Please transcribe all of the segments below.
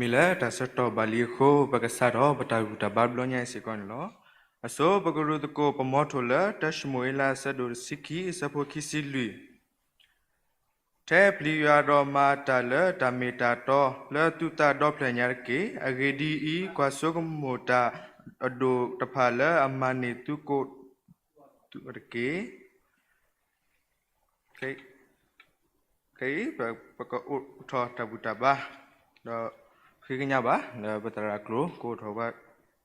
မ့ၢ်လၢတၢ်ဆၢကတီၢ်ဘၣ်လံအဃိ ပကစးထီၣ်ပတၢ်ဘူၣ်တၢ်ဘါတဘျီညါအံၤစ့ၢ်ကီးန့ၣ်လီၤ. အဆိ ပကရူၢ်သကိးပမီထိၣ်လၢ တၢၡမူၤအ့လးအဆၢဒိၣ်တဆံခံ အဆၢဖိခံဆံလွံၢ် ထဲပျံၤယွၤဒီးမၤတၢ်လၢတၢ်မ့ၢ်တၢ်တီ လၢသုသးဒီဖျၢၣ်ညါတက့ၢ်. အဂ့ၢ်ဒ်အံၤ, ကွၢ်ဆိကမိၣ်တၢ်အဒိၣ်တဖၣ်လၢအမၤန့ၢ်သုကိးတက့ၢ်. ခဲအံၤ ပကအိးထီၣ်တၢ်ဘူၣ်တၢ်ဘါ ဒီးဃ့ကညးဘၣ် လၢပသရၣ်ကျိၤ ကအိးထီၣ်ဘၣ်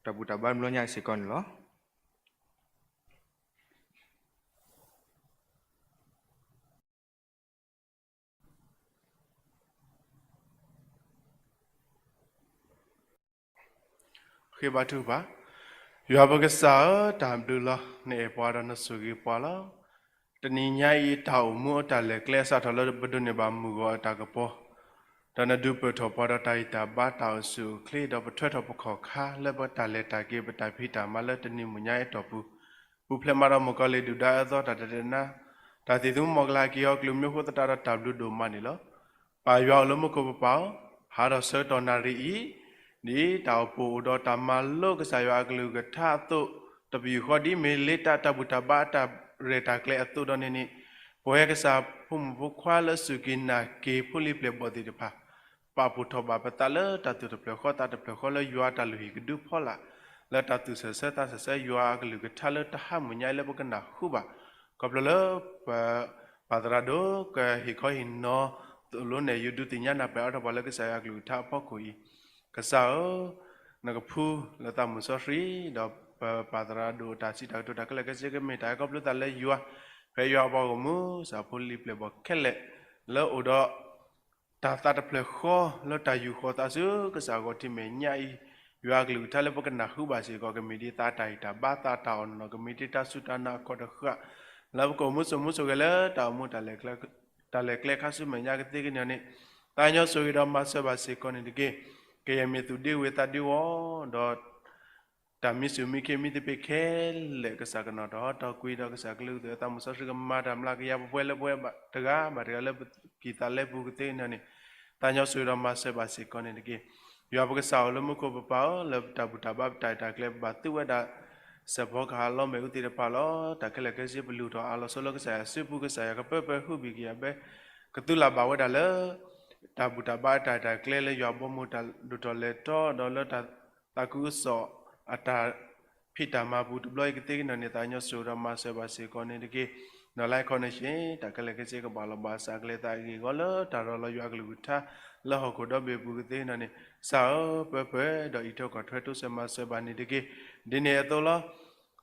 တၢ်ဘူၣ်တၢ်ဘါတဘျီညါစ့ၢ်ကီးန့ၣ်လီၤ. ဃ့ဘါထုကဖၣ်. ယွၤပကစၢ်ဧၢ, တၢ်ဘျုးလီၤ. နအဲၣ်ပှၤဒီးနဆိၣ်ဂ့ၤပှၤလီၤ. တနံၤညါအံၤ တၢ်အိၣ်မူအတၢ်လဲၤကျဲအစးထီၣ်လၢပဒိးန့ၢ်ဘၣ်မုၢ်ဂီၤအတၢ်ကပီၤ, ဒီးနဒုးပၢၢ်ထီၣ်ပှၤဒီးတၢ်ဂံၢ်တၢ်ဘါတၢ်အိၣ်ဆူၣ်အိၣ်ချ့, ဒီးပထွဲထီၣ်ပခီၣ်ခါလၢပတၢ်လဲၤတၢ်က့ၤ ပတၢ်ဖံးတၢ်မၤလၢတနံၤမုၢ်ညါအတီၢ်ပူၤ, ပူၤဖျဲးမးဒီးမုၣ်ကီၤလံၢ်ဒုၣ်ဒါအၢသီတၢ်တတဲနါ, တၢ်သံၣ်သမူမီၢ်ကလၤက့ၤအီၤ ကလုာ်မ့ၢ်ဃိသတးဒီးတၢ်ဘျုးဒိၣ်မးန့ၣ်လီၤ. ပၢ်ယွၤအိၣ်လၢမူခိၣ်ပပၢ်ဧၢ, ဟးထီၣ်ဆၢကတီၢ်နၣ်ရံၣ်အံၤ ဒ်တၢ်အိၣ်ဖှိၣ်အိၣ်ဒီးတၢ်မၤလိကစၢ်ယွၤအကလုၢ်ကထါအသိး, တပယူာ်ဃီဒ်မ့ၢ်လ့တၢ်တၢ်ဘူၣ်တၢ်ဘါအတၢ်ရဲၣ်တၢ်ကျဲၤအသိးဒီးန့ၣ်န့ၣ်, ပဝဲကစၢ်ဖိမုၣ်ဖိခွါလၢစူၢ်က့ၤနာ်က့ၤဖိလံၤပျဲၢ်ဘီၣ်သ့ၣ်တဖၣ်, ပာ်ဖှိၣ်ထီၣ်ဘၣ်ပသးလၢတၢ်သူၣ်တဖျၢၣ်ဃီသးတဖျၢၣ်ဃီလၢယွၤအတၢ်လုၢ်ဟံၣ်ကဒုဖီလာ်, လၢတၢ်သူၣ်ဆၢသးဆၢယွၤအကလုၢ်ကထါလၢတဟါမုၢ်ညါအံၤလၢပကနၢ်ဟူဘၣ်, ခီဖျိလၢ ပပၢ်သရၣ်ဒိၣ်ကဟ့ၣ်ခီဟ့ၣ်နီၤသိၣ်လိနဲၣ်ယုာ်ဒုးသ့ၣ်ညါနၢ်ပၢၢ်အါထီၣ်ပှၤလၢကစၢ်ယွၤအကလုၢ်ကထါအဖီခိၣ်အံၤ, ကစၢ်ဧၢ, နကဖှူလၢသးမုၢ်စီဆှံ, ဒီးပပၢ်သရၣ်ဒိၣ်တၢ်စံးတၢ်ကတိၤတၢ်ခဲလၢာ်ခဲဆ့ကမ့ၢ်တၢ်အဲၣ်ခီဖျိသးလၢယွၤ, ဖဲယွၤအပှၤဂီၢ်မုၢ် ကစၢ်ဖိလံၤပျဲၢ်ဘီၣ်ခဲလၢာ် လၢအိၣ်ဒီး တၢ်သးတဖျၢၣ်ဃီလၢတၢ်ယူာ်ဃီၤသးဆူကစၢ်ဂီၤထံးမဲာ်ညါအံၤ, ယွၤအကလုၢ်ကထါလၢပကနၢ်ဟူဘၣ်စ့ၢ်ကီး ကမ့ၢ်ဒ်သးတၢ်ဂံၢ်တၢ်ဘါသးတၢ်အီၣ်နီၢ် ကမ့ၢ်ဒ်တၢ်စူၢ်တၢ်နာ်အခီၣ်တဃၣ်, လၢပကအိၣ်မူစိာ်မူစိာ်ဂဲၤလၢတၢ်အိၣ်မူ တၢ်လဲၤကျဲခါဆူမဲာ်ညါကသ့ကန့ၢ်န့ၣ်, သးညီဆိၣ်ဂ့ၤဒီးမၤစၢၤဘၣ်စ့ၢ်ကီးန့ၣ်တက့ၢ်. ကယဲၢ်မ့ၢ်သူၣ်ဒ့ဝ့ၤသးဒ့ဝီၤ, ဒီး တၢ်မံဆူၣ်မံခ့မံသပ့ၤခဲလၢာ် ကစၢ်ကနီၤထီၣ်ဟီထီၣ်ကွံာ်ဒီး ကစၢ်ကလုၢ်ကသၢသးမုၢ်စီဆှံကမၤတၢ်မျးကယၤပှဲၤပှဲၤလၢပဝဲတဂၤဘၣ်တဂၤလၢပကံၢ်သးလဲပူၤကသ့န့ၣ်န့ၣ်, သးညီဆိၣ်ဂ့ၤဒီးမၤစၢၤဘၣ်စ့ၢ်ကီးန့ၣ်တက့ၢ်. ယွၤပကစၢ်အိၣ်လၢမူခိၣ်ပပၢ်ဧၢ, လၢပတၢ်ဘူၣ်တၢ်ဘါပတၢ်ရဲၣ်တၢ်ကျဲၤ ပဘၣ်သုဝဲဒၣ် စဲးဖီကဟၣ်လီၤမဲာ်အူသ့ၣ်တဖၣ်လီၤ. တၢ်ခဲလၢာ်ခဲဆ့ပလူၤထီၣ်အးလီၤဆိလၢကစၢ်ယွၤစုပူၤ ကစၢ်ယွၤကပၢပၢဟုဘံၣ်ကယၤဘဲ ကသူလၢ်ဘၣ်ဝဲဒၣ်လၢ တၢ်ဘူၣ်တၢ်ဘါအတၢ်ရဲၣ်တၢ်ကျဲၤလၢယွၤဘီမုၢ်တၢ်ဒိၣ်ထီၣ်လဲၤထီၣ် ဒီးလၢတၢ်သးခုကစီၣ်အတၢ် ဖံးတၢ်မၤပူၤတဘျီအံၤကသ့ကန့ၣ်န့ၣ် သးညီဆိၣ်ဂ့ၤဒီးမၤစၢၤဘၣ်စ့ၢ်ကီးန့ၣ်တက့ၢ်. ဒီးလၢအခီၣ်န့ၣ်ဆ့ တၢ်ခဲလၢာ်ခဲဆ့ကဘၣ်လီၤဘၣ်စးကလဲၤသးဂ့ၢ်ဂီၤလၢတၢ်ရၤလီၤယွၤအကလုၢ်ကထါ လၢဟီၣ်ခိၣ်ဒီဘ့ၣ်ပူၤကသ့ကန့ၣ်န့ၣ် ကစၢ်ဧၢ ပၢပၢဒီးအံးထွဲကွၢ်ထွဲတိစၢၤမၤစၢၤဘၣ်န့ၣ်တက့ၢ်. ဒ်န့ၣ်အသိးလီၤ.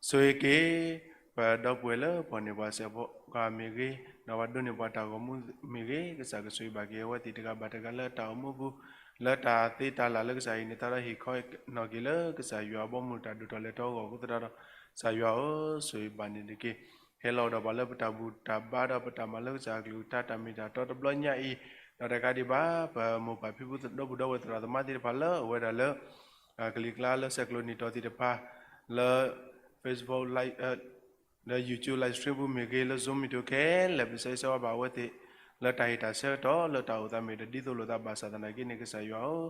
ဆိၣ်ဂ့ၤက့ၤ ပဒီပုၢ်ဝဲၢ်လၢပှၤန့ၢ်ပှၤစဲးဖီကဟၣ်မ့ၢ်ဂ့ၤ, ဒီးပှၤဒိးန့ၢ်ပှၤတၢ်ဂီၤမူမ့ၢ်ဂ့ၤ, ကစၢ်ကဆိၣ်ဂ့ၤဘၣ်က့ၤအဝဲသ့ၣ်တဂၤဘၣ်တဂၤလၢတၢ်အိၣ်မူပူၤ, လၢတၢ်သ့တၢ်လၢ်လၢကစၢ်ဟ့ၣ်န့ၢ်သးဒီးဟ့ၣ်ခီနီၣ်က့ၤလၢကစၢ်ယွၤအဘီမုၢ်တၢ်ဒိၣ်ထီၣ်လဲၤထီၣ်အဂီၢ်အဃိသတးဒီး ကစၢ်ယွၤဧၢ ဆိၣ်ဂ့ၤဘၣ်န့ၣ်တက့ၢ်. ဟဲလီၤဒီးပှၤလၢပတၢ်ဘူၣ်တၢ်ဘါဒီးပတၢ်မၤလၢကစၢ်အကလုၢ်ကထါတၢ်မ့ၢ်တၢ်တီတဘျီညါအံၤ, ဒီးတကးဒံးဘၣ် ပမိၢ်ပၢ်ဖံဖုဒီပုၢ်ဒီဝဲၢ်သရၣ်သမါသ့ၣ်တဖၣ်လၢအဝဲဒၣ်လၢ ကလံၤကျါလၢဆဲးကျိးနံၣ်တီၤသ့ၣ်တဖၣ် လၢ Facebook လၢ YouTube live stream ပူၤမ့ၢ်ဂ့ၤ, လၢ Zoom meeting ခဲလၢာ် ပဆၢဂ့ၤဆၢဝါဘၣ်အဝဲသ့ၣ် လၢတၢ်ဟ့ၣ်တၢ်ဆၢကတီၢ် လၢတၢ်အိၣ်သးမ့ၢ်တဒ်သိးလိာ်သးဘၣ်ဆၣ်သနာ်က့န့ၣ် ကစၢ်ယွၤဧၢ,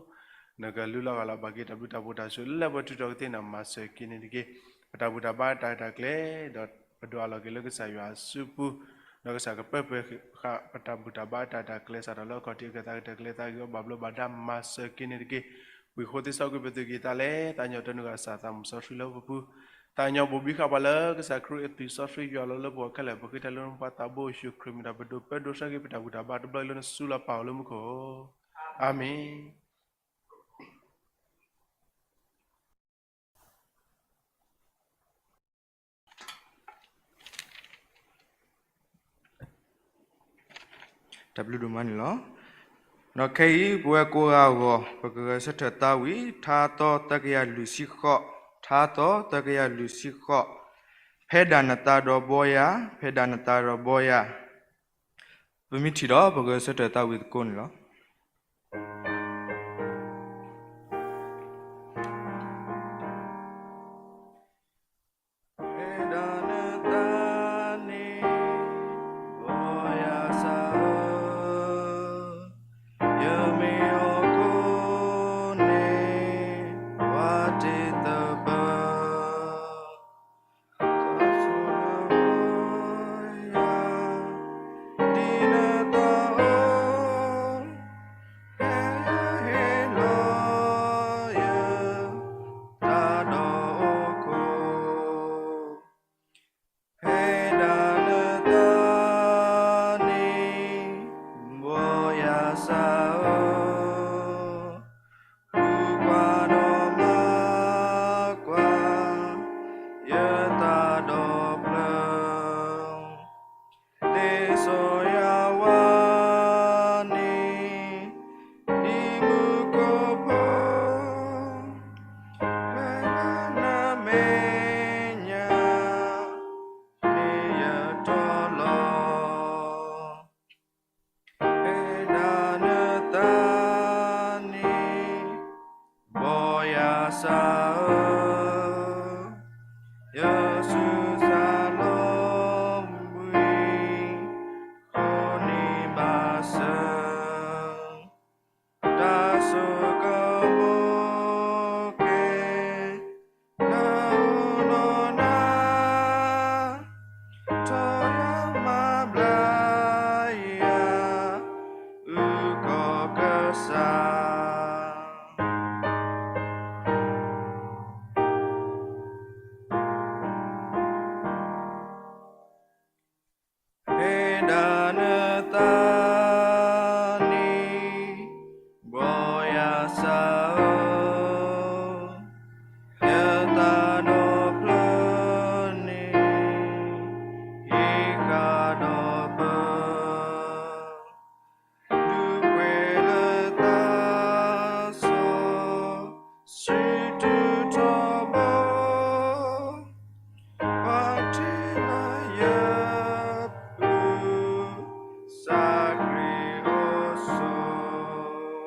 နကလူလီၤဂာ်လီၤဘၣ်က့ၤတၢ်ဘျုးတၢ်ဖှိၣ်တၢ်ဆိၣ်လၢပှဲၤထုးထီၣ်ကသ့န့ၣ် မၤစၢၤက့ၤန့ၣ်တက့ၢ်. ပတၢ်ဘူၣ်တၢ်ဘါတၢ်ရဲၣ်တၢ်ကျဲၤ ဒီးပဒိးအးလီၤက့ၤလၢကစၢ်ယွၤအစုပူၤ, ဒီးကစၢ်ကပၢပၢဃာ်ပတၢ်ဘူၣ်တၢ်ဘါတၢ်ရဲၣ်တၢ်ကျဲၤ စးထီၣ်လၢအခီၣ်ထံးအခၢၣ်သးကတၢၢ်ကျဲၤသးဂ့ၤအီၤ ဘၣ်ဘျီးဘၣ်ဒါမၤစၢၤက့ၤန့ၣ်တက့ၢ်. ဝံၤဃိသ့စီကွံာ်ပသူၣ်ကံၢ်သးလဲ, သးညီတနုာ်ဂၤစၢ်သးမုၢ်စီဆှံလၢပပူၤ, သးညီဘိၣ်ဘံဃာ်ပှၤလၢကစၢ်ခရံာ်အသွံၣ်စီဆှံယွၤလီၤလၢပဂီၢ်ခဲလၢာ် ပဃ့တၢ်လၢနပၢ်သးဘိယ့ၣ်ၡူးခရံာ်မံၤဒီး ပဒိးပၢဒိးဆၢက့ၤပတၢ်ဘူၣ်တၢ်ဘါတဘျီအံၤလၢနစုလီၤပာ်အီၤလၢမူခိၣ်, အၤမ့ၣ်. တၢ်ဘျုးဒိၣ်မးန့ၣ်လီၤ. ဒီးခဲအံၤ ပဝဲကိးဂၤအဂီၢ် ပကဂဲၤဆၢထၢၣ်သးဝံၤ ထါသီသၢကယၤလွံၢ်ဆံဃိး, ထါသီသၢကယၤလွံၢ်ဆံဃိး, ဖဲဒၣ်နသးဒီးဘီယၤ, ဖဲဒၣ်နသးဒီးဘီယၤ, ပမ့ၢ်ထံၣ်ဒီး ပကဂဲၤဆၢထၢၣ်သးဝံၤသကိးန့ၣ်လီၤ. ဖဲဒၣ်နသးန့ၣ် ဘီယၤစၢ်ဧၢ, ယမ့ၢ်ဟီၣ်ခိၣ် စၢ်ဧၢ, ဃုကွၢ်ဒီးမၤကွၢ် ယသးဒီဖျၢၣ်, သ့စီယၤဝါန့ၣ် ဒ်မူခိၣ်ဖိ, ဖဲလၢနမဲာ်ညါန့ၣ်ယတီလီၤ. ဖဲဒၣ်နသးန့ၣ် ဘီယၤစၢ်ဧၢ, ယစူးစၢ်လီၤဘှံး ဃိန့ၢ်ဘၣ်စၢၤ တၢ်ဆိၣ်ဂ့ၤမူခိၣ် လၢအအိၣ်ဒီးနၤ, ထီၣ်ယၤမၤဘျါယၤ အုၣ်ကီၤကစၢ်. ဖဲဒၣ်နသးန့ၣ် ဘီယၤစၢ်ဧၢ, ယသးဒီဖျၢၣ်န့ၣ် ဟံးဃာ်ဒီးပၢၤ ဒုးပှဲၤလၢသးစီဆှံတုၤထီဘိ, ပှၤထံၣ်လၢယပူၤ စၢ်ခရံာ်အီၤစိၤ.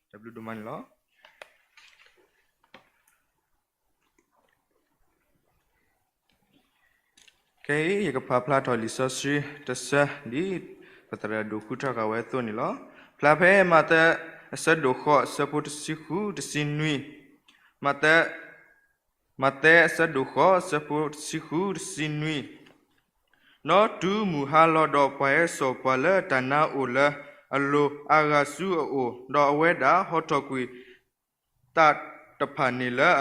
တၢ်ဘျုးဒိၣ်မးန့ၣ်လီၤ. ခဲအံၤ ယကဖးဖျါထီၣ်လံာ်စီဆှံတဆၢ ဒ်ပသရၣ်ဒိၣ်ဃုထၢဃာ်ဝဲအသိးန့ၣ်လီၤ. ဖျါဖဲမးသဲအဆၢဒိၣ်ဃိး အဆၢဖိတဆံဃု တဆံနွံ, မးသဲ မးသဲအဆၢဒိၣ်ဃိး အဆၢဖိတဆံဃု တဆံနွံ, ဒီးတုၤမုၢ်ဟါလီၤဒီး ပှၤဟဲစိာ်ပှၤလၢတၢ်နါအိၣ်လၢအလိၤ အါဂၤဆူအအိၣ်, ဒီးအဝဲဒၣ်ဟီထီၣ်ကွံာ် သးတဖၣ်န့ၣ်လၢ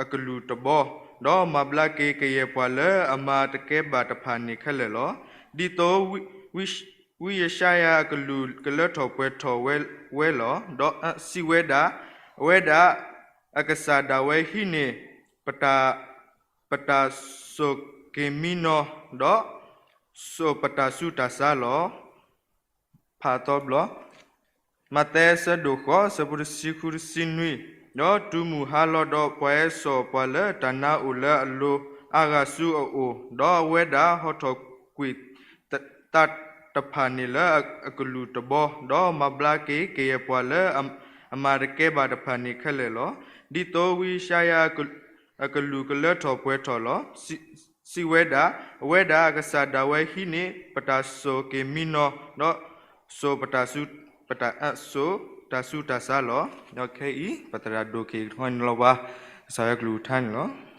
အကလုၢ်တဘီ, ဒီးမၤဘျါက့ၤကယဲၢ်ပှၤလၢအမၤတကဲဘၣ်တဖၣ်န့ၣ်ခဲလၢာ်လီၤ. ဒ်သိး ဝံယၡါယၤအကလုၢ်ကလၢထီၣ်ပှဲၤထီၣ်ဝဲလီၤ. ဒီးစံးဝဲဒၣ်, အဝဲဒၣ်အကစၢ်ဒၣ်ဝဲဟံးန့ၢ် ပတၢ်, ပတၢ်စိာ်က့ၤမံနီၤ, ဒီးစိာ်ပတၢ်ဆူးတၢ်ဆါလီၤ. ဖးသီဘျီ, မးသဲအဆၢဒိၣ်ဃိး အဆၢဖိတဆံဃု တဆံနွံ, ဒီးတုၤမုၢ်ဟါလီၤဒီး ပှၤဟဲစိာ်ပှၤလၢတၢ်နါအိၣ်လၢအလိၤ အါဂၤဆူအအိၣ်, ဒီးအဝဲဒၣ်ဟီထီၣ်ကွံာ် သးတဖၣ်န့ၣ်လၢအကလုၢ်တဘီ, ဒီးမၤဘျါက့ၤကယဲၢ်ပှၤလၢအမၤတကဲဘၣ်တဖၣ်န့ၣ်ခဲလၢာ်လီၤ. ဒ်သိးဝံယၡါယၤအကလုၢ်ကလၢထီၣ်ပှဲၤထီၣ်လီၤ. စံးဝဲဒၣ်, အဝဲဒၣ်အကစၢ်ဒၣ်ဝဲဟံးန့ၢ် ပတၢ်စိာ်က့ၤမံနီၤ, ဒီးစိာ်ပတၢ်ဆူး, ပတၢ်, စိာ်တၢ်ဆူးတၢ်ဆါလီၤ. ဒီးခဲအံၤ ပသရၣ်ဒိၣ်က့ၤထီၣ်န့ၣ်လီၤဘၣ် ကစၢ်ယွၤကလုၢ်ကထါန့ၣ်လီၤ.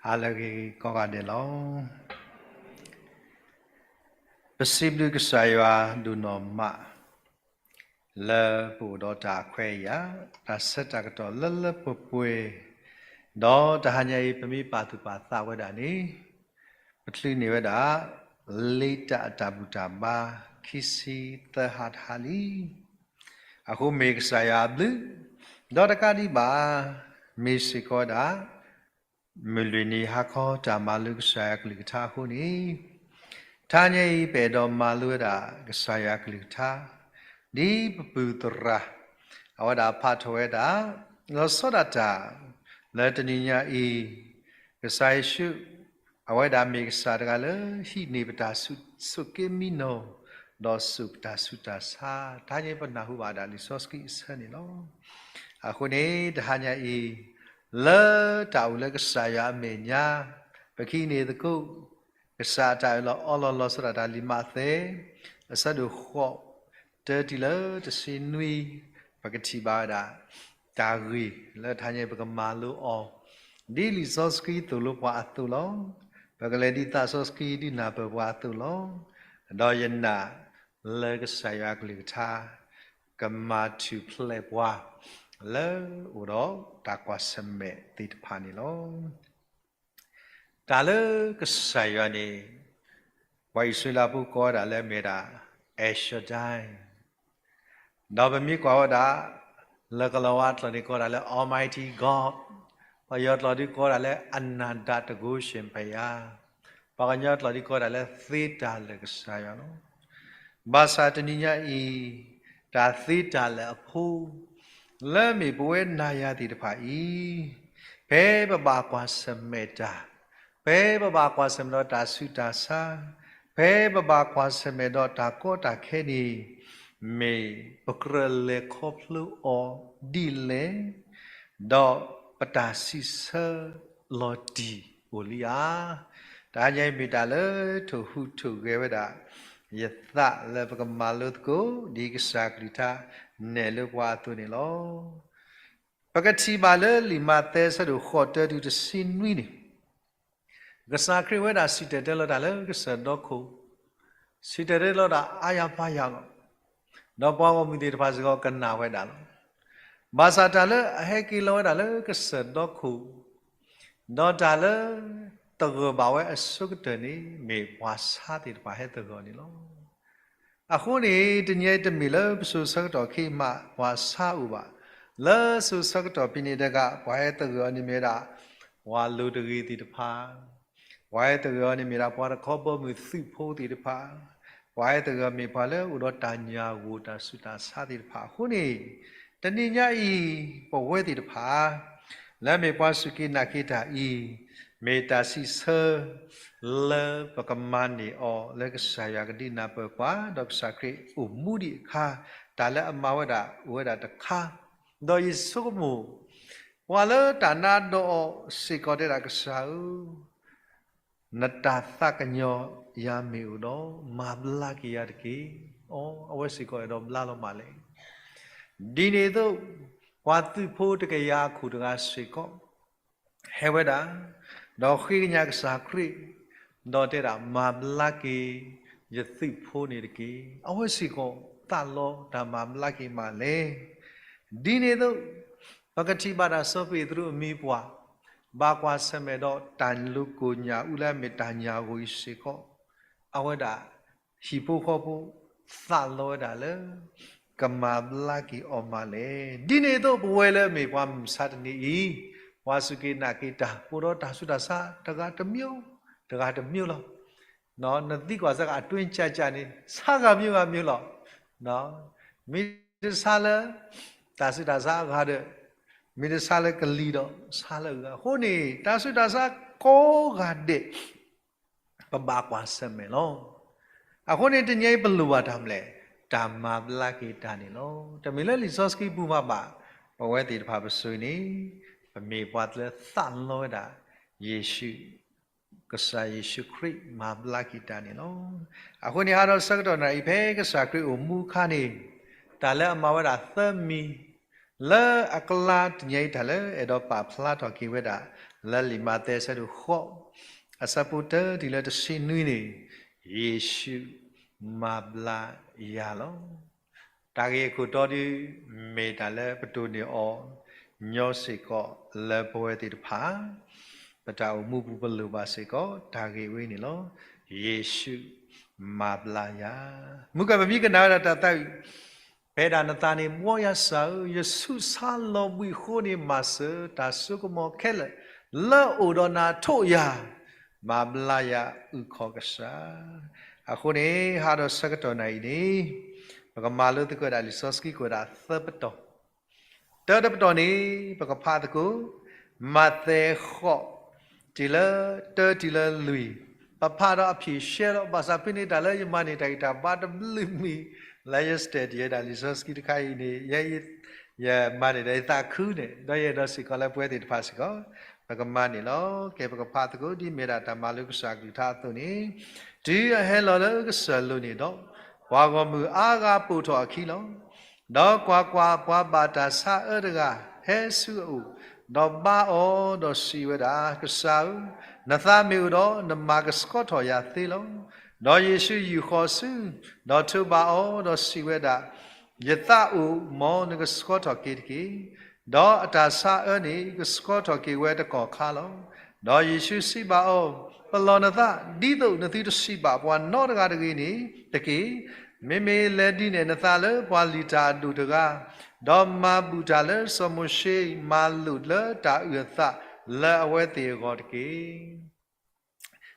ဟါလၢအဂ့ၤကိးဂၤဒဲးလီၤ. ပစံးဘျုးကစၢ်ယွၤဒိၣ်နီၢ်မး လၢပအိၣ်ဒီးတၢ်ခွဲးယာ်, တၢ်ဆၢတၢ်ကတီၢ်လၢလၢပှဲၤပှဲၤ, ဒီးတဟါညါအံၤ ပမ့ၢ်ပာ်သူၣ်ပာ်သးဝဲဒၣ်န့ၣ်, ပချုးန့ၢ်ဝဲဒၣ် လ့တၢ်အတၢ်ဘူၣ်တၢ်ဘါ ခံဆံသၢဟါတဟါလံ. အဃိမ့ၢ်ကစၢ်ယွၤအဘျုး, ဒီးတကးဒံးဘၣ် မ့ၢ်စ့ၢ်ကီးဝဲဒၣ် မုၢ်လွံၢ်နံၤဟါခီတၢ်မၤလိကစၢ်ယွၤကလုၢ်ကထါအဃိန့ၣ်, တဟါညါအံၤ ပအဲၣ်ဒိးမၤလိဝဲဒၣ်ကစၢ်ယွၤကလုၢ်ကထါ ဒ်ပပုၢ်သရၣ် အဝဲဒၣ်ဖးထီၣ်ဝဲဒၣ် လီၤဆီဒၣ်တၢ် လၢတနံၤညါအံၤ, ကစၢ်ယ့ၣ်ၡူး အဝဲဒၣ်မ့ၢ်ကစၢ်တဂၤလၢဟံးန့ၢ်ပတၢ်ဆိၣ်က့မံနီၤ, ဒီးစိာ်ပတၢ်ဆူးတၢ်ဆါ, တဟါညါအံၤပနၢ်ဟူဘၣ်ဒၣ်လံာ်စီဆှံအဆၢန့ၣ်လီၤ. အဃိန့ၣ် တဟါညါအံၤ လၢတၢ်အိၣ်လၢကစၢ်ယွၤအမဲာ်ညါ ပကဟံးန့ၢ်သကိး ကစၢ်အတၢ်အၢၣ်လီၤအီလီၤ လီၤဆီဒၣ်တၢ် လံာ်မးသဲ အဆၢဒိၣ်ဃိး တၢတုၤလၢတဆံနွံ, ပကထံၣ်ဘၣ်ဝဲဒၣ် တၢ်ဂ့ၢ်လၢတဟါညါအံၤ ပကမၤလိအီၤ ဒ်လံာ်စီဆှံသိၣ်လိပှၤအသိးလီၤ. ပကလဲၤဒ်သးစီဆှံဒုးနၢ်ပၢၢ်ပှၤအသိးလီၤ. ဒီးယနာ်လၢကစၢ်ယွၤအကလုၢ်ကထါ ကမၤထူၣ်ဖျဲးပှၤ လၢအိၣ်ဒီးတၢ်ကွၢ်ဆၢၣ်မဲာ်သ့ၣ်တဖၣ်န့ၣ်လီၤ. တၢ်လၢကစၢ်ယွၤန့ၣ် ပှၤအံၣ်စရ့လးဖိကိးဝဲဒၣ်လၢမ့ၢ်ဒၣ် El Shaddai ဒီးပမ့ၢ်ကွၢ်ဝဲဒၣ် လၢကလၤဝါကျိာ်န့ၣ်ကိးဒၣ်လၢ Almighty God, ပယီၤကျိာ်ဒုးကိးဒၣ်လၢ အနန္တတကုၤဆ့ၣ်ဖယၤ, ပှၤကညီကျိာ်ဒုးကိးဒၣ်လၢသ့တၢ်လၢာ်ကစၢ်ယွၤလီၤ. ဘၣ်ဆၣ်တနံၤညါအံၤ တၢ်သ့တၢ်လၢာ်အဖိ လၢမ့ၢ်ပဝဲနၤယၤသ့ၣ်တဖၣ်အံၤ, ဖဲပဘၣ်ကွၢ်ဆၢၣ်မဲာ်တၢ်, ဖဲပဘၣ်ကွၢ်ဆၢၣ်မဲာ်ဒီးတၢ်ဆူးတၢ်ဆါ, ဖဲပဘၣ်ကွၢ်ဆၢၣ်မဲာ်ဒီးတၢ်ကီတၢ်ခဲန့ၣ်, မ့ၢ်ပကြၢးလဲၤခီဖျိအီၤဒ်လဲၣ်, ဒီးပတၢ်စံးဆၢလီၤတံၢ်အိၣ်လံဧါ. တဟါညါအံၤမ့ၢ်တၢ်လၢထိၣ်ဟူးထိၣ်ဂဲၤဝဲဒၣ် ယသးလၢပကမၤလိသကိး ဒ်ကစၢ်ကလုၢ်ကထါနဲၣ်လၢပှၤအသိးန့ၣ်လီၤ. ပကထံၣ်ဘၣ်လၢလံာ်မးသဲအဆၢဒိၣ်ဃိး တၢတုၤတဆံနွံန့ၣ်, ကစၢ်ခရံာ်ဝဲဒၣ်စံၣ်တဲၤတဲလီၤတၢ်လၢကစၢၢ်ဒီခိၣ်, စံၣ်တဲၤတဲလီၤတၢ်အါယၤပါယၤလီၤ. ဒီးပှၤဂီၢ်မုၢ်သ့ၣ်တဖၣ်စ့ၢ်ကီးကနၣ်ဝဲဒၣ်လီၤ. ဘၣ်ဆၣ်တၢ်လၢအဟဲက့ၤလီၤဝဲဒၣ်လၢကစၢၢ်ဒီခိၣ် ဒီးတၢ်လၢသဂၢၢ်ဘၣ်ဝဲအဆိကတၢၢ်န့ၣ် မ့ၢ်ပှၤဆါသ့ၣ်တဖၣ်ဟဲသဂၢၢ်န့ၣ်လီၤ. အဃိန့ၣ် တနံၤအံၤတမ့ၢ်လၢပစိၤဆၢကတီၢ်ခဲအံၤမး ပှၤဆါအိၣ်ဘၣ်. လၢစိၤဆၢကတီၢ်ဖဲန့ၣ်တဂၤ ပှၤဟဲသဂၢၢ်အီၤန့ၣ်မ့ၢ်ဝဲဒၣ် ပှၤလိၤတဂ့ၤသ့ၣ်တဖၣ်, ပှၤဟဲသဂၢၢ်အီၤန့ၣ်မ့ၢ်ဝဲဒၣ် ပှၤတခီဘီမုၢ်သုးဖိသ့ၣ်တဖၣ်, ပှၤဟဲသဂၢၢ်မ့ၢ်ပှၤလၢအိၣ်ဒီးတၢ်ညၣ်ဂိၢ်တၢ်ဆူးတၢ်ဆါသ့ၣ်တဖၣ်အဃိန့ၣ်, တနံၤညါအံၤ ပဝဲသ့ၣ်တဖၣ် လၢမ့ၢ်ပှၤစူၢ်က့ၤနာ်က့ၤတၢ်အံၤ, မ့ၢ်တၢ်စံးဆၢ လၢပကမၤန့ၢ်အီၤ လၢကစၢ်ယွၤကဒုးနၢ်ပၢၢ်ပှၤ ဒီးကစၢ်ခရံာ်အိၣ်မူဒံးအခါ, တၢ်လၢအမၤဝဲဒၣ်အိၣ်ဝဲဒၣ်တခါ, ဒီးယဆိကမိၣ် ပှၤလၢတၢ်နါဒီးအီၤစ့ၢ်ကီးတဲဒၣ်ကစၢ်ဧၢ နတၢ်သးကညီၤယၤမ့ၢ်အိၣ်ဒီး မၤဘျါက့ၤယၤတက့ၢ်. အီ, အဝဲစ့ၢ်ကီးအဲၣ်ဒိးဘျါလီၤမးလဲၣ်. ဒ်န့ၣ်အသိး ပှၤသုးဖိတကယၤအခိၣ်တဂၤစ့ၢ်ကီး ဟဲဝဲဒၣ်, ဒီးဃ့ကညးကစၢ်ခရံာ်, ဒီးတဲဒၣ် မၤဘျါက့ၤယသုးဖိန့ၣ်တက့ၢ်. အဝဲစ့ၢ်ကီးသးလီတၢ်မၤဘျါက့ၤမးလဲၣ်. ဒ်န့ၣ်အသိး ပကထံၣ်ဘၣ်တၢ်စီၤပ့းတရူးအမံၤပှၢ် ဘၣ်ကွၢ်ဆၢၣ်မဲာ်ဒီးတၢ်လူၤကိၢ်ညၣ်အူလၢအမ့ၢ်တၢ်ညၣ်ဂိၢ်အံၤစ့ၢ်ကီး, အဝဲဒၣ် ဟံၣ်ဖိဃီဖိ သးလီဝဲဒၣ်လၢ ကမၤဘျါက့ၤအီၤမးလဲၣ်. ဒ်န့ၣ်အသိး ပဝဲလၢအမ့ၢ်ပှၤမုၢ်မဆါတနံၤအံၤ, ပှၤစူၢ်က့ၤနာ်က့ၤတၢ် အိၣ်ဒီးတၢ်ဆူးတၢ်ဆါ တဂၤတမျိုး, တဂၤတမျိုးလီၤ. နသံကွၢ်စ့ၢ်ကီး အတွင်းကျကျ န့ၣ် ဆါဂၤမျိုးဂၤမျိုးလီၤ. မ့ၢ်တဆါလၢ တၢ်ဆူးတၢ်ဆါအဂၤဒီး, မ့ၢ်တဆါလၢကလံၤဒီး ဆါလၢအဂၤ. အဃိန့ၣ် တၢ်ဆူးတၢ်ဆါကိးဂၤဒဲး ပဘၣ်ကွၢ်ဆၢၣ်မဲာ်လီၤ. အဃိန့ၣ် တနံၤအံၤပလိၣ်ဘၣ်တၢ်မနုၤလဲၣ်, တၢ်မၤဘျါက့ၤတၢ်န့ၣ်လီၤ. တမ့ၢ်လၢလံာ်စီဆှံပူၤမးဘၣ်, ပဝဲသ့ၣ်တဖၣ်ပစိၤန့ၣ် ပမ့ၢ်ပှၤလၢသးလီဝဲဒၣ် ယ့ၣ်ၡူး, ကစၢ်ယ့ၣ်ၡူးခရံာ်မၤဘျါက့ၤတၢ်န့ၣ်လီၤ. အဃိန့ၣ် ဟါဒီးဆၢကတီၢ်နံၤအံၤ ဖဲကစၢ်ခရံာ်အိၣ်မူအခါန့ၣ်, တၢ်လၢအမၤဝဲဒၣ်သၢမံၤ လၢအကျါတနံၤအံၤ တၢ်လၢအဲၣ်ဒိးပာ်ဖျါထီၣ်က့ၤဝဲဒၣ် လၢလံာ်မးသဲအဆၢဒိၣ်ဃိး အဆၢဖိတၢတုၤလၢတဆံနွံန့ၣ်, ယ့ၣ်ၡူးမၤဘျါယၤလီၤ. တၢ်ဂ့ၢ်အခိၣ်တီဒုး မ့ၢ်တၢ်လၢပတိၢ်န့ၢ်အီၤ ညီစ့ၢ်ကီးလၢပဝဲသ့ၣ်တဖၣ် ပတၢ်အိၣ်မူပူၤပလိၣ်ဘၣ်စ့ၢ်ကီး တၢ်ဂ့ၢ်ဝဲန့ၣ်လီၤ. ယ့ၣ်ၡူးမၤဘျါယၤ. မုၢ်ကၢ်ပမ့ၢ်ကနၣ်ဝဲဒၣ်တၢ်သးဝံၣ် ဖဲဒၣ်နသးန့ၣ် ဘှီယၤစၢ်ဧၢ, ယဆူးဆါလီၤဘှံးအဃိန့ၣ် မၤစၢၤတၢ်စိကမီၤခဲလၢာ် လၢအိၣ်ဒီးနၤထိၣ်ယၤ, မၤဘျါယၤအုၣ်ခီၣ်ကစၢ်. အဃိန့ၣ် ဟါဒီးဆၢကတီၢ်နံၤအံၤန့ၣ် ပကမၤလိသကိးဝဲဒၣ်လံာ်စီဆှံကွဲးဒၣ်သၢပတီၢ် တၢတပတီၢ်န့ၣ် ပကဖးသကိး မးသဲဃိး တုၤလၢ တၢတုၤလၢလွံၢ်, ပဖးဒီးအဖံးရှဲလီၤ. ဘၣ်ဆၣ်ဖဲန့ၣ် တၢ်လၢယမၤန့ၢ်တၢ်ဂံၢ်တၢ်ဘါတဘျုးမံၤ လၢယ study ဝဲဒၣ်လံာ်စီဆှံတခါအံၤန့ၣ် ယ ယမၤန့ၢ်ဒီးယသးခုန့ၣ် ဒီးယအဲၣ်ဒိးစ့ၢ်ကီးလၢပဝဲသ့ၣ်တဖၣ်စ့ၢ်ကီး ပကမၤန့ၢ်လီၤ. ကဲ ပကဖးသကိး ဒ်မ့ၢ်ဒၣ်တၢ်မၤလိကစၢ်အကလုၢ်ကထါအသိးန့ၣ်, တုၤအဟဲလီၤလၢကစၢၢ်လိၤန့ၣ်ဒီး, ပှၤဂီၢ်မုၢ်အါဂၤပိာ်ထီၣ်အခံလီၤ. ဒီးကွၢ်ကွၢ်, ပှၤဘၣ်တၢ်ဆါအၢတဂၤဟဲဆူအအိၣ်, ဒီးဘါအီၤ, ဒီးစံးဝဲဒၣ်, ကစၢ်ဧၢ, နသးမ့ၢ်အိၣ်ဒီး နမၤကဆှီထီၣ်ယၤသ့လီၤ. ဒီးယ့ၣ်ၡူးယူာ်ဃီၤအစု, ဒီးထိးဘၣ်အီၤ, ဒီးစံးဝဲဒၣ်, ယသးအိၣ်, မ်နကဆှီထီၣ်က့ၤတက့ၢ်. ဒီးအတၢ်ဆါအၢန့ၣ် ကဆှီထီၣ်က့ၤဝဲတကီၢ်ခါလီၤ. ဒီးယ့ၣ်ၡူးစံးဘၣ်အီၤ, ပလီၢ်နသး, ဒ်သိးနသုတစံးဘၣ်ပှၤနီတဂၤတဂ့ၤန့ၣ်တက့ၢ်. မ့မ့ၢ်လဲၤဒ်န့ၣ်နသးလၢပှၤလုၢ်တၢ်အဒိၣ်တဂၤ, ဒီးမၤဘူၣ်တၢ်လၢစီၤမိၤၡ့မၤလိာ်လၢတၢ်အုၣ်အသး လၢအဝဲသ့ၣ်အဂီၢ်တက့ၢ်.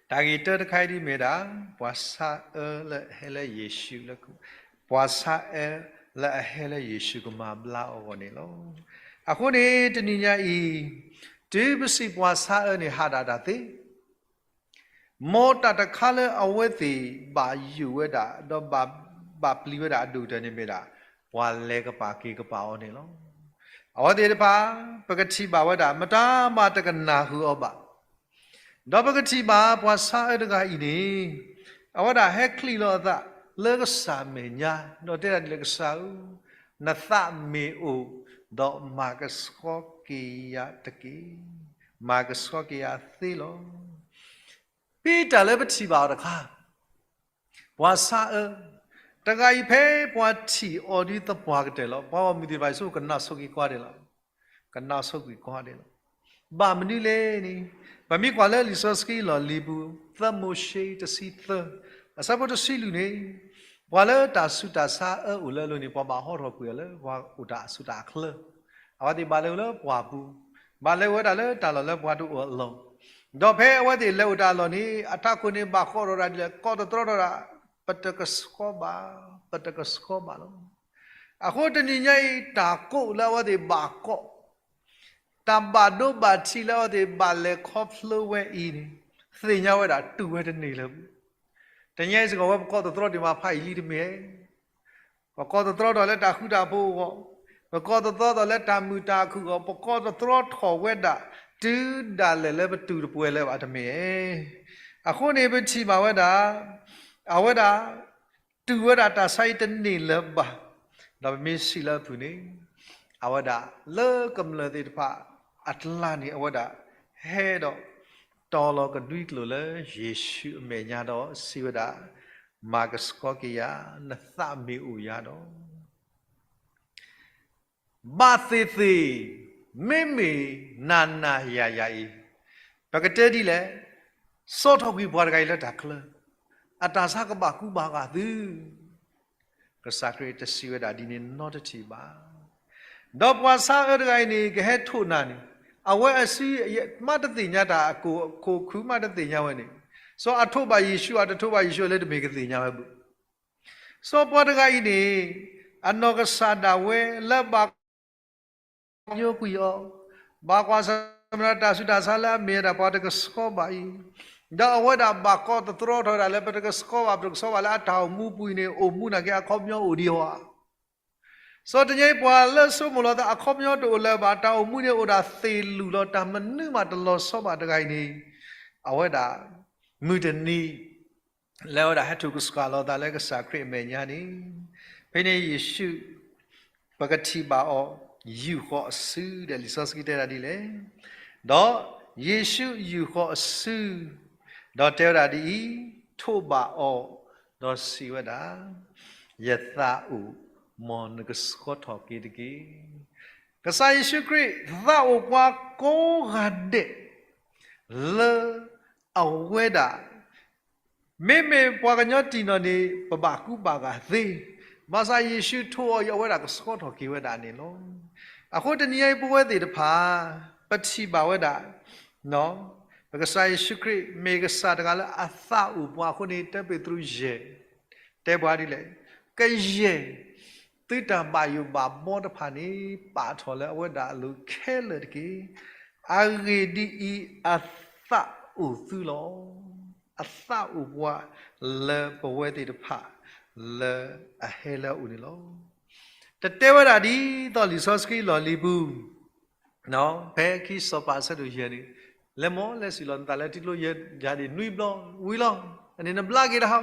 တၢ်ဂ့ၢ်တၢတခါအံၤဒ်မ့ၢ်ဒၣ် ပှၤဆါအၢလၢအဟဲလၢယ့ၣ်ၡူးလၢ, ပှၤဆါအၢလၢအဟဲလၢယ့ၣ်ၡူးကမၤဘျါအဂီၢ်န့ၣ်လီၤ. အဃိန့ၣ် တနံၤညါအံၤ, တုၤပစံးပှၤဆါအၢန့ၣ်ဟးဒၣ်တၢ်သ့ မ်တၢ်တခါလၢအဝဲသ့ၣ်ဘၣ်ယိၣ်ဝဲဒၣ် ဒီးဘၣ်ပျံၤဝဲဒၣ်အဒိၣ်ကတၢၢ်န့ၣ်မ့ၢ်ဒၣ် ပှၤလဲၤကပာ်က့ၤကပာ်အီၤန့ၣ်လီၤ. အဝဲသ့ၣ်တဖၣ် ပကထံၣ်ဘၣ်ဝဲဒၣ် မတၤမၤတကနၣ်ဃုာ်အီၤဘၣ်. ဒီးပကထံၣ်ဘၣ်ပှၤဆါအၢတဂၤအံၤန့ၣ်, အဝဲဒၣ်ဟဲချံးလီၤအသးလၢကစၢ်မဲာ်ညါ, ဒီးတဲဒၣ်ဒ်လဲၣ် ကစၢ်ဧၢ, နသးမ့ၢ်အိၣ်, ဒီးမၤကဆှီက့ၤယၤတက့ၢ်. မၤကဆှီက့ၤယၤသ့လီၤ. ဖဲတၢ်လၢပထံၣ်ဘၣ်အီၤတခါ, ပှၤဆါအၢတဂၤအံၤ ဖဲပှၤထံၣ်အီၤဒ်သပှၢ်ကတၢၢ်လီၤ. ပှၤဂီၢ်မုၢ်သ့ၣ်တဖၣ်ဆိကနၣ်ဆိကွံာ်ကွၢ်ဒဲးလီၤ. ကနၣ်ဆိကွံာ်ကွၢ်ဒဲးလီၤ. ဘၣ်မနုၤလဲၣ်န့ၣ်, ပမ့ၢ်ကွၢ်လၢလံာ်စီဆှံလီၢ်လံၤပူၤ, သၢမိၤၡ့တဆံသၢ, အဆၢဖိတဆံလွံၢ်န့ၣ်, ပှၤလၢတၢ်ဆူးတၢ်ဆါအၢအိၣ်လၢအလိၤန့ၣ် ပှၤဘၣ်ဟီထီၣ်ကွံာ်အီၤလၢပှၤအိၣ်တၢ်ဆူးတၢ်ဆါအချၢ. အဝဲသ့ၣ်ဘၣ်လဲၤအိၣ်လၢပှၢ်ပူၤ, ဘၣ်လဲၤအိၣ်ဝဲဒၣ်လၢတၢ်လီၢ်လၢပှၤတအိၣ်အလီၢ်, ဒီးဖဲအဝဲသ့ၣ်လဲၤအိၣ်တၢ်အလီၢ်န့ၣ် အထးခိၣ်န့ၣ်ဘၣ်ကိးထီၣ်ဒၣ်ဒ်လဲၣ်, ကိးသတြီထီၣ်ဒၣ်, ပတကဆှီဘၣ်, ပတကဆှီဘၣ်လီၤ. အဃိတနံၤညါအံၤ တၢ်ကိးလၢအဝဲသ့ၣ်ဘၣ်ကိး, တၢ်ဘၣ်ဒိဘၣ်ထံးလၢအဝဲသ့ၣ်ဘၣ်လဲၤခီဖျိဝဲအံၤန့ၣ်, သ့ၣ်ညါဝဲဒၣ်တူၢ်ဝဲတန့ၢ်လၢၤ. တနံၤညါအံၤစ့ၢ်ကီး ဝဲပကိးသတြီဒံးမးဖးအံၤလံတမ့ၢ်ဧါ. ပကိးသတြီထီၣ်လၢတၢ်ဃူတၢ်ဖိးအဂီၢ်, ပကိးသတြီထီၣ်လၢတၢ်မုာ်တၢ်ခုၣ်အဂီၢ်, ပကိးသတြီထီၣ်ဝဲဒၣ် တုၤဒၣ်လဲာ်လၢပတူၢ်တပှဲၤလၢၤဘၣ်တမ့ၢ်ဧါ. အဃိန့ၣ် ပထံၣ်ဘၣ်ဝဲဒၣ်, အဝဲဒၣ် တူၢ်ဝဲဒၣ်တၢ်ဆါအံၤတန့ၢ်လၢၤဘၣ်. ဒီးပမ့ၢ်စံးလၢအဖုၣ်န့ၣ်, အဝဲဒၣ်လၢကမျၢၢ်သ့ၣ်တဖၣ်အကျါန့ၣ် အဝဲဒၣ်ဟဲဒီး တီၤလီၤကဒွံကျိာ်လၢယ့ၣ်ၡူးအမဲာ်ညါဒီးစံးဝဲဒၣ်, မၤကဆှီက့ၤယၤ, နသးမ့ၢ်အိၣ်ယၤဒီး ဘၣ်သ့ၣ်သ့ၣ်, မ့မ့ၢ်နၤနၤယၤယၤအံၤ, ပကတဲဒ်လဲၣ်, စိာ်ထီၣ်ကွံာ်ပှၤတဂၤအံၤလၢတၢ်ချၢ, အတၢ်ဆါကဘၣ်ကူဘၣ်ဂာ်သု. ကစၢ်ခရံာ်တစံးဝဲဒၣ်ဒ်န့ၣ်နီတထံၣ်ဘၣ်. ဒီးပှၤဆါအၢတဂၤအံၤန့ၣ် ကဟဲထိးနၤန့ၣ်, အဝဲအစုမးတသ့ၣ်ညါတၢ်အခိၣ်အခံမးတသ့ၣ်ညါဝဲန့ၣ်, စီၤအထိးဘၣ်ယ့ၣ်ၡူး အတထိးဘၣ်ယ့ၣ်ၡူးလၢတမ့ၢ်ကသ့ၣ်ညါဝဲဘၣ်. စီၤပှၤတဂၤအံၤန့ၣ်, အနီၢ်ကစၢ်ဒၣ်ဝဲလၢဘၣ် ယိကွံာ်အီၤ, ဘၣ်ကွၢ်ဆၢၣ်မဲာ်ဒီးတၢ်ဆူးတၢ်ဆါလၢအမ့ၢ်ဝဲဒၣ်ပှၤတကဆှီဘၣ်အံၤ, ဒီးအဝဲဒၣ်ဘၣ်ကိးသတြီထီၣ်ဝဲဒၣ်လၢပတကဆှီဘၣ် ပတကဆှီဘၣ်လၢအတၢ်အိၣ်မူပူၤအံၤန့ၣ် အိၣ်မူနာ်က့အခီပညီအိၣ်ဒံးအီၤဧါ. စီၤတနံၤအံၤပှၤလၢဆိကမိၣ်လီၤသးအခီပညီတအိၣ်လၢၤဘၣ် တၢ်အိၣ်မူန့ၣ်အိၣ်ဒၣ်သ့ၣ်လူၢ်လီၤ တၢ်မနုၤမးတလီၤဆီဘၣ်တဂၤအံၤန့ၣ်, အဝဲဒၣ် မုၢ်တနံၤ လၢအဝဲဒၣ်ဟဲထိၣ်ကစှၤလီၤသးလၢကစၢ်ခရံာ်အမဲာ်ညါန့ၣ်, ဖဲန့ၣ်ယ့ၣ်ၡူး ပကထံၣ်ဘၣ်အီၤ ယူာ်ဃီၤအစုဒီး လံာ်စီဆှံတဲဒၣ်ဒ်လဲၣ်. ဒီးယ့ၣ်ၡူးယူာ်ဃီၤအစု, ဒီးတဲဝဲဒၣ်ဒ်အံၤ, ထိးဘၣ်အီၤ, ဒီးစံးဝဲဒၣ်, ယသးအိၣ်, မ်နကဆှီထီၣ်က့ၤတက့ၢ်. ကစၢ်ယ့ၣ်ၡူးခရံာ်သးအိၣ်ပှၤကိးဂၤဒဲး လၢအဝဲဒၣ် မ့မ့ၢ်ပှၤကညီတံၢ်နီၢ်န့ၣ် ပဘၣ်ကူဘၣ်ဂာ်သ့, ဘၣ်ဆၣ်ယ့ၣ်ၡူးထိးအီၤအံၤ အဝဲဒၣ်ကဆှီထီၣ်က့ၤဝဲဒၣ်န့ၣ်လီၤ. အဃိတနံၤအံၤပဝဲသ့ၣ်တဖၣ် ပထံၣ်ဘၣ်ဝဲဒၣ် ပကစၢ်ယ့ၣ်ၡူးခရံာ် မ့ၢ်ကစၢ်တဂၤလၢအသးအိၣ်ပှၤအဃိန့ၣ် တၢပ့းတရူးယဲၢ် တဲပှၤဒ်လဲၣ်, ကယဲၢ် သုတၢ်ဘၣ်ယိၣ်ဘၣ်ဘီတဖၣ်န့ၣ် ပာ်ထီၣ်လၢအဝဲဒၣ်အလိၤခဲလၢာ်တက့ၢ်. အဂ့ၢ်ဒ်အံၤ, အသးအိၣ်သုလီၤ. အသးအိၣ်ပှၤလၢပဝဲသ့ၣ်တဖၣ် လၢအဟဲလၢအအိၣ်န့ၣ်လီၤ. တတဲဝဲဒၣ်ဒ်သိးလံာ်စီဆှံလီၢ်လံၤပူၤ ဖဲခံစီၤပၤအဆၢဒိၣ်ယဲၢ်န့ၣ်, လဲၤမီၢ်လဲၤဆံးလီၤနသးလၢထံကျိယဲၢ်ဒံးနွံဘျီဝံၤလီၤ. အန့ၣ်နဘျါက့ၤတဟါ,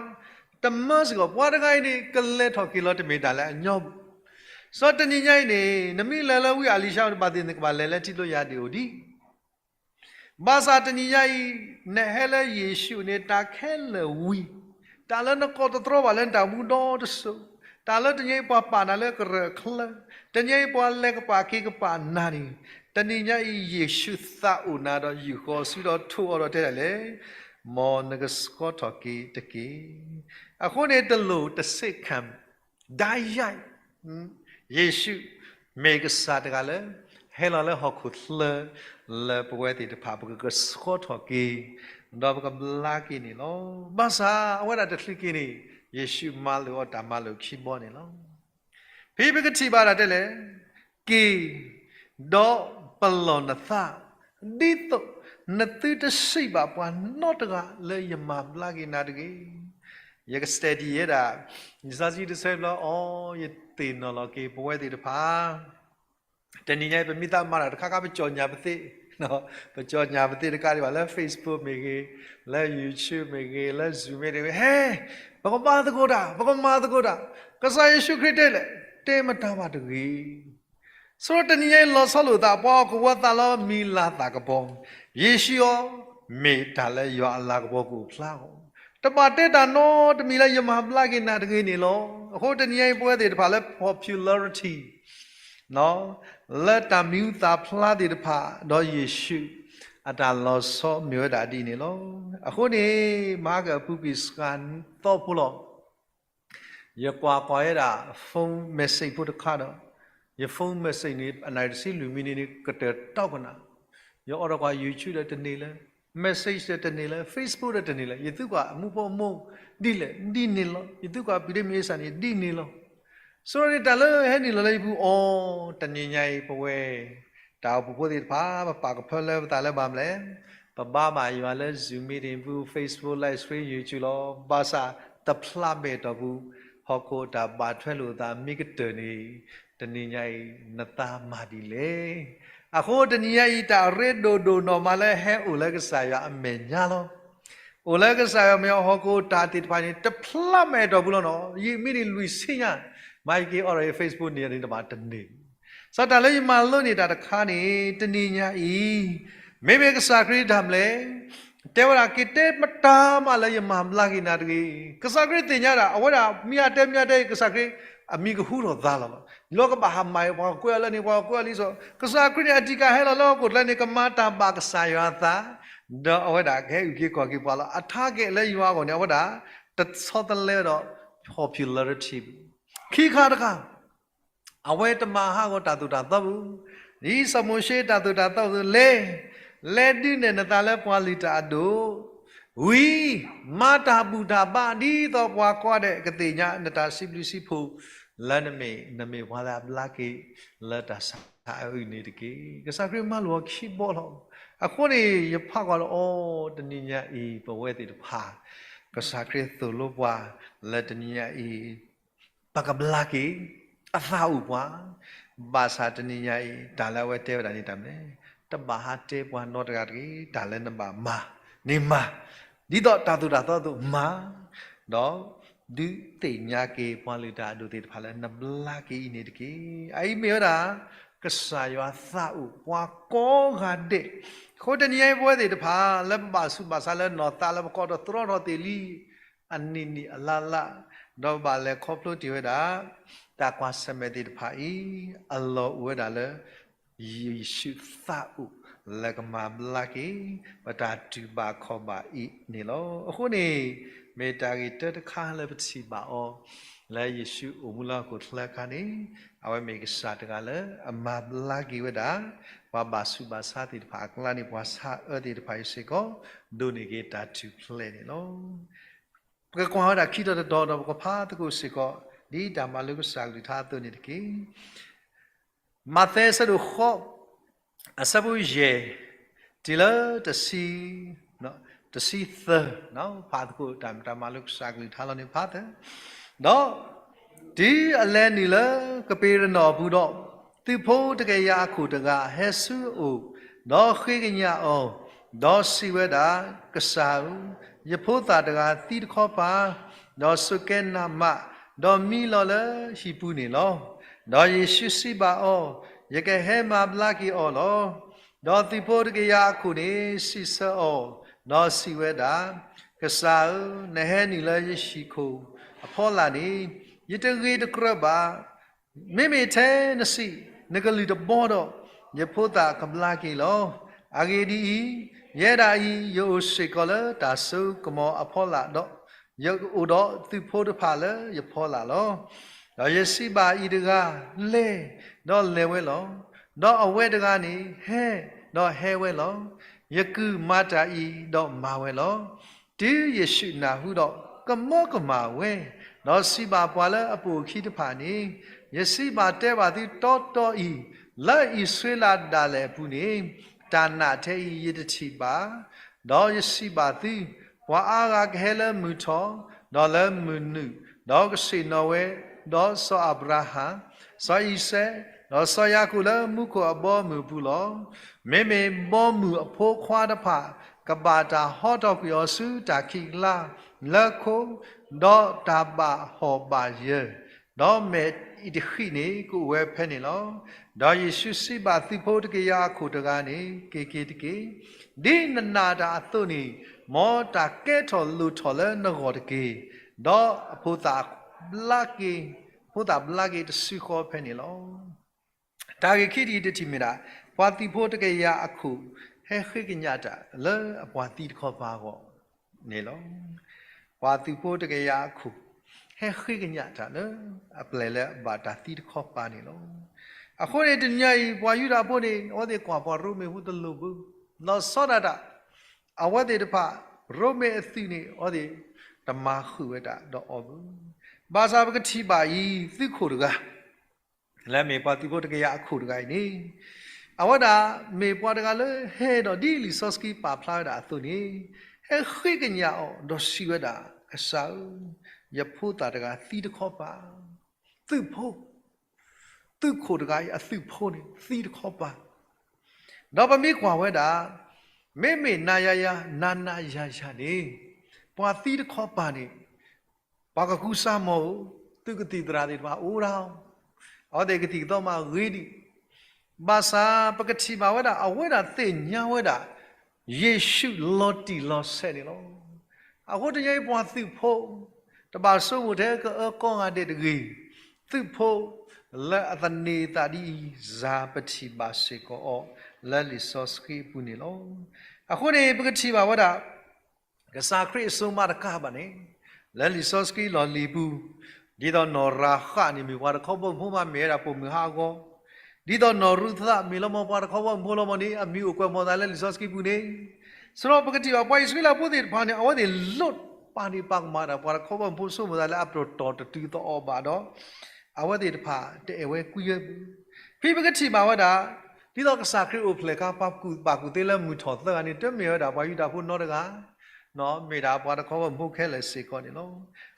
တမၢစ့ၢ်ကီး ပှၤတဂၤအံၤန့ၣ် ကလဲၤထီၣ်က့ၤလီၤတမ့ၢ်တၢ်လၢအညီဘၣ်. စီၤတနံၤညါအံၤန့ၣ် နမ့ၢ်လဲၤလၢဝံအလံၤၡါဘၣ်သ့ၣ် နကဘၣ်လဲၤလၢထံကျိယဲၢ်ဒံးအိၣ်ဒံး ဘၣ်ဆၣ်တနံၤညါအံၤ, နဟဲလၢယ့ၣ်ၡူးန့ၣ် တၢ်ခဲလၢာ်ဝံၤ, တၢ်လၢနကိးတတြီဘၣ်လၢနတၢ်မူဒီတစိၤ, တၢ်လၢတနံၤအံၤပှၤပာ်နၤလၢကရၢၢ်ချၢ, တနံၤအံၤပှၤလဲၤကပာ်က့ၤကပာ်နၤန့ၣ်, တနံၤညါအံၤ ယ့ၣ်ၡူးသးအိၣ်နၤဒီး ယူာ်ဃီၤဆူဒီးထိၣ်အီၤဒီးတဲဒၣ်လဲၣ်, မ်နကဆှီထီၣ်က့ၤတက့ၢ်. အဃိန့ၣ် တလိၣ်တဆ့ၣ်ခၣ် ဒါယိုက်, ယ့ၣ်ၡူးမ့ၢ်ကစၢ်တဂၤလၢ ဟဲလီၤလၢဟီၣ်ခိၣ်ချၢ လၢပဝဲသ့ၣ်တဖၣ် ပကကဆှီထီၣ်က့ၤ, ဒီးပကဘျါက့ၤန့ၣ်လီၤ. ဘၣ်ဆၣ်အဝဲဒၣ်တချုးက့ၤန့ၣ် ယ့ၣ်ၡူးမၤလိာ်အီၤတၢ်မၤလိာ်ခံဘီန့ၣ်လီၤ. ဖဲပကထံၣ်ဘၣ်ဒၣ်တဲလဲၣ်, က့ၤ, ဒီးပလီၢ်နသး, ဒ်သိးနသုတစံးဘၣ်ပှၤနီတဂၤလၢယမၤဘျါက့ၤနၤတဂ့ၤ. ယက study ဝဲဒၣ် လံာ်စီဆှံတဆၢဘျီအီၤ, ယသ့ၣ်နီၣ်လီၤက့ၤပဝဲသ့ၣ်တဖၣ် တနံၤညါအံၤ ပမ့ၢ်သးမၤတၢ်တခါခါ ပကၠီၣ်ညၣ်ပသ့ၣ်, ပကၠီၣ်ညၣ်ပသ့ၣ်တကးဒံးဘၣ် လၢ Facebook မ့ၢ်ဂ့ၤ, လၢ YouTube မ့ၢ်ဂ့ၤ, လၢ Zoom မ့ၢ်ဂ့ၤ, ဟဲ, ပကမၤသကိးတၢ်, ပကမၤသကိးတၢ်, ကစၢ်ယ့ၣ်ၡူးခရံာ်တဲလဲၣ်, တဲမတၤမၤတဂ့ၤ. ဆိတနံၤညါအံၤ လီၤဆီလိာ်သး ပှၤဟီၣ်ခိၣ်ဖိသးလီမံၤလၤသးကပီၤ, ယ့ၣ်ၡူးအီၤ မ့ၢ်တၢ်လၢယွၤအလၤကပီၤကအိၣ်ဖျါအီၤ, တဘၣ်တဲတၢ်နီတမံၤလၢယမၤဘျါက့ၤနၤတဂ့ၤန့ၣ်လီၤ. အဃိတနံၤညါအံၤ ပဝဲသ့ၣ်တဖၣ်လၢ popularity လၢတၢ်မံၤဟူသၣ်ဖျါသ့ၣ်တဖၣ် ဒီးယ့ၣ်ၡူးအတၢ်လီၤဆီမ့ၢ်ဝဲဒၣ်ဒ်န့ၣ်လီၤ. အဃိန့ၣ် မဟါကအပူၤကွံာ်စှၤသီဖိလီၤ. ယကွၢ်ကွၢ်ဝဲဒၣ် phone message ဖိတခါဒီး, ယ phone message န့ၣ် အနၣ်ရံၣ်တဆံလွံၢ်မံးနံးန့ၣ် ကတၢၢ်တီကနၣ်, ယအိးထီၣ်ကွၢ် YouTube ဒီးတန့ၢ်လၢ, message ဒီးတန့ၢ်လၢ, Facebook ဒီးတန့ၢ်လၢ, ယသုကွၢ်အမူဖိအမိၢ် ဒ်လဲၣ်ဒ်န့ၣ်လီၤ, ယသုကွၢ်ပံၤဒ့မ့ၢ်အ့စၢ်န့ၣ် ဒ်န့ၣ်လီၤ. ဆိန့ၣ်တၢ်လၢဟဲနုာ်လီၤလၢယပူၤအီၤ, တနံၤညါအံၤပဝဲ တၢ်အိၣ်ဖှိၣ်ဖိသ့ၣ်တဖၣ် ပပာ်ကဖၢလၢပသးလၢဘၣ်မနုၤလဲၣ်, ပဘါဘၣ်ယွၤလၢ Zoom meeting ပူၤ, Facebook live stream, YouTube လီၤ. ဘၣ်ဆၣ်တဖျါမဲာ်တီၢ်ပူၤ, ဟီၣ်ခိၣ်တၢ်ဘၣ်ထွဲလိာ်သးမ့ၢ်ကတၢၢ်န့ၣ်, တနံၤညါအံၤ နသးမၤဒ်လဲၣ်. အဃိတနံၤညါအံၤ တၢ်ရ့ဒိၣ်ဒိၣ်နီၢ်မးလၢဟဲအိၣ်လၢကစၢ်ယွၤအမဲာ်ညါလီၤ. အိၣ်လၢကစၢ်ယွၤမဲာ်ညါ ဟီၣ်ခိၣ်တၢ်သ့ၣ်တဖၣ်န့ၣ် တဖျါမဲာ်တီၢ်ပူၤလီၤနီၤ. ယံာ်မံးနံးလွံၢ်ဆံညါ, မၤယက့ၤအိးထီၣ်ယ Facebook န့ၣ်န့ၣ် တဘၣ်တန့ၢ်. စီၤတၢ်လၢယမၤလိန့ၢ်တၢ်တခါန့ၣ် တနံၤညါအံၤ, မ့မ့ၢ်ကစၢ်ခရံာ်တၢ်မလဲၣ်, တဲဝဲဒၣ် က့ၤတဲမတၤမးလၢယမၤဘျါက့ၤနၤတဂ့ၤ. ကစၢ်ခရံာ်သ့ၣ်ညါဒၣ် အဝဲဒၣ်မ့ၢ်အတဲမ့ၢ်အတဲ ကစၢ်ခရံာ်အမံၤကဟူထီၣ်သါလီၤလီၤ. လီၤကဘၣ်ဟးမၤအီၤ ပှၤကွဲးအီၤလၢန့ၣ် ပှၤကွဲးအီၤလံစီၤ. ကစၢ်ခရံာ်န့ၣ် အတံၢ်ကၢ်ဟဲလီၤလၢဟီၣ်ခိၣ်ချၢန့ၣ် ကမၤတၢ်ဘၣ်ကစၢ်ယွၤအသး, ဒီးအဝဲဒၣ်ကဟဲအုၣ်က့ၤခီၣ်က့ၤပှၤလီၤ. အ target လၢယွၤအဂီၢ်န့ၣ် အဝဲဒၣ် တဆီတလဲဒီး popularity ပူၤ. ခံခါတခါ အဝဲတမၤဟးဂီၤတၢ်သိၣ်တၢ်သီပူၤ, ဒ်စီၤမိၤၡ့တၢ်သိၣ်တၢ်သီပူၤ လဲၤ, လဲၤဒုးနဲၣ်နသးလၢပှၤလုၢ်တၢ်အဒိၣ်, ဝံၤ, မၤတၢ်ဘူၣ်တၢ်ဘါ ဒ်သိးပှၤကိးဂၤဒဲးကသ့ၣ်ညါ နတၢ်စံးဘျုးစံးဖှိၣ် လၢနမ့ၢ်, နမ့ၢ်ပှၤလၢအဘျါက့ၤ လၢတၢ်ဆါအုးန့ၣ်တက့ၢ်. ကစၢ်ခရံာ်မၤလိာ်အီၤခံဘီလီၤ. အဃိန့ၣ် ယဖးကွၢ်လီၤအီၤ တနံၤညါအံၤ ပဝဲသ့ၣ်တဖၣ် ကစၢ်ခရံာ်သိၣ်လိပှၤ လၢတနံၤညါအံၤ ပကဘျါက့ၤ အသးအိၣ်ပှၤ, ဘၣ်ဆၣ်တနံၤညါအံၤ တၢ်လၢအဝဲတဲဝဲဒၣ်န့ၣ်တၢ်မနုၤလဲၣ်, တဘၣ်ဟးတဲပှၤနီတဂၤတဂ့ၤ, တၢ်လၢနဘၣ်မၤန့ၣ်မၤ, ဒ်သိးတၢ်သိၣ်တၢ်သီအသိးမၤ, ဒီးဒုးသ့ၣ်ညါက့ၤပှၤလုၢ်တၢ်အဒိၣ်သ့ၣ်တဖၣ်လၢနဘျါက့ၤအံၤန့ၣ်တက့ၢ်. အအံၤမ့ၢ်ဝဲဒၣ် ကစၢ်ယွၤသးအိၣ်ပှၤကိးဂၤဒဲး, အဃိတနံၤညါအံၤပဝဲသ့ၣ်တဖၣ် လၢပဘၣ်ဆူးဘၣ်ဆါလၢနီၢ်သးလၢပကိးတတြီထီၣ်သ့ၣ်လံ အနံၣ်နံၣ်အလါလါ, ဒီးပဘၣ်လဲၤခီဖျိတ့ၢ်ဝဲဒၣ် တၢ်ကွၢ်ဆၢၣ်မဲာ်သ့ၣ်တဖၣ်အံၤ အလီၢ်အိၣ်ဝဲဒၣ်လၢ ယ့ၣ်ၡူးသးအိၣ်လၢကမၤဘျါက့ၤ ပတၢ်တူၢ်ဘၣ်ခီၣ်ဘၣ်အံၤန့ၣ်လီၤ. အဃိန့ၣ် မ့ၢ်တၢ်ဂ့ၢ်တၢတခါလၢပထံၣ်ဘၣ်အီၤ လၢယ့ၣ်ၡူးအိၣ်မူလၢဟီၣ်ခိၣ်ချၢအခါန့ၣ် အဝဲမ့ၢ်ကစၢ်တဂၤလၢအမၤဘျါက့ၤဝဲဒၣ် ပှၤဘၣ်ဆူးဘၣ်ဆါသ့ၣ်တဖၣ်အကျါန့ၣ် ပှၤဆါအၢသ့ၣ်တဖၣ်အံၤစ့ၢ်ကီး ဒိးန့ၢ်က့ၤတၢ်ထူၣ်ဖျဲးန့ၣ်လီၤ. ပကကွၢ်ဝဲဒၣ်ခံတီၤတတီၤဒီးပကဖးသကိးစ့ၢ်ကီး ဒ်တၢ်မၤလိကစၢ်ကလုၢ်ကထါအသိးန့ၣ်တက့ၢ်. မးသဲအဆၢဒိၣ်ဃိး အဆၢဖိယဲၢ် တုၤလၢတဆံ, တဆံသၢ, ဖးသကိးတၢ်မၤလိကစၢ်ကလုၢ်ကထါလီၤန့ၣ်ဖးသၢ, ဒီး တုၤအလဲၤနုာ်လၢကပ့းရနီၣ်အပူၤဒီး, သုးဖိတကယၤအခိၣ်တဂၤဟဲဆူအအိၣ်, ဒီးဃ့ကညးအီၤ, ဒီးစံးဝဲဒၣ်, ကစၢ်ဧၢ, ယဖိသၣ်တဂၤသံတခီပၤ, ဒီးဆိးကဲနးမး, ဒီးမံလီၤလၢဟံၣ်ပူၤန့ၣ်လီၤ. ဒီးယ့ၣ်ၡူးစံးဘၣ်အီၤ, ယကဟဲမၤဘျါက့ၤအီၤလီၤ. ဒီးသုးဖိတကယၤအခိၣ်န့ၣ် စံးဆၢအီၤ, ဒီးစံးဝဲဒၣ်, ကစၢ်ဧၢ, နဟဲနုာ်လၢယဟံၣ်ခိၣ်အဖီလာ်န့ၣ်, ယတဂ့ၤတကြၢးဘၣ်. မ့မ့ၢ်ထဲနစံး, နကလုၢ်တဘီဒီး, ယဖိသၣ်ကဘျါက့ၤလီၤ. အဂ့ၢ်ဒ်အံၤ, ယဲဒၣ်အံၤ ယအိၣ်စ့ၢ်ကီးလၢတၢ်စိကမီၤအဖီလာ်ဒီး, ယအိၣ်ဒီးသုးဖိတဖၣ်လၢယဖီလာ်လီၤ. ဒီးယစံးဘၣ်အံၤတဂၤ, လဲၤ, ဒီးလဲၤဝဲလီၤ. ဒီးအဝဲတဂၤန့ၣ်, ဟဲ, ဒီးဟဲဝဲလီၤ. ယကုၢ်မၤတၢ်အံၤ, ဒီးမၤဝဲလီၤ. တုၤယ့ၣ်ရှူးနၢ်ဟူဒီး, ကမီကမၣ်ဝဲ, ဒီးစံးဘၣ်ပှၤလၢအပိာ်အခံတဖၣ်န့ၣ်, ယစံးဘၣ်တဲဘၣ်သုတီတီအံၤ, လၢအံၣ်စရ့လးဒၣ်လဲာ်အပူၤန့ၣ်, တၢ်နာ်ထဲအံၤယတထံၣ်ဘၣ်. ဒီးယစံးဘၣ်သု, ပှၤအါဂၤကဟဲလၢမုၢ်ထီၣ်, ဒီးလၢမုၢ်နုာ်, ဒီးကဆ့ၣ်နီၤဝဲ, ဒီးစီၤအၤဘြၤဟၣ်, စီၤအံၤစဲး, ဒီးစီၤယၤကိာ်လၢမူခိၣ်အဘီအမုၢ်အပူၤလီၤ. မ့မ့ၢ်ဘီမုၢ်အဖိခွါတဖၣ် ကဘၣ်တၢ်ဟီထီၣ်ကွံာ်အီၤဆူတၢ်ခံးကျါလၢခိ, ဒီးတၢ်ဘၣ်ဟီၣ်ဘၣ်ယၢၤ, ဒီးမဲာ်အံၤတဃံးန့ၣ် ကအိၣ်ဝဲဖဲန့ၣ်လီၤ. ဒီးယ့ၣ်ရှူးစံးဘၣ်သုးဖိတကယၤအခိၣ်တဂၤန့ၣ်, က့ၤက့ၤတက့ၢ်. ဒ်နနာ်တၢ်အသိးန့ၣ်, မ်တၢ်ကဲထီၣ်လိၣ်ထီၣ်လၢနဂီၢ်တက့ၢ်. ဒီးအဖိသၣ်ဘျါက့ၤ, အဖိသၣ်ဘျါက့ၤတစုဃီဖဲန့ၣ်လီၤ. တၢ်ဂ့ၢ်ခံတဂ့ၤတထံၣ်မ့ၢ်ဒၣ်, ပှၤသုးဖိတကယၤအခိၣ် ဟဲဃ့ကညးတၢ်လၢအပှၤသံတခီပၤအဂီၢ်န့ၣ်လီၤ. ပှၤသုးဖိတကယၤအခိၣ် ဟဲဃ့ကညးတၢ်လၢအပျဲၢ်လၢအဘၣ်တၢ်သံတခီပၤန့ၣ်လီၤ. အဃိန့ၣ်တနံၤအံၤ ပှၤယူဒၤဖိန့ၣ် အဝဲသ့ၣ်ကွၢ်ပှၤရိမ့ၤဖိတလိၣ်ဘၣ်, လီၤဆီဒၣ်တၢ်, အဝဲသ့ၣ်တဖၣ် ရိမ့ၤအသုးန့ၣ် အဝဲသ့ၣ်တမၤဃုာ်ဝဲတၢ်ဒီးအီၤဘၣ်. ဘၣ်ဆၣ်ပကထံၣ်ဘၣ်အံၤ သုးခိၣ်တဂၤ လၢအမ့ၢ်ပှၤသုးဖိတကယၤအခိၣ်တဂၤအံၤန့ၣ်, အဝဲဒၣ်မ့ၢ်ပှၤတဂၤလၢဟဲဒီးဒ်လံာ်စီဆှံပာ်ဖျါဝဲဒၣ်အသိးန့ၣ်, ဟဲဃ့ကညးအီၤဒီးစံးဝဲဒၣ်, ကစၢ်ဧၢ, ယဖိသၣ်တဂၤသံတခီပၤ, သုးဖိ, သုးခိၣ်တဂၤအံၤအသုးဖိန့ၣ်သံတခီပၤ, ဒီးပမ့ၢ်ကွၢ်ဝဲဒၣ်, မ့မ့ၢ်နၤယၤယၤ နၤနၤယၤယၤန့ၣ်, ပှၤသံတခီပၤန့ၣ် ပှၤကကူစါမီၤဧိၤ, သုးကသံၣ်သရၣ်သ့ၣ်တဖၣ်အိၣ်ဒၣ်, အဝဲသ့ၣ်ကသံၣ်ကသီမးဂ့ၤဒံး, ဘၣ်ဆၣ်ပကထံၣ်ဘၣ်ဝဲဒၣ် အဝဲဒၣ်သ့ၣ်ညါဝဲဒၣ် ယ့ၣ်ၡူးလီၤတံၢ်လီၤဆဲးန့ၣ်လီၤ. အဃိတနံၤအံၤပှၤသုးဖိ တဘၣ်ဆိကမိၣ်ထဲကအၢကိးဂၤဒဲးတဂ့ၤ, သုးဖိလၢအသန့ၤအသးဒ်အံၤ စၢ်ပထံၣ်ဘၣ်စ့ၢ်ကီးအီၤ လၢလံာ်စီဆှံအပူၤန့ၣ်လီၤ. အဃိန့ၣ် ပကထံၣ်ဘၣ်ဝဲဒၣ် ကစၢ်ခရံာ်အစိမးတကးဘၣ်န့ၣ်, လၢလံာ်စီဆှံလီၢ်လံၤပူၤ, ဒ်သိးနီၢ်ရၤဃးန့ၣ်မ့ၢ်ပှၤတခီဘီမုၢ်ဖိမး မ့ၢ်ဝဲဒၣ်ပိာ်မုၣ်ဟးဂီၤ, ဒ်သိးနီၢ်ရူၤသးမ့ၢ်လီၤမၢ်ပှၤတခီဘီမုၢ်ဖိလီၤမၢ်န့ၣ် အမံၤအိၣ်ကွဲးမီၤသးလၢလံာ်စီဆှံပူၤန့ၣ်, စရီပကထံၣ်ဘၣ်ပှၤအံၣ်စရ့လးဖိသ့ၣ်တဖၣ်န့ၣ် အဝဲသ့ၣ်လိၣ်ပာ်ဒံးပာ်ကမၣ်ဒၣ် ပှၤတခီဘီမုၢ်ဖိဆိကမိၣ်သးလၢအပတီၢ်တတုၤသအီၣ်ဘၣ်ဒီး အဝဲသ့ၣ်တဖၣ်တအဲၣ်ဝဲကွံဝဲဘၣ်. ဖဲပကထံၣ်ဘၣ်ဝဲဒၣ် ဒ်သိးကစၢ်ခရံာ်အိၣ်ဖျဲၣ်အခါ ပှၤကူၣ်ဘၣ်ကူၣ်သ့လၢမုၢ်ထီၣ်သၢဂၤန့ၣ် တမ့ၢ်ဝဲဒၣ်ပှၤယူဒၤဖိနီတဂၤ, မ့ၢ်ဒၣ်ပှၤတခီဘီမုၢ်ဖိခဲလၢာ်စ့ၢ်ကီးန့ၣ်လီၤ.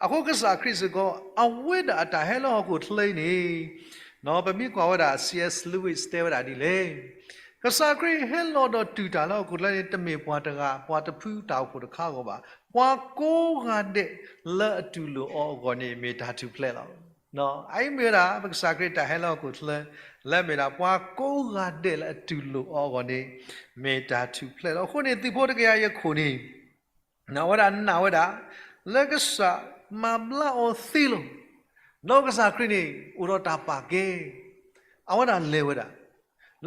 အဃိကစၢ်ခရံာ်စ့ၢ်ကီး အဝဲဒၣ်အတၢ်ဟဲလၢဟီၣ်ခိၣ်ချၢအံၤန့ၣ်, ပမ့ၢ်ကွၢ်ဝဲဒၣ် C S Lewis တဲဝဲဒၣ်ဒ်လဲၣ်, ကစၢ်ခရံာ်ဟဲလီၤဒီးတူၢ်တၢ်လၢဟီၣ်ခိၣ်ချၢန့ၣ် တမ့ၢ်ပှၤတဂၤ ပှၤတဖုတၢ်အိၣ်ဖှိၣ်တခါအဂီၢ်ဘၣ်, ပှၤကိးဂၤဒဲးလၢအတူၢ်လိာ်အီၤအဂီၢ်န့ၣ် မ့ၢ်တၢ်ထူၣ်ဖျဲးလီၤ. အအံၤမ့ၢ်ဝဲဒၣ် ပကစၢ်ခရံာ်တၢ်ဟဲလၢဟီၣ်ခိၣ်ချၢ လၢမ့ၢ်ဒၣ်ပှၤကိးဂၤဒဲးလၢအတူၢ်လိာ်အီၤအဂီၢ်န့ၣ် မ့ၢ်တၢ်ထူၣ်ဖျဲးလီၤ. အဃိန့ၣ် သုးဖိတကယၤအံၤအခိၣ်န့ၣ် အဝဲဒၣ်နာ်ဝဲဒၣ် လၢကစၢ်မၤဘျါအီၤသ့လီၤ. ဒီးကစၢ်ခရံာ်န့ၣ် အိၣ်ဒီးတၢ်ပာ်ကဲ, အဝဲဒၣ်လဲၤဝဲဒၣ်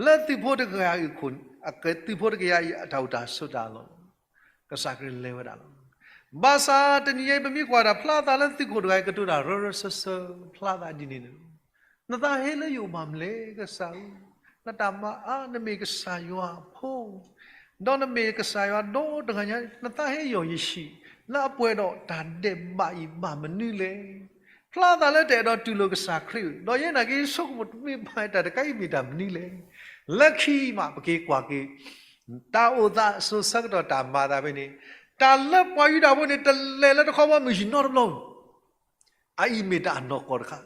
လၢသုးဖိတကယၤအံၤအခိၣ်, သုးဖိတကယၤအံၤအတၢ်အိၣ်တၢ်ဆိးတၢ်လီၢ်, ကစၢ်ခရံာ်လဲၤဝဲဒၣ်လီၤ. ဘၣ်ဆၣ်တနံၤအံၤပမ့ၢ်ကွၢ်ဒၣ်ဖျါသးလၢသုးခိၣ်တဂၤအံၤ ကတိၤတၢ်ရၢရၢစၢၢ်စၢၢ် ဖျါသးဒ်န့ၣ်န့ၣ်, နသးဟ့လၢယအိၣ်ဘၣ်မနုၤလဲၣ် ကစၢ်ဧၢ, နတၢ်မၤအါ နမ့ၢ်ကစၢ်ယွၤအဖိ ဒီးနမ့ၢ်ကစၢ်ယွၤဒီတဂၤညါ နသးဟ့ယီၢ်ယဆံး လၢအပှဲၤဒီးတၢ်ဒဲးဘးအံၤဘၣ်မနုၤလဲၣ်. ဖျါသးလၢတအဲၣ်ဒိးတူၢ်လိာ်ကစၢ်ခရံာ်, ဒီးယဲနာ်က့ဆိကမိၣ်တမ့ၢ်ဘၣ်တၢ်တခါအံၤမ့ၢ်တၢ်မနုၤလဲၣ်. လၢခံမးပက့ၤကွၢ်က့ၤ တၢ်အိၣ်သးစိၤဆၢကတီၢ်တၢ်မၤသးဖဲန့ၣ်, တၢ်လၢပှၤယူဒၤဖိန့ၣ် တလဲၤလၢတခီဘီမုၢ်ဟံၣ်နီတဘျီ အအံၤမ့ၢ်တၢ်အနီၢ်ကီၢ်တခါ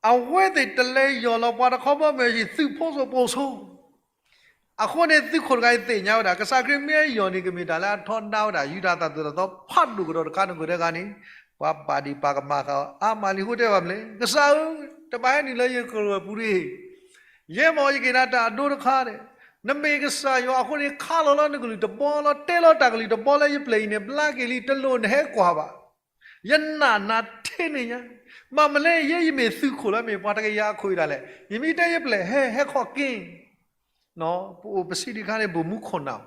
အဝဲသ့ၣ်တလဲၤယီၢ်လီၤပှၤတခီဘီမုၢ်ဟံၣ် သုးဖိစိၤပိာ်စိၤ, အဃိန့ၣ်သုးခိၣ်တဂၤအံၤသ့ၣ်ညါဝဲဒၣ် ကစၢ်ခရံာ်မ့ၢ်ယီၢ်န့ၣ် ကမ့ၢ်တၢ်လၢအထီဒါဝဲဒၣ် ယူဒၤသၣ်သိၣ်တၢ်သီဖးဒိၣ်ကဒီးတခါန့ၣ် ကတၢၢ်တဂၤန့ၣ် ပှၤပာ်ဒံးပာ်ကမၣ်ဃာ်အီၤအါမးလံ အဃိတဲဘၣ်မနုၤလဲၣ်, ကစၢ်ဧၢ, တဘၣ်ဟဲနုာ်လၢယကရၢၢ်ပူၤတဂ့ၤ, ယဲမ့ၢ်ယက့ၤနၤတၢ်အဒိတခါန့ၣ် နမ့ၢ်ကစၢ်ယွၤအဃိန့ၣ် ခါလီၤလၢနကလုၢ်တဘီလီၤ, တဲလီၤတၢ်ကလုၢ်တဘီလၢယပျဲၢ်အံၤန့ၣ် ဘျါက့ၤလံ, တလိၣ်နဟဲကွၢ်ဘၣ်. ယနာ်နၤထဲန့ၣ်ညါ, ဘၣ်မနုၤလဲၣ် ယဲယမ့ၢ်သုးခိၣ်လၢမ့ၢ်ပှၤတကယၤအခိၣ်အံၤဒၣ်လဲာ်, ယမ့ၢ်တဲယပျဲၢ် ဟဲ ဟဲခီၣ်က့ၤ, ပအိၣ်ပစံးဒံးခါန့ၣ် ဘိၣ်မူခိၣ်နၢ်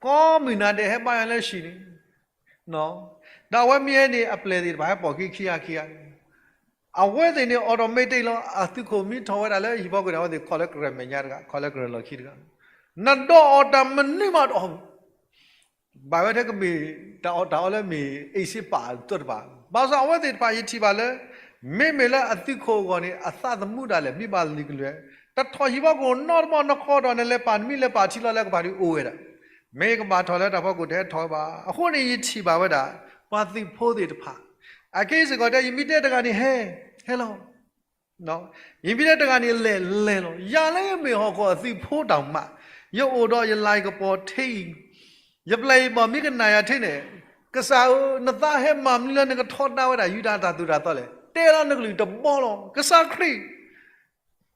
ကိးမုၢ်နၤဒဲးဟဲဘါယွၤလၢဟံၣ်န့ၣ်, ဒီးအဝဲမ့ၢ်ဟဲန့ၣ် အပျဲၢ်သ့ၣ်တဖၣ်ဟဲပိာ်ခံခံဂၤခံဂၤန့ၣ်, အဝဲသ့ၣ်န့ၣ် automatic လီၤ. အသုးခိၣ်မ့ၢ်ထီၣ်ဝဲဒၣ်လၢဟံၣ်ဖီခိၣ်န့ၣ် အဝဲသ့ၣ်ခီၣ်လၢကရၢၢ်မဲာ်ညါတဂၤ, ခီၣ်လၢကရၢၢ်လီၢ်ခံတဂၤ, နဒိးအီၣ်တၢ်မနုၤမးတအိၣ် ဘၣ်ဝဲထဲကမ့ၢ်တၢ်အီၣ်တၢ်အီလၢမ့ၢ်အ့ၣ်စ့ပာ်အသီတဖၣ်, ဘၣ်ဆၣ်အဝဲသ့ၣ်တဖၣ်ယထံၣ်ဘၣ်လၢ မ့မ့ၢ်လၢအသုးခိၣ်အဂီၢ်န့ၣ် အသးသမူဒၣ်လဲာ် မ့ၢ်ဘၣ်လံၤကလွဲၢ်, တထီၣ်ဟံၣ်ဖီခိၣ်နီတဘျီ နဃီဒီးနလဲၤပာ် နမ့ၢ်လဲၤပာ်ထံလီၤလၢကပၤဒုးအိၣ်ဝဲဒၣ်, မ့ၢ်ကဘၣ်ထီၣ်လၢတၢ်ဖီခိၣ်တဟဲထီၣ်ဝဲဘၣ်. အဃိန့ၣ်ယထံၣ်ဘၣ်ဝဲဒၣ် ပှၤသုးဖိသ့ၣ်တဖၣ်, အခဲအံၤစ့ၢ်ကီးတဲ ယမ့ၢ်တဲတဂၤန့ၣ် ဟဲ, ဟဲလီၤ ယမ့ၢ်တဲတဂၤန့ၣ် လဲၤလဲၤလီၤ. ယၤလၢယမ့ၢ်ဟီၣ်ခိၣ်အသုးဖိတၢ်မး, ယအိၣ်ဒီးယလၤကပီၤထဲအံၤ, ယပျဲၢ်အံၤဘၣ်မ့ၢ်ကနၣ်ယၤထဲန့ၣ်, ကစၢ်ဧၢ, နသးဟဲမၤမနုၤလၢနကထီဒါဝဲဒၣ်ယူဒၤတၢ်သိၣ်တၢ်သီလဲၣ်. တဲလီၤနကလုၢ်တဘီလီၤ. ကစၢ်ခရံာ်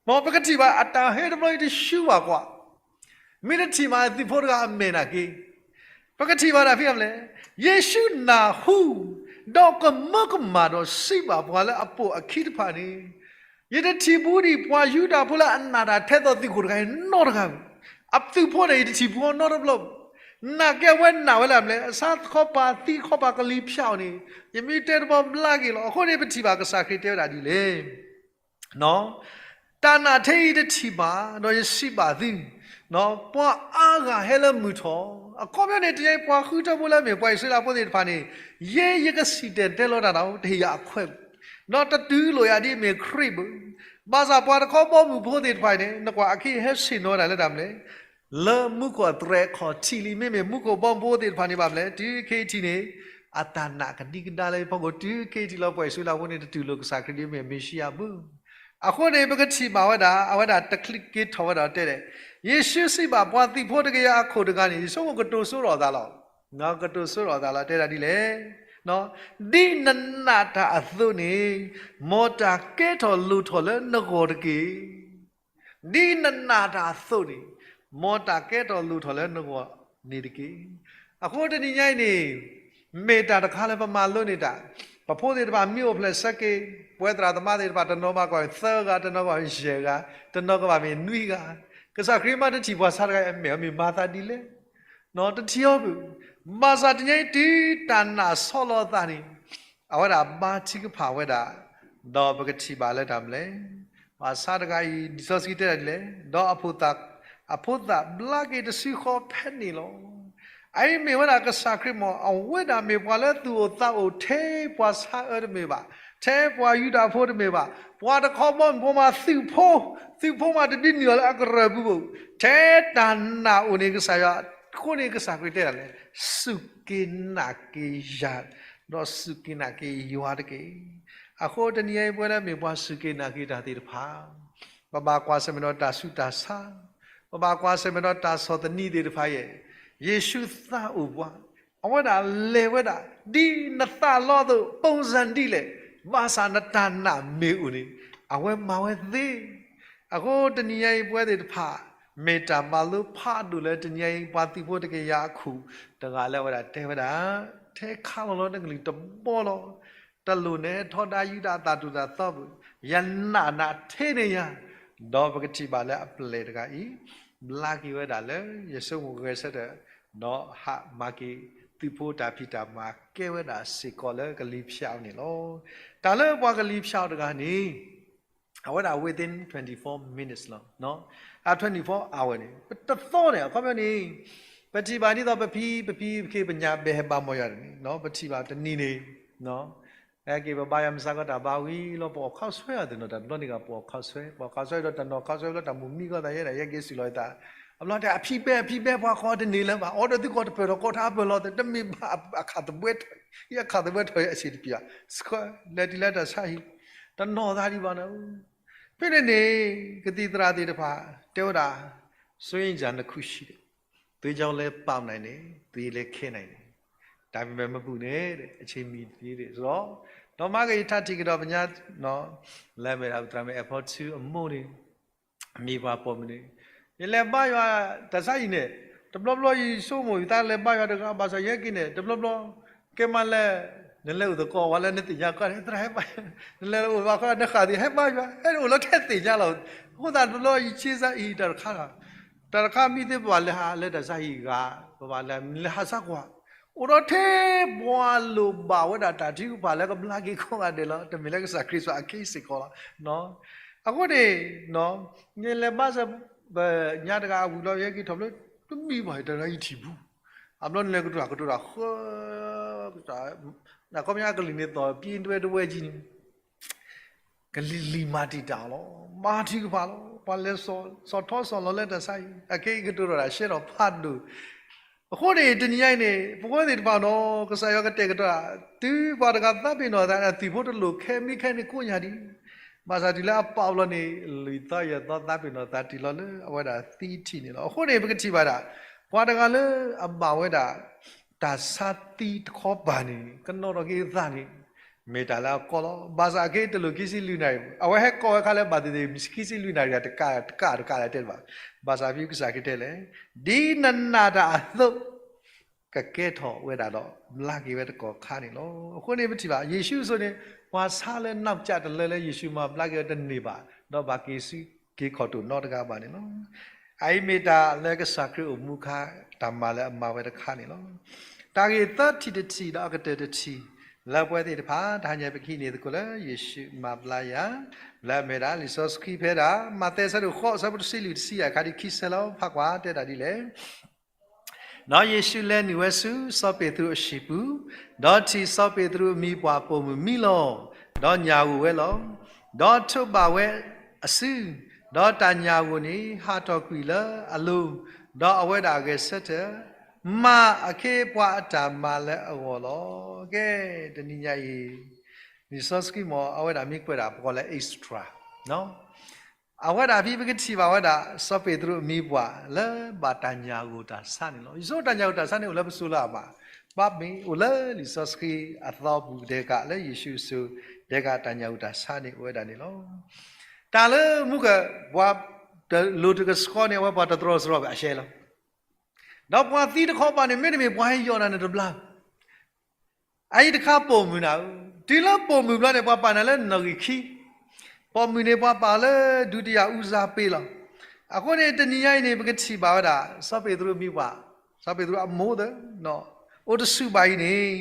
မ်ပကထံၣ်ဘၣ်အတၢ်ဟဲတဘျီအံၤတဆူဘၣ်ကွၢ်, မ့ၢ်တထံၣ်မးသုးဖိတဂၤအမဲာ်နာ်က့, ပကထံၣ်ဘၣ်တၢ်ဖဲအံၤလဲၣ်. ယ့ၣ်ၡူးနၢ်ဟူ, ဒီးကမၢကမၣ်ဒီးစံးဘၣ်ပှၤလၢအပိာ်အခံတဖၣ်န့ၣ်, ယတထံၣ်ဘူးဒံးပှၤယူဒၤဖိလၢအနာ်တၢ်ထဲသိးသုးခိၣ်တဂၤအံၤ နီတဂၤ, အသုးဖိန့ၣ် ယတထံၣ်ဘူးအီၤနီတဘျီ, နာ်က့အဝဲနာ်ဝဲလၢအမနုၤလဲၣ်, အဆါခီပၤသံခီပၤကလံၤဖၠးအီၤန့ၣ်, ယမ့ၢ်တဲတဘျီဘျါက့ၤလီၤ. အဃိန့ၣ် ပထံၣ်ဘၣ်ကစၢ်ခရံာ်တဲဝဲဒၣ်ဒ်လဲၣ် တၢ်နာ်ထဲအံၤတထံၣ်ဘၣ်, ဒီးယစံးဘၣ်သု, ပှၤအါဂၤဟဲလၢမုၢ်ထီၣ်, အခီပညီန့ၣ် တနံၤအံၤ ပှၤဃုထၢဖိလၢမ့ၢ်ပှၤအံၣ်စရ့လးဖိသ့ၣ်တဖၣ်န့ၣ်, ယဲယကစံၣ်တဲၤတဲလီၤတၢ်ဒီး တဟ့ၣ်ယၤအခွဲး, ဒီးတတုၤလိာ်ယၤဒ်အမ့ၢ်ခရံာ်ဘၣ်. ဘၣ်ဆၣ်ပှၤတခီဘီမုၢ်ဖိသ့ၣ်တဖၣ်အံၤန့ၣ် နကွၢ်အခဲအံၤဟဲဆ့ၣ်နီၤဝဲဒၣ်လၢတၢ်မနုၤလဲၣ်, လၢမူခိၣ်အသရဲးခီၣ်ထံးလံ. မ့မ့ၢ်မူခိၣ်ဘီမုၢ်ဖိသ့ၣ်တဖၣ်န့ၣ်ဘၣ်မနုၤလဲၣ်, တုၤခဲအံၤထံၣ်န့ၣ် အတၢ်နာ်ကဒံကဒါလၢဖီခိၣ်, တုၤခဲအံၤထံၣ်လီၤပှၤအံၣ်စရ့လးဖိန့ၣ် တတုၤလိာ်ကစၢ်ခရံာ်ဒ်အမ့ၢ်မ့ၣ်ၡံအၤဘၣ်. အဃိန့ၣ် ပကထံၣ်ဘၣ်ဝဲဒၣ် အဝဲဒၣ်တချုးက့ၤထီၣ်ဝဲဒၣ်တဲဒၣ်, ယ့ၣ်ၡူးစံးဘၣ်ပှၤသုးဖိတကယၤအခိၣ်တဂၤန့ၣ်, ယဆိကမိၣ်ကတိၤစိရီၤသးလီၤ, ကတိၤစိရီၤသးလီၤ တဲဒၣ်ဒ်လဲၣ်, ဒ်နနာ်တၢ်အသိးန့ၣ်, မ်တၢ်ကဲထီၣ်လိၣ်ထီၣ်လၢနဂီၢ်တက့ၢ်. ဒ်နနာ်တၢ်အသိးန့ၣ်, မ်တၢ်ကဲထီၣ်လိၣ်ထီၣ်လၢနဂီၢ်န့ၣ်တက့ၢ်. အဃိတနံၤညါအံၤန့ၣ်, မ့ၢ်တၢ်တခါလၢပမၤလိန့ၢ်တၢ်, ပဖိသ့ၣ်တဖၣ်မ့ၢ်အိၣ်ဖျဲၣ်ဆၢက့ၤ, ပှၤသရၣ်သမါသ့ၣ်တဖၣ် တနီၤဘၣ်ကွၢ်သၢဂၤ, တနီၤကဘၣ်ယဲၢ်ဂၤ, တနီၤကဘၣ်မ့ၢ်နွံဂၤ, ကစၢ်ခရံာ်မ့ၢ်တထံၣ်ပှၤဆါတဂၤအံၤ အမဲာ်အမ့ၢ်မၤသးဒ်လဲၣ်, တထံၣ်အီၤဘၣ်. ဘၣ်ဆၣ်တနံၤညါအံၤ တုၤတၢ်နာ်ဆီလီၤအသးန့ၣ်, အဝဲဒၣ်ဘါထုကဖၣ်ဝဲဒၣ်, ဒီးပကထံၣ်ဘၣ်လၢတၢ်မနုၤလဲၣ်, ပှၤဆါတဂၤအံၤ လံာ်စီဆှံတဲဒၣ်ဒ်လဲၣ်, ဒီးအဖိသၣ်, အဖိသၣ်ဘျါက့ၤတစုဃီဖဲန့ၣ်လီၤ. အအံၤမ့ၢ်ဝဲဒၣ်ကစၢ်ခရံာ်မ့ၢ် အဝဲဒၣ်မ့ၢ်ပှၤလၢသူၣ်အိၣ်သးအိၣ်ထဲပှၤဆါအၢတမ့ၢ်ဘၣ်, ထဲပှၤယူဒၤဖိတမ့ၢ်ဘၣ်, ပှၤတခီဘီမုၢ်ဖိမးသုးဖိ, သုးဖိမးတဒုးနုာ်အီၤလၢအကရၢၢ်ပူၤဘၣ်, ထဲတၢ်နာ်အိၣ်န့ၣ်ကစၢ်ယွၤ, အဃိန့ၣ်ကစၢ်ခရံာ်တဲဒၣ်လဲၣ်, စူၢ်က့ၤနာ်က့ၤယၤ, ဒီးစူၢ်က့ၤနာ်က့ၤယွၤတက့ၢ်. အဃိတနံၤအံၤပဝဲလၢမ့ၢ်ပှၤစူၢ်က့ၤနာ်က့ၤတၢ်သ့ၣ်တဖၣ်, ပဘၣ်ကွၢ်ဆၢၣ်မဲာ်ဒီးတၢ်ဆူးတၢ်ဆါ, ပဘၣ်ကွၢ်ဆၢၣ်မဲာ်ဒီးတၢ်ဆီၣ်သနံးသ့ၣ်တဖၣ်ယဲၢ်, ယ့ၣ်ၡူးသးအိၣ်ပှၤ, အဝဲဒၣ်လဲၤဝဲဒၣ်, ဒ်နသးလီအသိး ပုံစံဒ်လဲၣ်, ဘၣ်ဆၣ်နတၢ်နာ်မ့ၢ်အိၣ်န့ၣ်, အဝဲမၤဝဲသ့ အဃိတနံၤညါအံၤပဝဲသ့ၣ်တဖၣ်, မ့ၢ်တၢ်မၤလိဖးဒိၣ်လၢတနံၤညါအံၤ ပှၤသုးဖိတကယၤအခိၣ်တဂၤလၢအဝဲဒၣ်တဲဝဲဒၣ်, ထဲခါလီၤလၢနကလုၢ်တဘီလီၤ, တလိၣ်နဟဲထီဒါယူဒၤအတၢ်သိၣ်တၢ်သီဘၣ်, ယနာ်နၤထဲန့ၣ်ယၤ, ဒီးပကထံၣ်ဘၣ်လၢအပျဲၢ်တဂၤအံၤ, ဘျါက့ၤဝဲဒၣ်လၢ ယဆိကမိၣ်ဂဲၤဆၢထၢၣ်, ဒီးဟးမၤက့ၤသုးဖိတၢ်ဖံးတၢ်မၤကဲဝဲဒၣ်စ့ၢ်ကီးလၢကလံၤဖၠးအီၤန့ၣ်လီၤ. တၢ်လၢပှၤကလံၤဖၠးအီၤတဂၤန့ၣ် အဝဲဒၣ် within twenty-four minutes လီၤ. အ twenty-four hour န့ၣ် ပတသီန့ၣ် အခီပညီန့ၣ် ပထံၣ်ဘၣ်ဒ်သိးပဖံ ပဖံပခ့ ပညၣ်ဘဲဟဲဘါမီၤယၤန့ၣ် ပထံၣ်ဘၣ်တနံၤန့ၣ် ဟဲက့ၤပဘါယွၤမုၢ်ဆါခီတၢ်ဘါဝံၤလီၤ ပအီၣ်ခီဆွဲအီၤတနီၤ တၢ်တဘျီန့ၣ်ဂ့ၤ ပအီၣ်ခီဆွဲ ပအီၣ်ခီဆွဲဒီးတနီၤခီဆွဲလီၤ တၢ်မိၣ်မံၤဂီၢ်သးယဲဒၣ် ယဲက့ၤစံၣ်လီၤယသး အဘျီတဲ အဖံဘဲ အဖံဘဲ ပှၤကိးတန့ၢ်လၢၤဘၣ် အီဒီးသုကိးတပၢၢ်ထီၣ်ကိးထါပၢၢ်လီၤ တမ့ၢ်ဘၣ်အခးသဘှဲထီၣ် ယအခးသဘှဲထီၣ်အဆံးတပျၢ် ဆှၢလဲၤတုၤလၢတၢ်ဆါဟံၣ် တနီၤသးဒံးဘၣ်န့ၣ် ဖဲန့ၣ်န့ၣ် ကသံၣ်သရၣ်သ့ၣ်တဖၣ် တဲဝဲဒၣ် စိုးရိမ်စရာနှစ်ခုရှိတယ် သွေးကြောင့်လည်းပေါက်နိုင်တယ် သွေးလည်းခဲနိုင်တယ် ဒါပေမဲ့မပူနဲ့တဲ့ အချိန်မီသေးတယ်ဆိုတော့ ဒီးမၤက့ၤယထါထံၣ်ကဒီးပညါ လမ်းမယ်အသရၣ်မဲ airport two အမိၢ်န့ၣ် မ့ၢ်ပှၤပိာ်မုၣ်န့ၣ် ယလဲၤဘါယွၤတၢ်ဆါအံၤန့ၣ်, တဘျီဘျီယဆိကမိၣ်ယသးလဲၤဘါယွၤတဂၤ ဘၣ်ဆၣ်ယဟဲက့ၤန့ၣ် တဘျီဘျီ ကဲမးလဲၣ်, နလဲၤအိၣ်သကိးဝဲလၢနသ့ၣ်ညါကီၢ်န့ၣ် သရၣ်ဟဲဘါ, နလဲၤအိၣ်ဘၣ်ခီ နဃၣ်သ့ၣ်ဟဲဘါယွၤ ဟဲအိၣ်လၢထဲသ့ၣ်ညါလီၤ. အဃိသတးတဘျီယဆံးစၢ်အံၤတၢ်တခါလီၤ. တၢ်တခါမ့ၢ်သ့ပဘၣ်လဲၤဟးလၢတၢ်ဆါအံၤဂၤ, ပဘၣ်လဲၤ လဲၤဟးဆါကွၢ်, အိၣ်ဒီးထဲပှၤလိၣ်ဘၣ်ဝဲဒၣ်တၢ်ထုကဖၣ်လၢကဘျါက့ၤကိးဂၤဒဲးလီၤ. တမ့ၢ်လၢကစၢ်ခရံာ်စ့ၢ်အခံစ့ၢ်ကီးလီၤ. အဃိန့ၣ် ယလဲၤဘါစၢၤ ပညါတဂၤအဝံၤလီၤ ယဟဲက့ၤထီၣ်ဘျီ တမံၤဘၣ် တရၢယထံၣ်ဘူး, အဘျီနလဲၤကတိၤတၢ်ကတိၤတၢ်ဃၢ အခီပညီအကလုၢ်န့ၣ်သီၣ် ပံတဝဲတဝဲကံန့ၣ် ကလံၤလံၤမၤတံာ်တာ်အီၤလီၤ. မၤထုကဖၣ်လီၤ. ပှၤလဲၤစီၣ်ထီစီၣ်လီၤလၢတၢ်ဆါအံၤ အခဲအံၤကတိၤတၢ်ရှဲထီၣ်ဖးဒိၣ်. အဃိန့ၣ် တနံၤညါအံၤန့ၣ် ပဝဲသ့ၣ်တဖၣ်နီၤ ကစၢ်ယွၤကတဲာ်ကတီၤ တုၤပှၤတဂၤသးပ့ၤနီၣ်သး အသံၣ်ဖိတလိၣ်ခဲမံခဲန့ၣ်ကိးညါဒံး, ဘၣ်ဆၣ်တုၤလၢအပာ်အီၤလီၤန့ၣ် လံာ်သးယဲၢ်သီသးပ့ၤနီၣ်သးတုၤလီၤလၢအဝဲဒၣ်သံထံၣ်န့ၣ်လီၤ. အဃိန့ၣ် ပကထံၣ်ဘၣ်ဒၣ် ပှၤတဂၤလၢအဘၣ်ဝဲဒၣ် တၢ်ဆါသံတခီပၤန့ၣ် ကနီၣ်ထီၣ်က့ၤအသးန့ၣ် မ့ၢ်တၢ်လၢအကီလီၤ. ဘၣ်ဆၣ်အခဲအံၤတလိၣ်ခံဆံလွံၢ်နၣ်ရံၣ်, အဝဲဟဲကီဝဲခါလၢဘၣ်သ့ၣ်သ့ၣ် ခံဆံလွံၢ်နၣ်ရံၣ်တကးတကးတကးလၢတဲတဘၣ်. ဘၣ်ဆၣ်ဖဲကစၢ်ခရံာ်တဲလဲၣ်, ဒ်နနာ်တၢ်အသိး ကကဲထီၣ်ဝဲဒၣ်ဒီး ဘျါက့ၤဝဲတကီၢ်ခါန့ၣ်လီၤ. အဃိန့ၣ်ပထံၣ်ဘၣ် ယ့ၣ်ၡူးအစိၤန့ၣ် ပှၤဆါလၢနီၢ်ကစၢ်တလၢလၢယ့ၣ်ၡူးမၤဘျါက့ၤဝဲတန့ၢ်ဘၣ်, ဒီးဘၣ်က့ၤဆူက့ၤခီၣ်တိၣ်နီတဂၤဘၣ်န့ၣ်လီၤ. အအံၤမ့ၢ်တၢ်လၢကစၢ်ခရံာ်အိၣ်မူခါ တၢ်မၤလၢအမၤဝဲတခါန့ၣ်လီၤ. တၢ်ဂ့ၢ်သၢထံၣ်တထံၣ်ဒီးအကတၢၢ်တထံၣ် လၢပဝဲသ့ၣ်တဖၣ် တဟါညါပကဟံးန့ၢ်သကိးလၢ ယ့ၣ်ၡူးမၤဘျါယၤ လၢအမ့ၢ်ဒၣ် လံာ်စီဆှံဖဲဒၣ် မးသဲအဆၢဒိၣ်ဃိး အဆၢဖိတဆံလွံၢ်တဆံယဲၢ် အခါဒံးခံဆၢလီၤ. ဖးကွၢ်တဲဒၣ်ဒ်လဲၣ်. ဒီးယ့ၣ်ၡူးလဲၤနုာ်ဝဲဆူစီၤပ့းတရူးအဟံၣ်ပူၤ, ဒီးထံၣ်စီၤပ့းတရူးအမံၤပှၢ်ပိာ်မုၣ်မံလီၤ, ဒီးညၣ်ဂိၢ်ဝဲလီၤ. ဒီးထိးဘၣ်ဝဲအစု, ဒီးတၢ်ညၣ်ဂိၢ်န့ၣ် ဟးထီၣ်ကွံာ်လၢအလိၤ, ဒီးအဝဲဒၣ်ဂဲၤဆၢထၢၣ် မၤအခ့အပှၤအတၢ်မၤလၢအဂီၢ်လီၤ. ကဲ, တနံၤညါအံၤ လံာ်စီဆှံမ့ၢ် အဝဲဒၣ်မ့ၢ်ကွဲးဒၣ်ပကိးလၢ extra အဝဲဒၣ်ဖဲပကထံၣ်ဘၣ်ဝဲဒၣ် စီၤပ့းတရူးအမံၤပှၢ်လၢဘၣ်တၢ်ညၣ်ဂိၢ်တၢ်ဆါန့ၣ်လီၤ. ယဆိတၢ်ညၣ်ဂိၢ်တၢ်ဆါန့ၣ်အိၣ်လၢပစိၤလၢအဘၣ်, ဘၣ်မ့ၢ်အိၣ်လၢလံာ်စီဆှံအသီပူၤဒဲးကး လၢယ့ၣ်ၡူးအစိၤဒဲးကး တၢ်ညၣ်ဂိၢ်တၢ်ဆါန့ၣ်အိၣ်ဝဲဒၣ်န့ၣ်လီၤ. တၢ်လၢမူက ပှၤတလိၤတကဆှီန့ၣ် အဝဲပှၤတတြီဆရီဘၣ်အရှဲလီၤ. ဒီးပှၤသံတခီပၤန့ၣ် မ့တမ့ၢ်ပှၤဟဲယီၢ်နၤန့ၣ်တဘျါ အအံၤတခါပိာ်မုၣ်နၤဧၢ, တုၤလၢပိာ်မုၣ်ဘျီန့ၣ် ပှၤပာ်နၤလၢနီၣ်ဂံၢ်ခံ, ပိာ်မုၣ်န့ၣ် ပှၤပာ်လၢဒုတိယဦးစားပေးလီၤ. အဃိန့ၣ် တနံၤညါအံၤန့ၣ် ပကထံၣ်ဘၣ်ဝဲဒၣ် စီၤပ့းတရူးအမံၤပှၢ်, စီၤပ့းတရူးအမိၢ်သၢ, အိၣ်တဆူၣ်ဘၣ်အံၤန့ၣ်,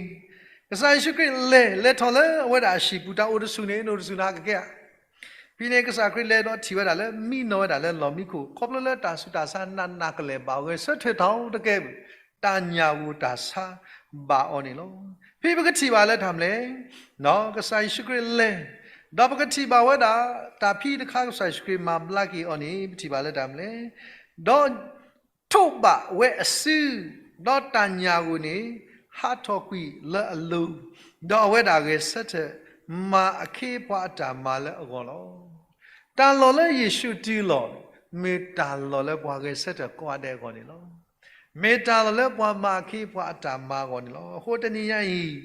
ကစၢ်ယ့ၣ်ၡူးခရံာ်လဲၤ လဲၤထီၣ်လၢအဝဲဒၣ်အဟံၣ်ပူၤ တၢ်အိၣ်တဆူၣ်န့ၣ် နအိၣ်တဆူၣ်နၤကကဲဧါ. ဖဲန့ၣ်ကစၢ်ခရံာ်လဲၤဒီးထံၣ်ဝဲဒၣ်လၢမံနီၤဝဲဒၣ်လၢလီၢ်မံခိၣ် ခီဖျိလၢတၢ်ဆူးတၢ်ဆါနးနးကလဲာ်ဘၣ်အဂီၢ် ဆၢထၢၣ်ထီၣ်တကဲဘၣ် တၢ်ညၣ်ဂိၢ်တၢ်ဆါဘၣ်အီၤန့ၣ်လီၤ. ဖဲပကထံၣ်ဘၣ်လၢတၢ်မနုၤလဲၣ်, ကစၢ်ယ့ၣ်ၡူးခရံာ်လဲၤ, ဒီးပကထံၣ်ဘၣ်ဝဲဒၣ် တၢ်ဖံးတခါကစၢ်ယ့ၣ်ၡူးခရံာ်မၤဘျါက့ၤအီၤန့ၣ် ပထံၣ်ဘၣ်လၢတၢ်မနုၤလဲၣ်, ဒီး ထိးဘၣ်ဝဲအစု, ဒီးတၢ်ညၣ်ဂိၢ်န့ၣ် ဟးထီၣ်ကွံာ်လၢအလိၤ, ဒီးအဝဲဒၣ်ဂဲၤဆၢထၢၣ် မၤအခ့အပှၤအတၢ်မၤလၢအဂီၢ်လီၤ. တၢ်လီၢ်လၢယ့ၣ်ၡူးတုၤလီၤ မ့ၢ်တၢ်လီၢ်လၢပှၤဂဲၤဆၢထၢၣ်ကိးဂၤဒဲးအဂီၢ်န့ၣ်လီၤ. မ့ၢ်တၢ်လီၢ်လၢပှၤမၤအခ့အပှၤအတၢ်မၤအဂီၢ်န့ၣ်လီၤ. အဃိတနံၤညါအံၤ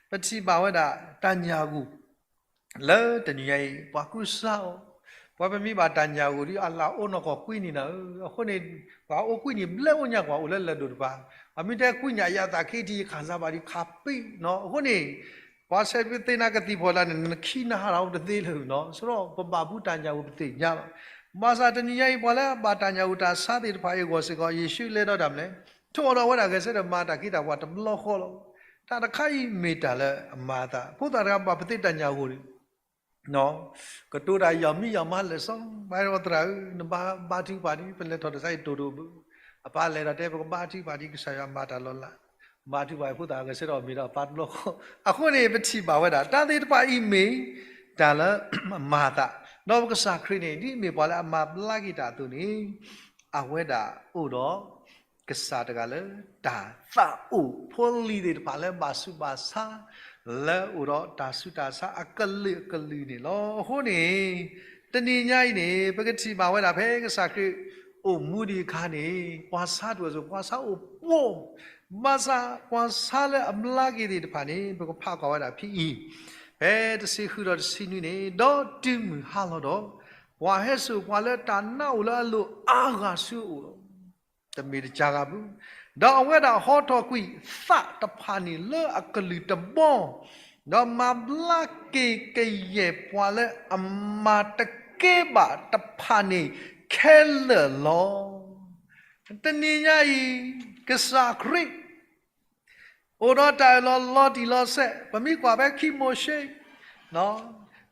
ပထံၣ်ဘၣ်ဝဲဒၣ်တၢ်ညၣ်ဂိၢ် လၢတနံၤညါအံၤ ပှၤကူစါအီၤ, ပှၤပမ့ၢ်ဘၣ်တၢ်ညၣ်ဂိၢ်ဒီး အလၢအိၣ်နီၢ်ကီၢ်ကွံနံၣ်နၤဧၢ, အဃိန့ၣ် ပှၤအိၣ်ကွံနံၣ်ဘျဲၣ်အိၣ်ညါကွၢ်အိၣ်လၢလၢၢ်ဒိၣ်တပၤ, ပှၤမ့ၢ်တဲကွံနံၣ်အယၤသးခဲထံ ယခးစၢ်ဘၣ်ဒီးခးပ့နီၤ, အဃိန့ၣ် ပှၤဆဲးပသ့ၣ်နၤကသံၣ်ဖီလာ်န့ၣ် နခံနၢ်ဟးထီၣ်တသ့လၢၤနီၤ, ဆိဒီးပဘၣ်ဖှူတၢ်ညၣ်ဂိၢ်ပသ့ၣ်ညါလီၤ. ဘၣ်ဆၣ်တနံၤညါအံၤ ပှၤလၢအဘၣ်တၢ်ညၣ်ဂိၢ်တၢ်ဆါသ့ၣ်တဖၣ်အံၤအဂီၢ်စ့ၢ်ကီး ယ့ၣ်ၡူးလဲၤဒီးတၢ်မနုၤလဲၣ်, ထိးအီၤဒီးအဝဲဒၣ်ဂဲၤဆၢထၢၣ်မၤတၢ်ခ့တၢ်ပှၤတဘျီဃီလီၤ. တၢ်တခါအံၤမ့ၢ်တၢ်လၢအမၤအသး, ဖိသၣ်တဂၤဘၣ်ပသ့တၢ်ညၣ်ဂိၢ်န့ၣ် ကတိၤတၢ်ယီၤမံယီၤမါလၢာ်စီ, ဘၣ်ဒီးသရၣ်ဧၢ, နဘါထုကဖၣ်ဒံး, ပလဲၤထီၣ်တစဲးအံၤတိၢ်ဒိၣ်ဘၣ်, အပၢ်လဲၤဒီးတဲ ပကဘါထုကဖၣ်ဒံး ကစၢ်ယွၤမၤတၢ်လီၤလး, ဘါထုကဖၣ်ဖိသၣ်ဂဲၤဆၢထၢၣ်အီၤမ့ၢ်ဒီးအပၢ်တဘျီဃီ, အဃိန့ၣ် ပထံၣ်ဘၣ်ဝဲဒၣ် တၢ်သ့ၣ်တဖၣ်အံၤမ့ၢ်တၢ်လၢအမၤအသး, ဒီးပကစၢ်ခရံာ်န့ၣ် ဒ်အမ့ၢ်ပှၤလၢအမၤဘျါက့ၤတၢ်အသိးန့ၣ် အဝဲဒၣ်အိၣ်ဒီး ကစၢ်တဂၤလၢ တၢ်သးအိၣ်ဖိလံၤသ့ၣ်တဖၣ်လၢဘၣ်ဆူးဘၣ်ဆါ လၢအိၣ်ဒီးတၢ်ဆူးတၢ်ဆါအကလုာ်ကလုာ်န့ၣ်လီၤ. အဃိန့ၣ် တနံၤညါအံၤန့ၣ် ပကထံၣ်ဘၣ်ဝဲဒၣ်ဖဲကစၢ်ခရံာ်အိၣ်မူဒံးအခါန့ၣ် ပှၤဆါတအိၣ်ဆိး ပှၤဆါအိၣ်ပှီၢ်, ဘၣ်ဆၣ်ပှၤဆါလၢအဘျါက့ၤသ့ၣ်တဖၣ်န့ၣ် ပကဖးကွၢ်ဝဲဒၣ်ဖဲအံၤ ဖဲတဆံဃုဒီးတဆံနွံန့ၣ် ဒီးတုၤမုၢ်ဟါလီၤဒီး ပှၤဟဲစိာ်ပှၤလၢတၢ်နးအိၣ်လၢအလိၤအါဂၤဆူအအိၣ်လီၤ. တမ့ၢ်တကးဂၤဘၣ်. ဒီးအဝဲဒၣ်ဟီထီၣ်ကွံာ်သးတဖၣ်န့ၣ်လၢအကလုၢ်တဘီ, ဒီးမၤဘျါက့ၤကယဲၢ်ပှၤလၢအမၤတကဲဘၣ်တဖၣ်န့ၣ်ခဲလၢာ်လီၤ. တနံၤညါအံၤ, ကစၢ်ခရံာ် အိၣ်ဒီးတၢ်အၢၣ်လီၤလီၤတံၢ်လီၤဆဲး, ပမ့ၢ်ကွၢ်ဖဲခံမိၤၡ့,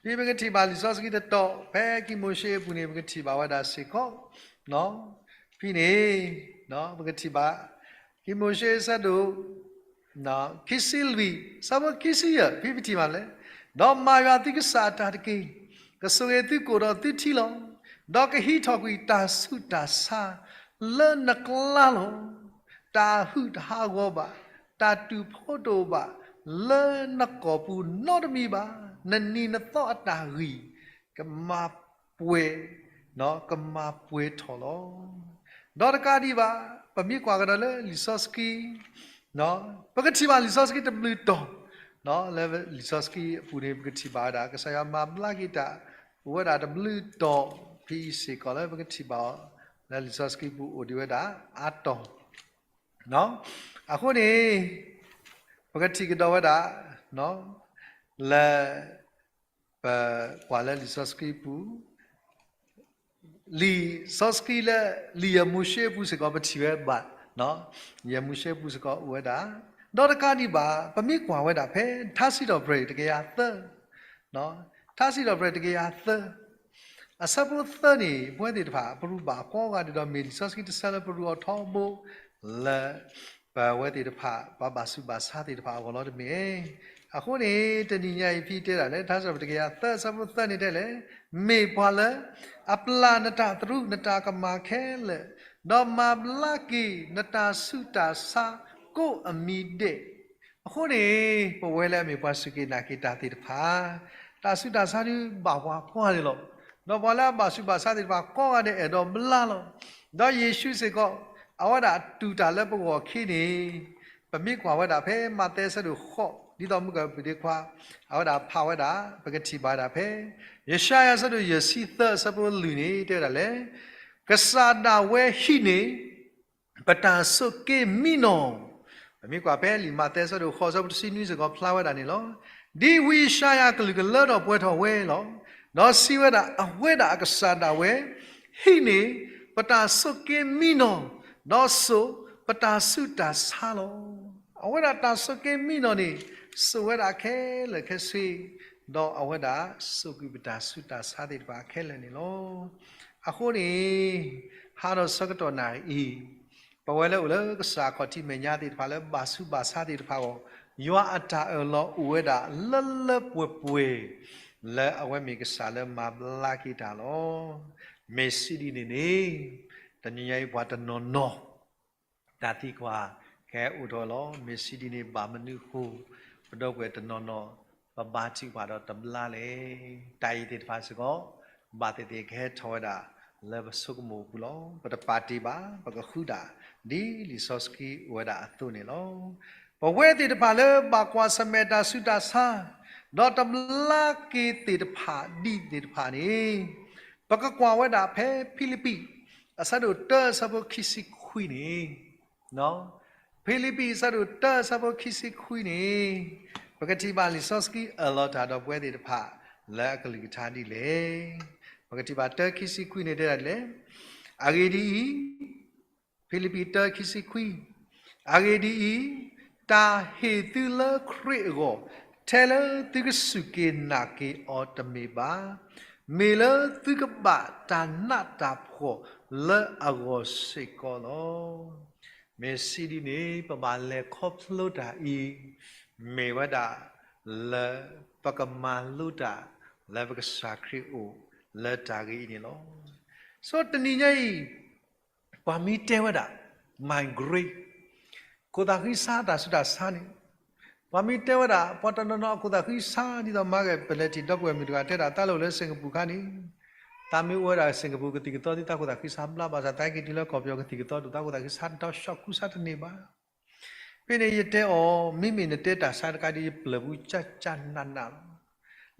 ဖဲပကထံၣ်ဘၣ်လံာ်စီဆှံတတီၤ ဖဲခံမိၤၡ့အပူၤန့ၣ် ပကထံၣ်ဘၣ်ဝဲဒၣ်စ့ၢ်ကီး, ဖဲန့ၣ် ပကထံၣ်ဘၣ် ခံမိၤၡ့အဆၢဒိၣ် ခံဆံလွံၢ် ဆၢဖိခံဆံယဲၢ် ဖဲပထံၣ်ဘၣ်လဲၣ်, ဒီးမၤယွၤသုကစၢ်အတၢ်တက့ၢ်. ကဆိၣ်ဂ့ၤသုကိၣ်ဒီးသုထံလီၤ. ဒီးကဟံးထီၣ်ကွံာ်တၢ်ဆူးတၢ်ဆါလၢနကျါလီၤ. တၢ်အဟုးတဟးဂီၤဘၣ်, တၢ်တူာ်ဖိတအိၣ်ဘၣ်လၢနကိာ်ပူၤနီတမံၤဘၣ်. နနံၤနသီအတၢ်ဂံၢ် ကမၤပှဲၤ, ကမၤပှဲၤထီၣ်လီၤ. ဒီးတကးဒံးဘၣ်, ပမ့ၢ်ကွၢ်ကဒီးလၢလံာ်စီဆှံ ပကထံၣ်ဘၣ်လံာ်စီဆှံတဘျုးတီၤ, လၢလံာ်စီဆှံအပူၤန့ၣ် ပကထံၣ်ဘၣ်ဝဲဒၣ် ကစၢ်ယွၤမၤဘျါက့ၤတၢ် အိၣ်ဝဲဒၣ်တဘျုးတီၤ ဖဲအံၤစ့ၢ်ကီးလၢပကထံၣ်ဘၣ်အီၤ လၢလံာ်စီဆှံပူၤအိၣ်ဒံးဝဲဒၣ်အါတီၤ. အဃိန့ၣ် ပကထံၣ်ကဒီးဝဲဒၣ် လၢ ပကွၢ်လၢလံာ်စီဆှံပူၤ လံာ်စီဆှံလၢ လံာ်ယဲၢ်မိၤၡ့အပူၤစ့ၢ်ကီး ပထံၣ်ဝဲဘၣ်, ယဲၢ်မိၤၡ့အပူၤစ့ၢ်ကီးအိၣ်ဝဲဒၣ်, ဒီးတကးဒံးဘၣ် ပမ့ၢ်ကွၢ်ဝဲဒၣ်ဖဲ ထါစံးထီၣ်ပတြၢၤတကယၤသၢ, ထါစံးထီၣ်ပတြၢၤတကယၤသၢ အဆၢဖိသၢန့ၣ် ပဝဲသ့ၣ်တဖၣ် ပရူးဘၣ်ကိးဂၤဒဲးဒီး မ့ၢ်လံာ်စီဆှံတဆၢလၢပရူးအီၤထီဘိ လၢ ပဝဲသ့ၣ်တဖၣ် ပှၤဘၣ်ဆူးဘၣ်ဆါသ့ၣ်တဖၣ်အဂီၢ်လီၤတမ့ၢ်. အဃိန့ၣ် တနံၤညါအံၤဖဲတဲဒၣ်လဲၣ် ထါစံးထီၣ်ပတြၢၤတကယၤသၢ အဆၢဖိသၢန့ၣ်တဲလဲၣ်, မ့ၢ်ပှၤလၢ အပျၢ်နတၢ်သရူးနတၢ်ကမၣ်ခဲလၢာ်, ဒီးမၤဘျါက့ၤနတၢ်ဆူးတၢ်ဆါကိးအမံၤဒဲး. အဃိန့ၣ် ပဝဲလၢအမ့ၢ်ပှၤစူၢ်က့ၤနာ်က့ၤတၢ်သ့ၣ်တဖၣ် တၢ်ဆူးတၢ်ဆါဒုးဘၣ်ပှၤကိးဂၤဒဲးလီၤ. ဒီးပှၤလၢအဘၣ်ဆူးဘၣ်ဆါသ့ၣ်တဖၣ်ကိးဂၤဒဲးအဲၣ်ဒိးဘျါလီၤ. ဒီးယ့ၣ်ၡူးစ့ၢ်ကီး အဝဲဒၣ်တူၢ်တၢ်လၢပဂီၢ်ခံန့ၣ် ပမ့ၢ်ကွၢ်ဝဲဒၣ်ဖဲမးသဲအဆၢဒိၣ်ဃိး ဒ်သိးမုၢ်ကပၤဒ့ခွါ အဝဲဒၣ်ဖးဝဲဒၣ် ပကထံၣ်ဘၣ်ဝဲဒၣ်ဖဲ ယၡါယၤအဆၢဒိၣ်ယဲၢ်ဆံသၢ အဆၢဖိလွံၢ်န့ၣ် တဲဝဲဒၣ်လဲၣ်, ကစၢ်ဒၣ်ဝဲဟံးန့ၢ် ပတၢ်ဆိးက့မံနီၤ, ပမ့ၢ်ကွၢ်ဖဲလံာ်မးသဲအဆၢဒိၣ်ဃိး အဆၢဖိတဆံနွံစ့ၢ်ကီးဖျါဝဲဒၣ်န့ၣ်လီၤ. ဒ်ဝံယၡါယၤအကလုၢ်ကလၢထီၣ်ပှဲၤထီၣ်ဝဲလီၤ. ဒီးစံးဝဲဒၣ် အဝဲဒၣ်အကစၢ်ဒၣ်ဝဲ ဟံးန့ၢ် ပတၢ်ဆိးက့မံနီၤ, ဒီးစိာ်ပတၢ်ဆူးတၢ်ဆါလီၤ. အဝဲဒၣ်တၢ်ဆိးက့မံနီၤန့ၣ် စိာ်ဝဲဒၣ်ခဲလၢာ်ခဲဆ့, ဒီးအဝဲဒၣ်စိာ်ကွံာ်ပတၢ်ဆူးတၢ်ဆါသ့ၣ်တဖၣ်ခဲလၢာ်န့ၣ်လီၤ. အဃိန့ၣ် ဟါဒီးဆၢကတီၢ်နၣ်ရံၣ်အံၤ ပဝဲလၢအိၣ်လၢကစၢ်အခီၣ်ထံးမဲာ်ညါသ့ၣ်တဖၣ်လၢဘၣ်ဆူးဘၣ်ဆါသ့ၣ်တဖၣ်အဂီၢ်, ယွၤအတၢ်အၢၣ်လီၤအိၣ်ဝဲဒၣ်လၢလၢပှဲၤပှဲၤ လၢအဝဲမ့ၢ်ကစၢ်လၢမၤဘျါက့ၤတၢ်လီၤ. မ့ၢ်စံးဒ်န့ၣ်န့ၣ် တနံၤညါအံၤပှၤတနီၤနီၤ တၢ်သံကွၢ်ကဟဲအိၣ်ထီၣ်လီၤ. မ့ၢ်စံးဒ်န့ၣ်ဘၣ်မနုၤအဃိ ပဒီပုၢ်ဝဲၢ်တနီၤနီၤ ပဘါထုကဖၣ်ဒီးတဘျါလဲၣ်. တၢ်အံၤသ့ၣ်တဖၣ်စ့ၢ်ကီး ဘၣ်သ့ၣ်သ့ၣ်ကဟဲထီၣ်ဝဲဒၣ်လၢပဆိကမိၣ်အပူၤလီၤ. ပတပာ်တ့ၢ်ဘၣ်, ပကဃုဒၣ် ဒ်လံာ်စီဆှံအိၣ်ဝဲဒၣ်အသိးန့ၣ်လီၤ. ပဝဲသ့ၣ်တဖၣ်လၢဘၣ်ကွၢ်ဆၢၣ်မဲာ်တၢ်ဆူးတၢ်ဆါ ဒီးတဘျါက့ၤသ့ၣ်တဖၣ်ဒ်သ့ၣ်တဖၣ်န့ၣ် ပကကွၢ်ဝဲဒၣ်ဖဲဖံလံးပံး အဆၢဒိၣ်တၢ အဆၢဖိခံဆံခွံန့ၣ်, ဖံလံးပံး အဆၢဒိၣ်တၢ အဆၢဖိခံဆံခွံန့ၣ် ပကထံၣ်ဘၣ်လံာ်စီဆှံအၢၣ်လီၤတၢ်ဒီးပဝဲသ့ၣ်တဖၣ် လၢအကလုၢ်ကထါဒ်လဲၣ်. ပကထံၣ်ဘၣ်တၢခံဆံခွံန့ၣ်တဲဒ်လဲၣ်, အဂ့ၢ်ဒ်အံၤ, ဖံလံးပံးတၢခံဆံခွံ, အဂ့ၢ်ဒ်အံၤ, တၢ်ဟ့ၣ်သုလၢခရံာ်အဂီၢ် ထဲလၢသုကစူၢ်က့ၤနာ်က့ၤအီၤတမ့ၢ်ဘၣ်, မ့ၢ်လၢသုကဘၣ်တၢ်နးတၢ်ဖှီၣ်လၢအဂီၢ်စ့ၢ်ကီးလီၤ. မ့ၢ်စံးဒ်န့ၣ် ပဘၣ်လဲၤခီဖျိတၢ်အံၤ မ့ၢ်ဝဲဒၣ်လၢပကမၤလိတၢ်လၢပကစၢ်ခရံာ်အအိၣ် လၢတၢ်ဂ့ၢ်အံၤန့ၣ်လီၤ. ဆိတနံၤညါအံၤ ပှၤမ့ၢ်တဲဝဲဒၣ် migrate ခိၣ်သးဃံဆါတၢ်ဆူးတၢ်ဆါန့ၣ်, ပှၤမ့ၢ်တဲဝဲဒၣ် ပှၤတနီၤနီၤအခိၣ်သးဃံဆါ ဒ်သိးမၤဂ့ၤ ပလဲၤထံၣ်ဒီပုၢ်ဝဲၢ်မုၣ်တဂၤတဲဒၣ် တၢ်လၢအိၣ်လၢစ့ၣ်ကပူၤခါန့ၣ်, တၢ်မ့ၢ်အိၣ်ဝဲဒၣ်စ့ၣ်ကပူၤကသံၣ်ကသီဒ်တၢ်ခိၣ်သးဃံဆါဘျါဘၣ်ဆၣ် တၢ်ဟဲက့ၤတုၤလၢကီၢ်ပယီၤကသံၣ်ကသီဒ်တၢ်ခိၣ်သးဃံဆါ တၢ်ဆီၣ်ခူဆါတန့ၢ်ဘၣ်. ဖဲန့ၣ်ယတဲအီၤ မ့မ့ၢ်နတဲတၢ်ဆါတခါဒီး ယပျၢၢ်ပူၤကၢ်ကၢ်နးနးလီၤ.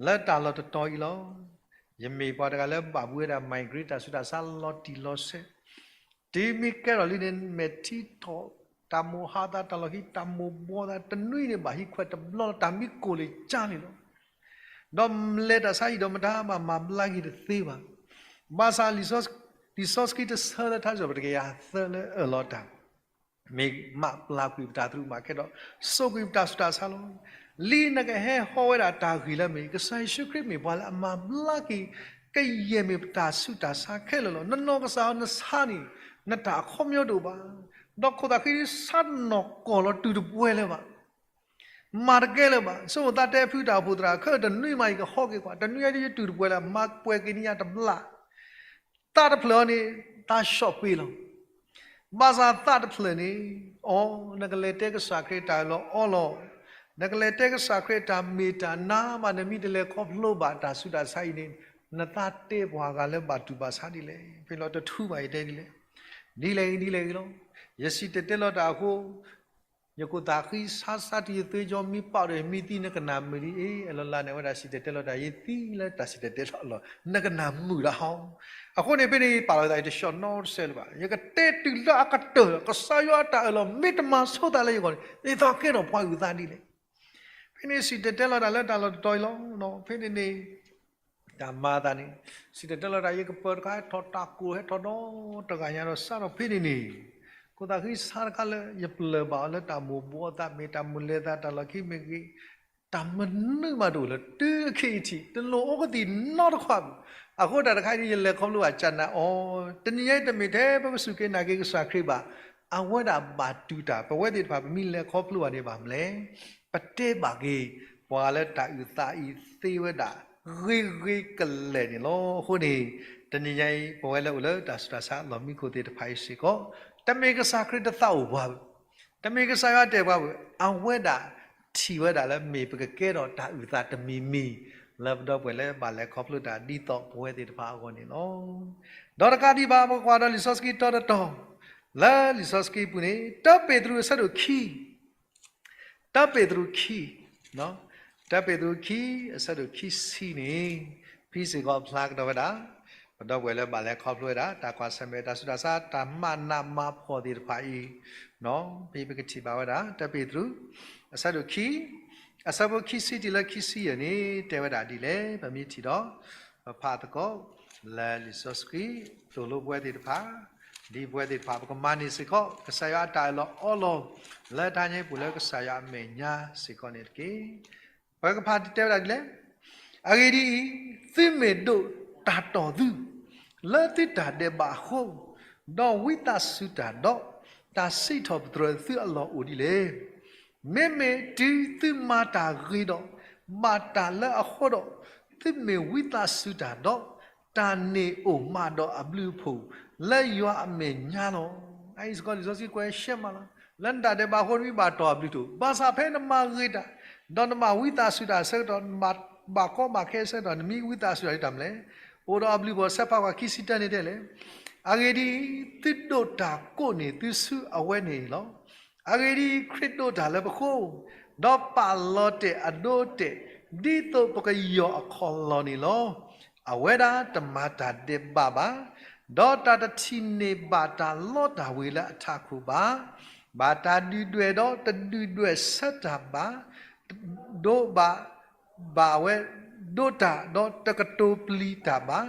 လၢတၢ်လီၢ်တတီၤအံၤလီၤ. ယမ့ၢ်ပှၤတဂၤလၢဘၣ်ဘှံးဝဲဒၣ် migrate တၢ်ဆူးတၢ်ဆါလီၤတံၢ်လီၤဆဲး, တုၤမ့ၢ်ကဲထီၣ်လံန့ၣ် မဲာ်ထံထီၣ်, တၢ်မိၣ်ဟးသးတၢ်လီၢ်ခံ, တၢ်မိၣ်ဘှီသး, တနွံန့ၣ်ဘၣ်ဟံးခွဲးတဘျီလီၤ, တၢ်မံကိၢ်လံာ်ကၢ်လံာ်လီၤ. ဒီးလဲၤတၢ်ဆါဟံၣ်ဒီးမတၤမၤဘျါက့ၤတသ့ဘၣ်. ဘၣ်ဆၣ် လံာ်စီဆှံတဆၢလၢထါစံးပတြၢၤတကယၤသၢလၢအၢၣ်လီၤတၢ် မ့ၢ်မၤပျၢ်ကွံာ်ပတၢ်သရူးမး ကဲထီၣ်ဆိၣ်ဂ့ၤပတၢ်ဆူးတၢ်ဆါလီၤ. လံာ်နကဟဲဟီဝဲဒၣ်တၢ်ဂ့ၢ်လၢအမ့ၢ် ကစၢ်ယ့ၣ်ၡူးခရံာ်မ့ၢ်ပှၤလၢအမၤဘျါက့ၤ ကယဲၢ်မ့ၢ်ပတၢ်ဆူးတၢ်ဆါခဲလၢာ်လီၤ. နနီၢ်ကစၢ်ဧၢ နဆါန့ၣ် နတၢ်အခီပညီတအိၣ်ဘၣ်. ဒီးခိၣ်သးဃံဆါတနီၢ်ကီၢ်လီၤ တုၤတပှဲၤလၢၤဘၣ်. မၤတကဲလၢၤဘၣ်. ဆိမိၣ်သးတဲဖုတၢ်အိၣ်ဖှိၣ်သရၣ် ခဲအံၤတနွံမး ယကဟီက့ၤကွၢ်, တနွံအံၤယတုၤတပှဲၤလၢၤ, မၤပှဲၤက့ၤန့ၢ်ယၤတဘျီ သးတဖျၢၣ်အံၤန့ၣ် သးဆီၣ်ပ့ၤလီၤ. ဘၣ်ဆၣ်သးတဖျၢၣ်န့ၣ်, အိ, နကလဲၤတဲကစၢ်ခရံာ်တၢ်အၢၣ်လီၤအီလီၤ, နကလဲၤတဲကစၢ်ခရံာ်တၢ်မ့ၢ်တၢ်နါမး, နမ့ၢ်တလဲၤခီဖျိဘၣ်တၢ်ဆူးတၢ်ဆါအံၤန့ၣ်, နသးတ့ၢ်ပှၤဂၤလၢဘၣ်တူၢ်ဘၣ်ဆါဒ်လဲၣ်. ဖဲလီၤတထူၣ်ဘၣ်ယတဲဒ်လဲၣ်. ဒ်လဲၣ်ဂ့ၤဒ်လဲၣ်ဂ့ၤလီၤ. ယစံၣ်တဲၤတဲလီၤတၢ်အဃိ ယခိၣ်သးဃံဆါဆါတုၤယသွ့ကၠီမံပာ်ဒီး ယမံသံနကနၣ်မုာ်ဒ်အံၤ, အလီၤလးန့ၣ် အဝဲဒၣ်စံၣ်တဲၤတဲလီၤတၢ် ယသံလၢတၢ်စံၣ်တဲၤတဲလီၤအလီၢ် နကနၣ်မုာ်ဒၣ်ဟီ. အဃိန့ၣ် ဖဲန့ၣ်ယပာ်လီၤသး ယတဆှီၣ်နီတဆၢလၢၤဘၣ်. ယကတဲတုၤလၢအကတၢၢ် ကစၢ်ယွၤအတၢ်အၢၣ်လီၤ မ့ၢ်တမၤဆိသးလၢယဂီၢ်န့ၣ် ယသးကဲထီၣ်ပှၤအုၣ်သးဒ်လဲၣ်. ဖဲန့ၣ်စံၣ်တဲၤတဲလီၤတၢ်လၢတၢ်လီၢ်တတီၤအံၤလီၤ. ဖဲန့ၣ်န့ၣ် တၢ်မၤအသးန့ၣ် စံၣ်တဲၤတဲလီၤတၢ် ယကပၢၤတခါ ဟဲထီၣ်တၢ်ကိၢ် ဟဲထီၣ်ဒီတဂၤညါဒီး စးထီၣ်ဖဲန့ၣ်န့ၣ် ခိၣ်သးဃံဆါတခါလၢ ယပျၢၤဘၣ်အီၤလၢတၢ်မိၣ်ဘှီသးမ့ၢ် တၢ်မုၢ်လၢ်သးတၢ်လီၢ်ခံမ့ၢ်ဂ့ၤ, တၢ်မနုၤမးတအိၣ်လၢ တုၤအခဲအံၤထံး တလိၣ်အိၣ်ကသံၣ်နီတခီဘၣ်. အဃိတၢ်တခါအံၤ ယလဲၤခီဖျိဘၣ်ကနၣ်အီၤ, တနံၤညါအံၤတမ့ၢ်ထဲပကစူၢ်က့ၤနာ်က့ၤကစၢ်ခရံာ်ဘၣ်. အဝဲဒၣ်ဘၣ်တူၢ်တၢ် ပဝဲသ့ၣ်တဖၣ် ပမ့ၢ်လဲၤခီဖျိဘၣ်န့ၣ်ဘၣ်မလဲၣ်. ပတဲဘၣ်က့ၤ ပှၤလၢတၢ်အုၣ်သးအံၤသ့ဝဲဒၣ် ဂ့ၤဂ့ၤကလဲာ်န့ၣ်လီၤ. အဃိန့ၣ် တနံၤညါအံၤ ပဝဲလၢအိၣ်လၢတၢ်ဆူးတၢ်ဆါလီၢ်မံခိၣ်သ့ၣ်တဖၣ်အံၤစ့ၢ်ကီး တမ့ၢ်ကစၢ်ခရံာ်တသးအိၣ်ပှၤဘၣ်, တမ့ၢ်ကစၢ်ယွၤတဲာ်ပှၤဘၣ်, အဝဲဒၣ်ထံၣ်ဝဲဒၣ်လၢမ့ၢ်ပကကဲထီၣ်တၢ်အုၣ်သးတမံၤမံၤ လၢပဒီပုၢ်ဝဲၢ်လၢဘၣ်လဲၤခီဖျိတၢ်ဒ်သိးပဝဲသ့ၣ်တဖၣ်အဂီၢ်န့ၣ်လီၤ. ဒီးတကးဒံးဘၣ် ပကကွၢ်ဒီးလံာ်စီဆှံတီတီတီ လၢလံာ်စီဆှံပူၤန့ၣ် တၢပ့းတရူးအဆၢဒိၣ်ခံ တၢပ့းတရူးခံ, တၢပ့းတရူးခံ အဆၢဒိၣ်ခံဆံန့ၣ် ဖဲစ့ၢ်ကီးဖျါကဒီးဝဲဒၣ် ပဒီပုၢ်ဝဲၢ်လၢဘၣ်လဲၤခီဖျိဝဲဒၣ် တၢ်ကွၢ်ဆၢၣ်မဲာ်တၢ်ဆူးတၢ်ဆါ တၢ်မၤနးမၤဖှီၣ်သ့ၣ်တဖၣ်အံၤ, ဖဲပကထံၣ်ဘၣ်ဝဲဒၣ် တၢပ့းတရူး အဆၢဒိၣ်ခံ အဆၢဖိခံဆံတုၤလၢခံဆံယဲၢ်န့ၣ် တဲဝဲဒၣ်ဒ်လဲၣ် ပမ့ၢ်ထံၣ်ဒီး ပဖးသကိး လၢလံာ်စီဆှံ သိၣ်လိပဝဲသ့ၣ်တဖၣ် ဒ်ပဝဲသ့ၣ်တဖၣ် ပကမၤန့ၢ်စ့ၢ်ကီး ကစၢ်ယွၤအတၢ်အၢၣ်လီၤအီလီၤ လၢတၢ်ညါပူၤလၢကစၢ်ယွၤအမဲာ်ညါစ့ၢ်ကီးန့ၣ်တက့ၢ်. ပကဖးတဲဝဲဒၣ်ဒ်လဲၣ်. အဂ့ၢ်ဒ်အံၤ, သုမ့ၢ်ဒိးတၢ်တီၢ်သု လၢသုတၢ်ဒဲးဘးအဃိ, ဒီးဝံသးစူၤတၢ်ဒီး တၢ်စံးထီၣ်ပတြၢၤသုအလီၢ်အိၣ်ဒ်လဲၣ်. မ့မ့ၢ်တုၤသုမၤတၢ်ဂ့ၤဒီး ဘၣ်တၢ်လၢအဃိဒီး, သုမ့ၢ်ဝံသးစူၤတၢ်ဒီး တၢ်န့ၣ်အိၣ်မးဒီးအဘျုးအဖှိၣ် လၢယွၤအမဲာ်ညါလီၤ. အအံၤစ့ၢ်ကီး လံာ်စီဆှံကွဲးရှဲမးလီၤ. လၢနတၢ်ဒဲးဘးအဃိ နမ့ၢ်ဘၣ်တီၢ်အဘျုးတအိၣ်, ဘၣ်ဆၣ်ဖဲနမၤဂ့ၤတၢ် ဒီးနဘၣ်ဝံသးစူၤတၢ်အဆၢကတီၢ်, နဘၣ်ကီဘၣ်ခဲအဆၢကတီၢ် နမ့ၢ်ဝံသးစူၤတၢ်ဒ်တၢ်မနုၤလဲၣ်. အိၣ်ဒီးအဘျုးအဖှိၣ် ဆၢဖးကွၢ်ခံဆံတၢန့ၣ်တဲလဲၣ်. အဂ့ၢ်ဒ်အံၤ, သုဒိးတၢ်ကိးန့ၢ်သုဆူအဝဲန့ၣ်လီၤ. အဂ့ၢ်ဒ်အံၤ, ခရံာ်ဒိးတၢ်လၢပဃိ, ဒီးပာ်လီၤတဲာ်အဒိအတဲာ်, ဒ်သိးပကယီၢ်အခီၣ်လီၢ်န့ၣ်လီၤ. အဝဲဒၣ်တမၤတၢ်ဒဲးဘးဘၣ်, ဒီးတၢ်တထံၣ်န့ၢ်ဘၣ်တၢ်လီတၢ်ဝ့ၤလၢအထးခိၣ်ဘၣ်. ဘၣ်တၢ်ဒုၣ်ဒွဲၣ်ဒီးတဒုၣ်ဒွဲၣ်ဆၢတၢ်ဘၣ်, ဒိးဘၣ် ဘၣ်ဝဲဒိးတၢ် ဒီးတကတိၤပျံၤတၢ်ဘၣ်,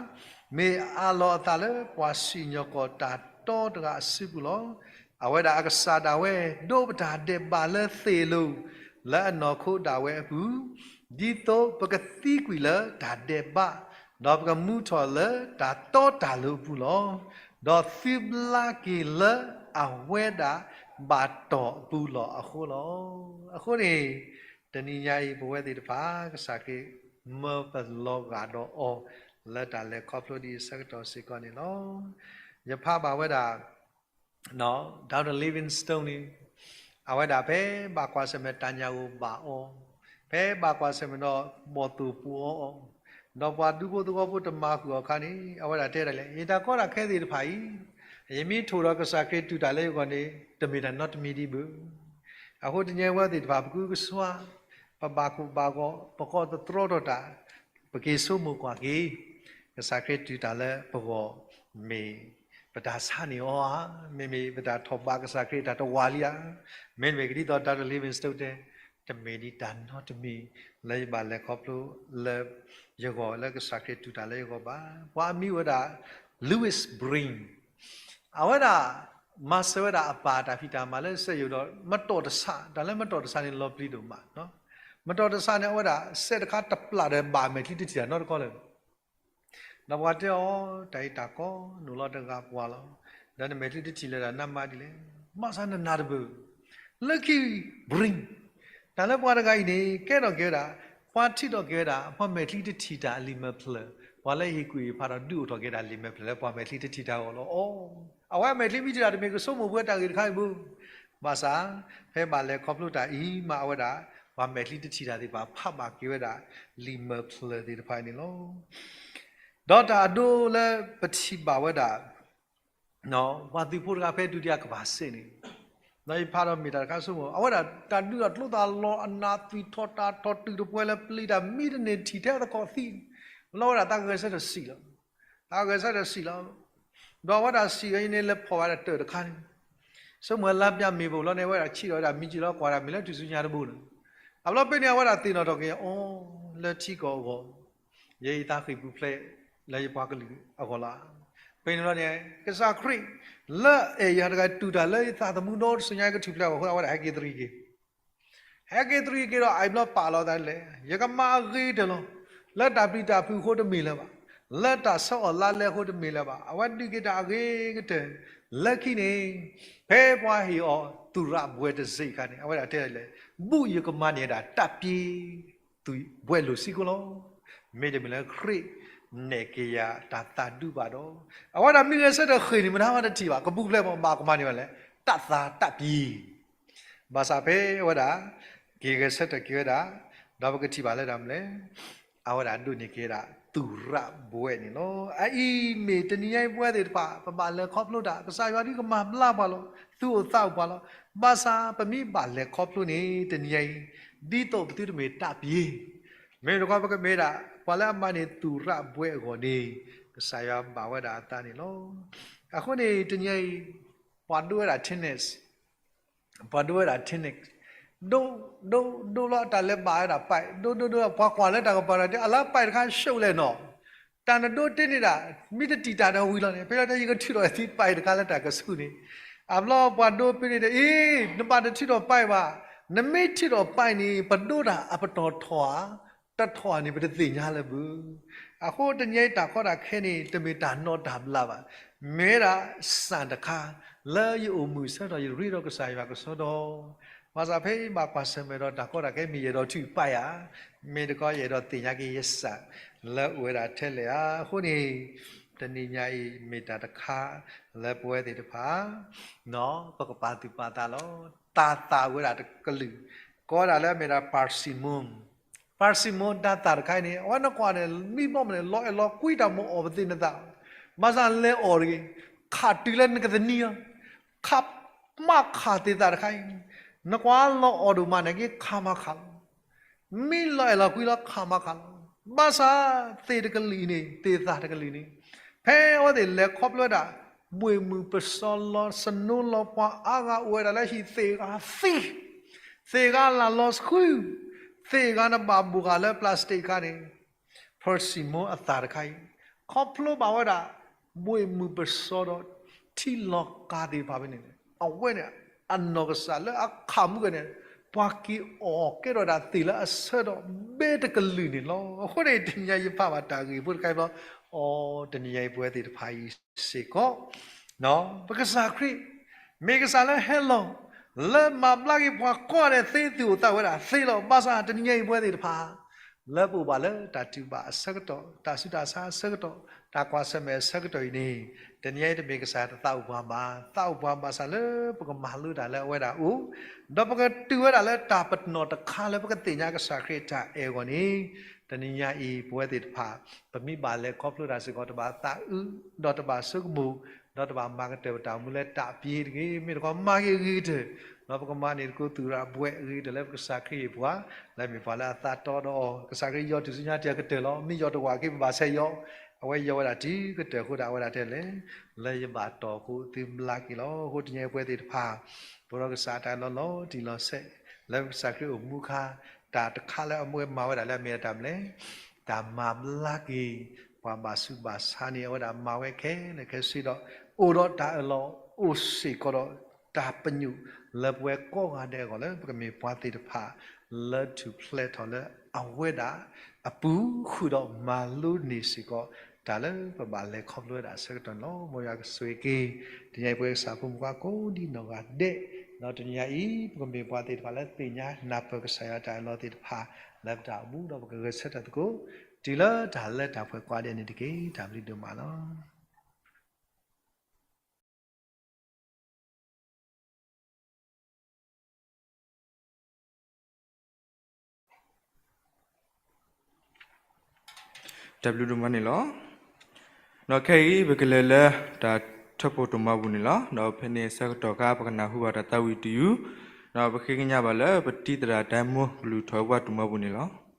မ့ၢ်အးလီၤအသးလၢပှၤစံၣ်ညီၣ်ကွီၢ်တၢ်တီတဂၤအစုပူၤလီၤ. အဝဲဒၣ်အကစၢ်ဒၣ်ဝဲ ဒိးပတၢ်ဒဲးဘးလၢသ့ၣ်အလိၤ, လၢအနီၢ်ခိဒၣ်ဝဲအပူၤ, ဒ်သိးပကသံကွံာ်လၢတၢ်ဒဲးဘး, ဒီးပကမူထီၣ်လၢတၢ်တီတၢ်လိၤအပူၤလီၤ. ဒီးသုဘျါက့ၤလၢအဝဲဒၣ်ဘၣ်တီၢ်အပူၤလီၢ်အဃိလီၤ. အဃိန့ၣ် တနံၤညါအံၤ ပဝဲသ့ၣ်တဖၣ် ကစၢ်ခရံာ်မၢပလီၤဂာ်ဒီးအီၤ လၢတၢ်လဲၤခီဖျိဒ်အံၤအဆၢကတီၢ်စ့ၢ်ကီးန့ၣ်လီၤ. ယဖးဘၣ်ဝဲဒၣ် Doctor Livingstone န့ၣ် အဝဲဒၣ်ဖဲဘၣ်ကွၢ်ဆၢၣ်မဲာ်တၢ်ညၣ်ဧိၤဘၣ်အီၤ, ဖဲဘၣ်ကွၢ်ဆၢၣ်မဲာ်ဒီးဘီၣ်သိၣ်ပူၤအီၤအီၤ, ဒီးပှၤဒူဖိသဝီဖိတမၤဃုာ်အီၤအခါန့ၣ် အဝဲဒၣ်တဲဒၣ်လဲၣ်, ယတၢ်ကီတၢ်ခဲသ့ၣ်တဖၣ်အံၤ ယမ့ၢ်ထိၣ်ဒီးကစၢ်ခရံာ်တူၢ်တၢ်လၢယဂီၢ်န့ၣ် တမ့ၢ်တၢ်နီတမံၤဒံးဘၣ်. အဃိတနံၤအံၤ ပဝဲသ့ၣ်တဖၣ် ပကုကဆှါ, ပဘၣ်ကိၢ်ဘၣ်ဂီၤ, ပကိးသတြီထီၣ်တၢ်, ပက့ၤဆိကမိၣ်ကွၢ်က့ၤ ကစၢ်ခရံာ်တူၢ်တၢ်လၢပဂီၢ် မ့ၢ်ပတၢ်ဆါန့ၢ်အီၤဧါ, မ့မ့ၢ်ပတၢ်ထီၣ်ဘးကစၢ်ခရံာ်တၢ်တဝၢလံဧါ. မ့တမ့ၢ်ကဒ်သိး Doctor Livingstone တဲ, တမ့ၢ်ဒ်တၢ်နီတမံၤလၢယဘၣ်လဲၤခီဖျိလၢယဂီၢ်လၢကစၢ်ခရံာ်တူၢ်တၢ်လၢယဂီၢ်ဘၣ်. ပှၤအမံၤဝဲဒၣ် Louis Brehm, အဝဲဒၣ် မၤစၢၤဝဲဒၣ်အပၢ်တၢ်ဖံးတၢ်မၤလၢစက်ရုံဒီး မတီၢ်တဆး, တၢ်လၢမတီၢ်တဆးန့ၣ်လီၤပျံၤဒိၣ်မး. မတီၢ်တဆးန့ၣ် အဝဲဒၣ်စဲးတခါတပျၢ်ဒီးဘၣ်မဲာ်ချံတထံၣ်တၢ်နီတခီလၢၤ. ဒီးပှၤတဲအီၤ, တၢ်အံၤတၢ်ကီနုာ်လီၤတဂၤပှၤလီၤ. ဒီးနမဲာ်ချံတထံၣ်လၢၤဒၣ်နမၤဒ်လဲၣ်. ဘၣ်ဆၣ်နနၢ်တပၢၢ်, လၢခံ Brehm, တၢ်လၢပှၤတဂၤအံၤန့ၣ် ကဲထီၣ်က့ၤဝဲဒၣ်, ပှၤထံၣ်ထီၣ်က့ၤဝဲဒၣ် ပှၤမဲာ်ချံတထံၣ်တၢ်အလံာ်မဲာ်ဖျၢၣ်, ပှၤလၢဟ့ၣ်ကူၣ်ဟ့ၣ်ဖးဒီးဒုးအိၣ်ထီၣ်က့ၤဒၣ်လံာ်မဲာ်ဖျၢၣ်လၢပှၤမဲာ်ချံတထံၣ်တၢ်အဂီၢ်လီၤ. အဝဲမဲာ်ချံမ့ၢ်ထံၣ်တၢ် တမ့ၢ်ကဆိကမိၣ်ပှဲၤတၢ်ဂ့ၢ်တခါအံၤဘၣ်. ဘၣ်ဆၣ် ဖဲဘၣ်လဲၤခီဖျိတၢ်အံၤမး အဝဲဒၣ် ပှၤမဲာ်ချံတထံၣ်တၢ်သ့ၣ်တဖၣ် ဖးဘၣ်က့ၤဝဲဒၣ် လံာ်မဲာ်ဖျၢၣ်သ့ၣ်တဖၣ်န့ၣ်လီၤ. ဒီးတၢ်အဒိလၢပထံၣ်ဘၣ်ဝဲဒၣ် ပှၤသုးဖိတဂၤဖဲဒုတိယကမ္ဘာစစ်န့ၣ်, ဒီးယဖးဒီးမ့ၢ်တၢ်တခါဆိကမိၣ်, အဝဲဒၣ်တၢ်ဒုးဒီးကျိသၣ်လီၤအနၢ်သွံၣ်ထီၣ်တၢ်ထီၣ်တုာ်တပှဲၤလၢပျံၤတၢ်မံတန့ၢ်ထံၣ်ထဲအသကိးသံ, လီၤဝဲဒၣ်သးဂဲၤဆၢထၢၣ်ဆံးလီၤ. သးဂဲၤဆၢထၢၣ်ဆံးလီၤ. ဒီးအဝဲဒၣ်စံးဝဲအံၤန့ၣ်လဲၤဖီၣ်ဝဲဒၣ်တၢၣ်တခါန့ၣ်, ဆိကမိၣ်ဝဲလါပျၢ်မ့ၢ်ပူၤလီၤန့ၣ် အဝဲဒၣ်ဆံးဒီးဝဲဒၣ်မံကံလီၤကွၢ်ဒၣ်မ့ၢ်လၢထူၣ်စုညါတဘိန့ၣ်, အဘျီဖဲန့ၣ် အဝဲဒၣ်သ့ၣ်နီၣ်ထီၣ်က့ၤအီၤလၢထံကီၢ်အဂီၢ်, ယဲယသးဃံၢ်ပူၤဖျဲးလၢယပှၤကလုာ်အဂီၢ်လီၤ. ဖဲန့ၣ်လီၤန့ၣ် ကစၢ်ခရံာ်လၢအဲၣ်ယၤတဂၤတူၢ်တၢ်လၢယသးသမူဒီတစိၤညါကထူၣ်ဖျဲးအဂီၢ်အဃိ အဝဲဒၣ်ဟဲက့ၤတရံးက့ၤ ဟဲက့ၤတရံးက့ၤဒီး အအံၤဘျီပာ်လီၤသးဒ်လဲၣ်, ယကမၤအဂ့ၤကတၢၢ်လီၤ. လၢတၢ်ပျံၤတၢ်ဖုးအဃိတမ့ၢ်လၢၤဘၣ်, လၢတၢ်ဆၢအီၣ်လါလဲအဃိတမ့ၢ်လၢၤဘၣ်, အဝဲဒုးက့ၤတၢ်အဂ့ၤကတၢၢ်, လၢခံန့ၣ် ဖဲပှၤဟ့ၣ်အီၤသူၣ်ရၣ်ဘှဲးတစ့ၢ်အခါန့ၣ် အဝဲဒၣ်တဲဒ်လဲၣ်, ဘူးယကမၤန့ၢ်ဒၣ်တၢ်ပျံၤ သူၣ်ဘှဲးလိာ်စ့ၢ်ကီးလီၤ. မ့တမ့ၢ်လၢခရံာ်နဲၣ်က့ၤယၤတၢ်သးဒူဘၣ်ဒီး, အဝဲဒၣ်မ့ၢ်ဂဲၤဆၢထၢၣ်ဃ့ၢ်န့ၣ် မတၤမၤတထံၣ်ဘၣ်, ကပူၤဖျဲးမး ဘၣ်ကမၤန့ၢ်ဘၣ်လဲၣ်, တၢ်သးတၢ်ပျံၤ ဘၣ်ဆၣ်ဖဲအဝဲဒၣ် က့ၤဂဲၤဆၢထၢၣ်က့ၤဝဲဒၣ်, ဒီးပကထံၣ်ဘၣ်လၢဒၣ်မနုၤလဲၣ်, အဝဲဒၣ်ဒိးန့ၢ်က့ၤဝဲဒၣ်သူၣ်ရၣ်ဘှဲးန့ၣ်လီၤ. အအံၤမ့ၢ်တနံၤညါအံၤပဝဲသ့ၣ်တဖၣ် ပဘၣ်လဲၤခီဖျိတၢ် ကစၢ်ယွၤဒုးကမၤဘျါပှၤလီၤ, သူၣ်အိၣ်သးအိၣ်ပှၤလီၤ. ဘၣ်ဆၣ်ပမ့ၢ်ဘၣ်လဲၤခီဖျိန့ၣ် တနံၤညါအံၤ ဒ်သိးပသုတမ့ၢ်တၢ်ပျံၤ မ့ၢ်တခီပကမ့ၢ်ဒၣ် ပှၤလၢအမၤန့ၢ်သူၣ်ရၣ်ဘှဲးအဂီၢ်န့ၣ် ကစၢ်ယွၤဘၣ်ဝဲဒၣ်အသးန့ၣ်လီၤ. အဃိန့ၣ် တနံၤအံၤ ပှၤဒိဝဲဒၣ် tennis, ပှၤဒိဝဲဒၣ် tennis, ဒိ ဒိ ဒိလီၤ တၢ်လဲၤဘၣ်ဝဲဒၣ် ပာ် ဒိ ဒိ ဒိလီၤ ပှၤကွၢ်လၢတၢ်ကပၤဒီး အလၢပာ်တခါ ရှုံးလဲၣ်နီၤ, တၢ်နဒိတ့ၢ်န့ၢ်ဒၣ် မ့ၢ်တတံာ်တာ်ဒီးဝံၤလီၤန့ၣ် ဖဲလၢတၢ်ယကထုးထီၣ်အသံပာ်တခါလၢတၢ်ကဆူၣ်န့ၣ်, အဘျီပှၤဒိပ့ၤန့ၣ်ဒီး အ့ နဘၣ်တထုးထီၣ်ပာ်ဘၣ်, နမ့ၢ်ထုးထီၣ်ပာ်န့ၣ် ပဒိတၢ်အပတီၢ်ထီၣ်ဧါ တထီၣ်ဧါန့ၣ် ပတသ့ၣ်ညါလၢၤဘၣ်. အဃိတနံၤအံၤတၢ်ကီတၢ်ခဲန့ၣ် တမ့ၢ်တၢ်နီၢ်တၢ်ဘျၣ်ဘၣ်, မ့ၢ်ဝဲဒၣ်စၣ်တခါ လၢယအိၣ်မုာ်ဆၢထီၣ် ယရ့ဒီးကစၢ်ယွၤကစီဒီ, ဘၣ်ဆၣ်ဖဲယဘၣ်ကွၢ်ဆၢၣ်မဲာ်ဒီးတၢ်ကီတၢ်ခဲမ့ၢ်ယအဲၣ်ဒိးထုးပာ်ဧါ, မ့ၢ်တခီယအဲၣ်ဒိးသ့ၣ်ညါက့ၤယစၣ် လၢအိၣ်ဝဲဒၣ်ထဲလဲၣ်ဧါ. အဃိန့ၣ် တနံၤညါအံၤမ့ၢ်တၢ်တခါလၢပဝဲသ့ၣ်တဖၣ် ပကပာ်သူၣ်ပာ်သးလီၤ. တၢ်သၣ်ဝဲဒၣ်တကလုာ် ကိးဝဲဒၣ်လၢအမ့ၢ်ဒၣ် persimmon, persimmon တၢ်သၣ်တခါအံၤန့ၣ် အဝဲနကွၢ်န့ၣ် မံဘီမ့ၢ်န့ၣ် လီၤအဲၣ်လီၤကွံတၢ်မ့ၢ်အီၣ်ပသ့ၣ်နသး, ဘၣ်ဆၣ်လဲၤအီၣ်တဂ့ၤ, ခးတုၤလၢနကသနံၤလီၤ. ခးမးခးသ့ၣ်သၣ်တခါအံၤ, နကွၢ်လီၤအီၣ်ဒိၣ်မးန့ၣ်က့ၤခးမးခးလီၤ. မံလီၤအဲၣ်လီၤကွံလီၤ ခးမးခးလီၤ. ဘၣ်ဆၣ်သ့ၣ်တကလုာ်အံၤန့ၣ် သ့ၣ်သၣ်တကလုာ်န့ၣ် ဖဲအဝဲသ့ၣ်လဲၤခီဖျိဝဲဒၣ် ဘှ့ၣ်မုၢ်ပစီလီၤ snow လီၤ ပှၤအါဂၤအိၣ်ဝဲဒၣ်လၢဟံၣ်သ့ၣ်ဂၤသံ, သ့ၣ်ဂၤလၢ်လီၤဆှု, သ့ၣ်ဂၤနဘၣ်ဘိၣ်ဃာ်လၢ plastic အခါန့ၣ် persimmon အသၣ်တခါအံၤ ခီဖျိဘၣ်ဝဲဒၣ် ဘှ့ၣ်မုၢ်ပစီဒီး ထံလီၤကၤသ့ၣ်တဖၣ်ဖဲန့ၣ်န့ၣ် အဝဲန့ၣ် အနီၢ်ကစၢ်လၢအခးမူကဲန့ၣ် ပှၤက့ၤအီၣ်ကဲထီၣ်ဒၣ်သ့ၣ်လၢအဆၢဒီးဘဲတကလုာ်န့ၣ်လီၤ. အဃိန့ၣ် တနံၤညါယဖးဘၣ်တၢ်ဂ့ၢ်ဖိတခါအံၤဘျီ အိ တနံၤညါအံၤပဝဲသ့ၣ်တဖၣ်အံၤစ့ၢ်ကီး ပကစၢ်ခရံာ် မ့ၢ်ကစၢ်လၢဟဲလီၤ လၢမၤဘျါက့ၤပှၤကိးဂၤဒဲးသ့ သူၣ်အိၣ်သးအိၣ်ဝဲဒၣ်သ့လီၤ. ဘၣ်ဆၣ်တနံၤညါအံၤပဝဲသ့ၣ်တဖၣ် လၢပအိၣ်ဘၣ်လၢတၢ်တူၢ်ဘၣ်အဆၢကတီၢ် တၢ်ဆူးတၢ်ဆါအဆၢကတီၢ် တၢ်ကွၢ်ဆၢၣ်မဲာ်အဆၢကတီၢ်အံၤန့ၣ် တနံၤညါအံၤတမ့ၢ်ကစၢ်တသးအိၣ်ပှၤဘၣ်, သးအိၣ်ပှၤဘၣ်ဆၣ်လၢပကမၤလိတၢ်လၢအဝဲဒၣ်အအိၣ်, ဒီးပကတုၤဝဲဒၣ်လၢတၢ်ပနီၣ်တခါလၢပကသ့ၣ်ညါကစၢ်ခရံာ်တၢ်အဲၣ်အဂီၢ်န့ၣ် တနံၤညါအံၤပဝဲသ့ၣ်တဖၣ် ပမ့ၢ်ဘၣ်လဲၤခီဖျိတၢ်စ့ၢ်ကီး တဘၣ်သးအုး ဒီးတဘၣ်ဆိကမိၣ် ဒီးတဘၣ်မၤကတၢၢ်ပတၢ်အိၣ်မူလၢတၢ်ပျံၤတဂ့ၤ. မ့ၢ်တခီမၤက့ၤအဂ့ၤကတၢၢ် ဒီးပကမၤန့ၢ်သကိးသူၣ်ရၣ်ဘှဲးအဂ့ၤကတၢၢ်လၢပကစၢ်ခရံာ်အပူၤ လၢမ့ၢ်ပှၤလၢအသးတီဒီးအီၤ ကစၢ်ခရံာ်ယီၤတုၤဆူညါတၢ်ကတၢၢ်လီၤ. မ့ၢ်ယီၤတဝာ်က့ၤပဘၣ်ဆဲးယီၤ အဝဲယီၢ်ဝဲဒၣ်တုၤကတၢၢ်အဃိဒီး အဝဲဒၣ်တဲလဲၣ်, လၢယဘၣ်တီၢ်အဃိ သုဘျါက့ၤလီၤ. အဃိတနံၤအံၤပဝဲသ့ၣ်တဖၣ် ပဝဲဒီးကစၢ်အတၢ်အၢၣ်လီၤလီၤတံၢ်လီၤဆဲး လၢကစၢ်ခရံာ်အိၣ်မူအခါ တၢ်တခါလၢအဝဲမၤဝဲဒၣ်လၢအမ့ၢ်အတၢ်မနုၤလဲၣ်, တၢ်မၤဘျါက့ၤ ပှၤဘၣ်ဆူးဘၣ်ဆါန့ၣ် အဝဲဒၣ်မၤဝဲခဲလၢာ်ခဲဆ့ဒီး အိၣ်ဒီးတၢ်အၢၣ်လီၤအိၣ်စ့ၢ်ကီးဒီး တၢ်ပညိၣ်လၢပဝဲကိးဂၤဒဲးအဂီၢ် လၢပကမ့ၢ်ပှၤသ့ၣ်တဖၣ် လၢထူၣ်ဖျဲးထီၣ်လၢအဝဲဒၣ်အပူၤ ဃုာ်ဒီးမၤလိန့ၢ်စ့ၢ်ကီး တၢ်လၢပဘၣ်လဲၤခီဖျိဝဲဒၣ်အဆၢကတီၢ်န့ၣ်လီၤ. မ်ယွၤကဆိၣ်ဂ့ၤက့ၤ တနံၤအံၤပဝဲကစၢ်ဖိမုၣ်ဖိခွါကိးဒ်နီၢ်ဂၤဒဲး, ဒီးတနံၤအံၤ ပကမ့ၢ်ပှၤသ့ၣ်တဖၣ်လၢသ့ၣ်ညါနၢ်ပၢၢ်ကစၢ်ယွၤတၢ်အၢၣ်လီၤသ့ၣ်တဖၣ် လၢပတၢ်အိၣ်မူဒီးပကဂဲၤဆၢထၢၣ်သကိး တုၤလၢတၢ်လၢတၢ်ပှဲၤကိးဂၤဒဲးန့ၣ်တက့ၢ်. တၢ်ဘျုးဒိၣ်မးလီၤ. တၢ်ဘျုးဒိၣ်မးန့ၣ်လီၤ. ဒီးခဲအံၤ ပကလဲၤလၢတၢ်ထၢဖှိၣ်ဒိၣ်မးပူၤန့ၣ်လီၤ. ဒီးဖဲန့ၣ်အဆၢကတီၢ်အခါ ပကနၢ်ဟူဘၣ်တၢ်သးဝံၣ်တယုၢ်, ဒီးပဃ့ကညးဘၣ်လၢပတံၤသရၣ်တၢ်မိၢ်ကလုၢ်ထီၣ်ဝၣ်ဒိၣ်မးပူၤန့ၣ်လီၤ.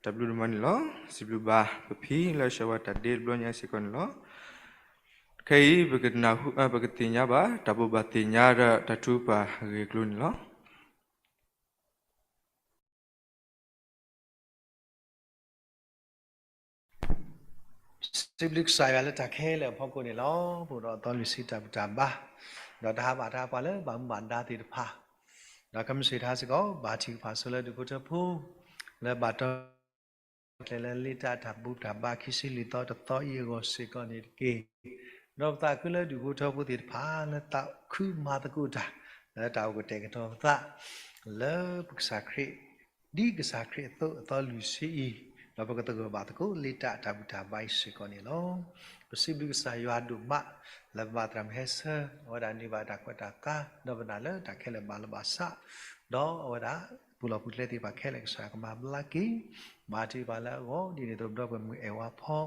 တၢ်ဘျုးဒိၣ်မးန့ၣ်လီၤ. စံးဘျုးဘၣ်ပဖံလၢဆှၢဝဲတၢ်ဒ့တဘျီညါစ့ၢ်ကီးန့ၣ်လီၤ. ခဲအံၤ ပကနၢ်ဟူ ပကသ့ၣ်ညါဘၣ် တၢ်ဘိးဘၣ်သ့ၣ်ညါဒီးတၢ်ထုကဖၣ်အဂ့ၢ်အကျိၤန့ၣ်လီၤ. စံးဘျုးကစၢ်ယွၤလၢတၢ်ခဲလၢာ်အဖီခိၣ်န့ၣ်လီၤ. ပအိၣ်ဒီးအသီလွံၢ်ဆံတၢ်ဘူၣ်တၢ်ဘါ, ဒီးတၢ်ဟးဘၣ်တၢ်ပှၤလၢဘၣ်မူဘၣ်ဒါသ့ၣ်တဖၣ်, ဒီးကမ့ၢ်စ့ၢ်တဟါစ့ၢ်ကီး ဘါထုကဖၣ်ဆိလၢဒူၣ်ဖိထၢဖိ လၢဘၣ်တီ ကျဲလၢလ့တၢ်တၢ်ဘူၣ်တၢ်ဘါခံဆံလွံၢ်သီတသီအံၤအဂီၢ်စ့ၢ်ကီးန့ၣ်တက့ၢ်. ဒီးပသးခုလၢဒူၣ်ဖိထၢဖိသ့ၣ်တဖၣ် လၢသးခုမၤသကိးတၢ် လၢတၢ်အိၣ်ကတဲာ်ကတီၤပသး လၢပကစၢ်ခရံာ် ဒ်ကစၢ်ခရံာ်အသိးအသီလွံၢ်ဆံအံၤ, ဒီးပကသဂၢၢ်ဘၣ်သကိးလ့တၢ်တၢ်ဘူၣ်တၢ်ဘါအံၤစ့ၢ်ကီးန့ၣ်လီၤ. ပစံးဘျုးကစၢ်ယွၤဒိၣ်မး လၢပဘၣ်သရၣ်မုၣ်ဟဲဆၢ အဝဲဒၣ်န့ၢ်ဘၣ်တၢ်ခွဲးတၢ်ယာ် ဒီးပနာ်လၢတၢ်ခဲလၢာ်ဘၣ်လီၤဘၣ်စး, ဒီးအဝဲဒၣ် ပူၤလီၢ်ပူၤကျဲသ့ၣ်တဖၣ်ခဲလၢာ်ကစၢ်ကမၤဘျါက့ၤ, ဘါထုကဖၣ်လၢအဂီၢ် ဒ်န့ၣ်အသိးဒီပုၢ်ဝဲၢ်မုၣ်အဲၣ်ဝါဖီ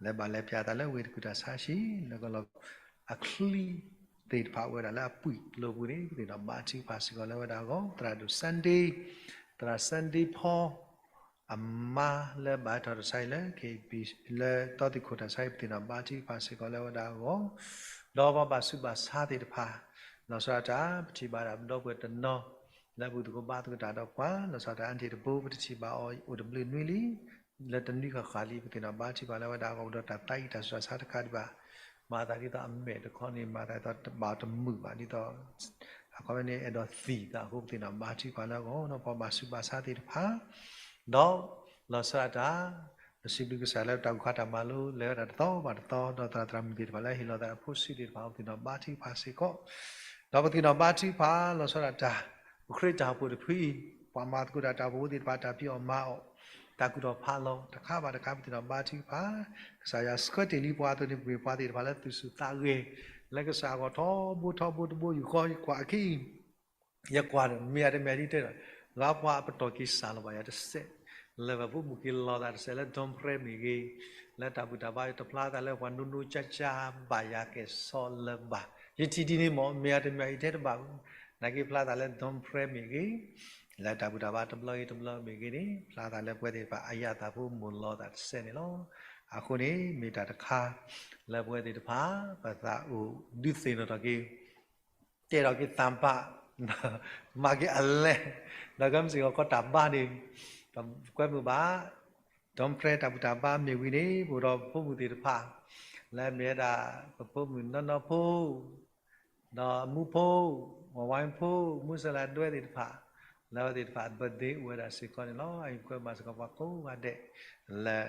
လၢဘၣ်လဲၤပၠးသးလၢဝ့ၢ်တကူၣ်တၢ်ဆါဟံၣ် လၢကလီၤ အချံသ့ၣ်တဖၣ်အိၣ်ဝဲဒၣ်လၢအပှံာ်လိာ်ပူၤန့ၣ် ပသ့ၣ်နီၣ်ဘါထုကဖၣ်စ့ၢ်ကီးလၢအဝဲဒၣ်အဂီၢ်, သရၣ်ဒိၣ် Sunday, သရၣ် Sunday ဖီ အမါလၢဘၣ်ထီၣ်တၢ်ဆါဟံၣ်လၢ ခ့ပံ လၢတီသံၣ်ခိၣ်တၢ်ဆါဟံၣ် ပသ့ၣ်နီၣ်ဘါထုကဖၣ်စ့ၢ်ကီးလၢအဝဲဒၣ်အဂီၢ်, ဒီးပှၤဘၣ်ဆူးဘၣ်ဆါသ့ၣ်တဖၣ် လီၤဆီဒၣ်တၢ် ပထံၣ်ဘၣ်ဒၣ်ပဒီပုၢ်ဝဲၢ်တနီၤ လၢဘူၣ်သကိးဘါသကိးတၢ်ဒီးပှၤ လီၤဆီဒၣ်တၢ် အါတက့ၢ်တဘိ ပတထံၣ်ဘၣ်အီၤအိၣ်တဘျုးနွံလံ လၢတနွံဃၣ်ဃၣ်လံ ပသ့ၣ်နီၣ်ဘါထုကဖၣ်လၢအဝဲဒၣ်အဂီၢ် အိၣ်ဒီးတၢ်သးအံၣ်တၢ်ဆူးတၢ်ဆါတခါဒံးဘၣ်, မၤသးဒ်သိးအမဲာ်တခီန့ၣ် မၤသးဒ်သိးဘၣ်တမုာ်ဘၣ်ဒ်သိး အခီပညီန့ၣ် အဲၣ်ဒိးသံသးအဃိ ပသ့ၣ်နီၣ်ဘါထုကဖၣ်လၢအဂီၢ် ဒီးပှၤဘၣ်ဆူးဘၣ်ဆါသ့ၣ်တဖၣ် ဒီးလီၤဆီဒၣ်တၢ် ပစံးဘျုးကစၢ်လၢတၢ်အိၣ်ခါတၢ်မၤလိ လဲၤဝဲဒၣ်တသီဘၣ်တသီ ဒီးသရၣ်သရၣ်မုၣ်သ့ၣ်တဖၣ်လၢဟ့ၣ်လီၤသးအဖိဆံးသ့ၣ်တဖၣ် ပသ့ၣ်နီၣ်ဘါထုကဖၣ်စ့ၢ်ကီး, ဒီးပသ့ၣ်နီၣ်ဘါထုကဖၣ်လီၤဆီဒၣ်တၢ် ပခရံာ်တၢ်အိၣ်ဖှိၣ်တဖုအံၤ ပှၤမၤသကိးတၢ်တၢ်အိၣ်ဖှိၣ်ဖိသ့ၣ်တဖၣ် တၢ်ဖံးအီၣ်မၤအီၣ် တၢ်ကူၣ်ထီၣ်ဖးလီၤ တခါဘၣ်တခါ ပသ့ၣ်နီၣ်ဘါထုကဖၣ်, ကစၢ်ယွၤဆှၢတ့ၢ်လံပှၤအသိးန့ၣ် ပမ့ၢ်ပှၤသ့ၣ်တဖၣ်လၢသူၣ်ဆူၣ်သးဂဲၤ လၢကစၢ်အဂီၢ်ထီဘိထီဘိတဘိယူၢ်ဃီ ယကွၢ်အခံအံၤ ယကွၢ်ဒီး မ့ၢ်ယၤတမ့ၢ်ဒ်တဲဒီး လၢပှၤအပတီၢ်က့ၤစၢ်လီၤဘၣ်ယၤတစဲး, လၢပဖိမုၣ်က့ၤလီၤသးတစဲး လၢ Don Prem မ့ၢ်ဂ့ၤ, လၢတၢ်ဘူၣ်တၢ်ဘါတဖျါသးလၢပှၤ နိၢ်နိၢ်ကၠါကၠါ ဘၣ်ယၤကဲၤဆီလၢၤဘၣ်. ယထံၣ်ဒ်န့ၣ်မ့ၢ် မ့ၢ်ယၤတမ့ၢ်ယတဲတဘၣ်, နာ်က့ဖျါသးလၢ Don Prem မ့ၢ်ဂ့ၤ, လၢတၢ်ဘူၣ်တၢ်ဘါတဘျီဂ့ၤတဘျီမ့ၢ်ဂ့ၤန့ၣ် ဖျါသးလၢပဝဲသ့ၣ်တဖၣ်အယၣ်သးဖိမိၢ်လီၤသးတစဲးန့ၣ်လီၤ. အဃိန့ၣ် မ့ၢ်တၢ်တခါ လၢပဝဲသ့ၣ်တဖၣ် ပသးအိၣ်ဒုးသ့ၣ်နီၣ်ထီၣ်က့ၤ တဲထီၣ်က့ၤသးပၢ် မၤက့ၤအလဲၢ်, ဒီးကမ့ၢ်စ့ၢ်ကီးကီၢ်တၢ်ဘါန့ၣ် ကွဲမုာ်ဘၣ် Don Prem တၢ်ဘူၣ်တၢ်ဘါမ့ၢ်ဝံၤန့ၣ် ပအိၣ်ဒီးဖိမုၣ်သ့ၣ်တဖၣ် လၢအမ့ၢ်ဝဲဒၣ် ပဖိမုၣ်နီၢ်နီၢ်ဖိ ဒီးမူဖိ ဝါဝါဖိ မူစလၢဒွဲသ့ၣ်တဖၣ် လၢအဝဲသ့ၣ်တဖၣ် birthday အိၣ်ဝဲဒၣ်စ့ၢ်ကီးန့ၣ်လီၤ. အံၤကွဲမုာ်စ့ၢ်ကီးပှၤကိးဂၤဒဲး လၢ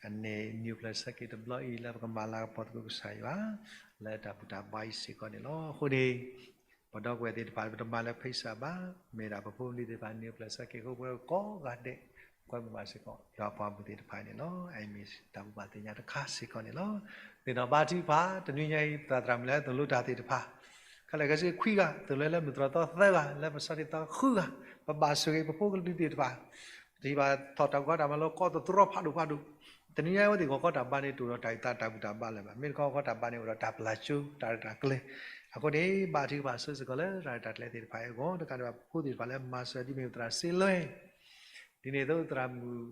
အန့ၣ် နံၣ်အိၣ်ဖျဲၣ်ဆၢက့ၤတဘျီအံၤ လၢပကမၤလၤကပီၤသကိးကစၢ်ယွၤ လၢတၢ်ဘူၣ်တၢ်ဘါအံၤစ့ၢ်ကီးန့ၣ်လီၤ. အဃိန့ၣ် ပဒီပုၢ်ဝဲၢ်သ့ၣ်တဖၣ် ပတမၤလၢဖဲအံၤစၢ်ဘၣ်, မ့ၢ်ဒၣ်ပဖိပလံၤသ့ၣ်တဖၣ် နံၣ်အိၣ်ဖျဲၣ်ဆၢက့ၤအဃိ ပဝဲကိးဂၤဒဲး ကွဲမုာ်ဘၣ်စ့ၢ်ကီး ယွၤပှၤမုၣ်သ့ၣ်တဖၣ်န့ၣ်လီၤ. အအံၤမ့ၢ်တၢ်ဘူၣ်ဘၣ်သ့ၣ်ညါတခါစ့ၢ်ကီးန့ၣ်လီၤ. သ့ၣ်နီၣ်ဘါထုကဖၣ် တနွံညါအံၤ သရၣ်သရၣ်မုၣ်လၢသိၣ်လိတၢ်သ့ၣ်တဖၣ် ခဲလၢာ်ခဲဆ့ခွံဂၤ, သိၣ်လိလၢမုၢ်တြီၢ်သီသၢဂၤ, လၢပစီၤတံၢ်သီဃုဂၤ, ပဘၣ်ဆိၣ်ဂ့ၤပဖိကလုာ်သ့ၣ်တဖၣ်, ပထံၣ်ဘၣ်ထီၣ်တၢ်ဂီၤတၢ်မၤလိကိးသတြီဖးဒိၣ်ဖးဒိၣ်, တနွံညါအံၤဝဲသ့ၣ်ဂီၤခီတၢ်ဘါန့ၣ် တအိၣ်ဒီးတၢ်အုၣ်သးတၢ်ဘူၣ်တၢ်ဘါလၢၤဘၣ်. မ့ၢ်တခီဂီၤခီတၢ်ဘါန့ၣ် အိၣ်ဒီးတၢ်ပျၢ်ကၠိ တၢ်ရဲၣ်တၢ်ကျဲၤ. အဃိန့ၣ် ဘါထုကဖၣ်ဆိစ့ၢ်ကီးလၢတၢ်ရဲၣ်တၢ်ကျဲၤသ့ၣ်တဖၣ်အံၤအဂီၢ်, တကးဒံးဘၣ်ပဖိသ့ၣ်တဖၣ်လၢမၤစၢၤဒ်မ့ၢ်ပသရၣ်စ့လွဲ ဒ်န့ၣ်အသိးသရၣ်မုၣ်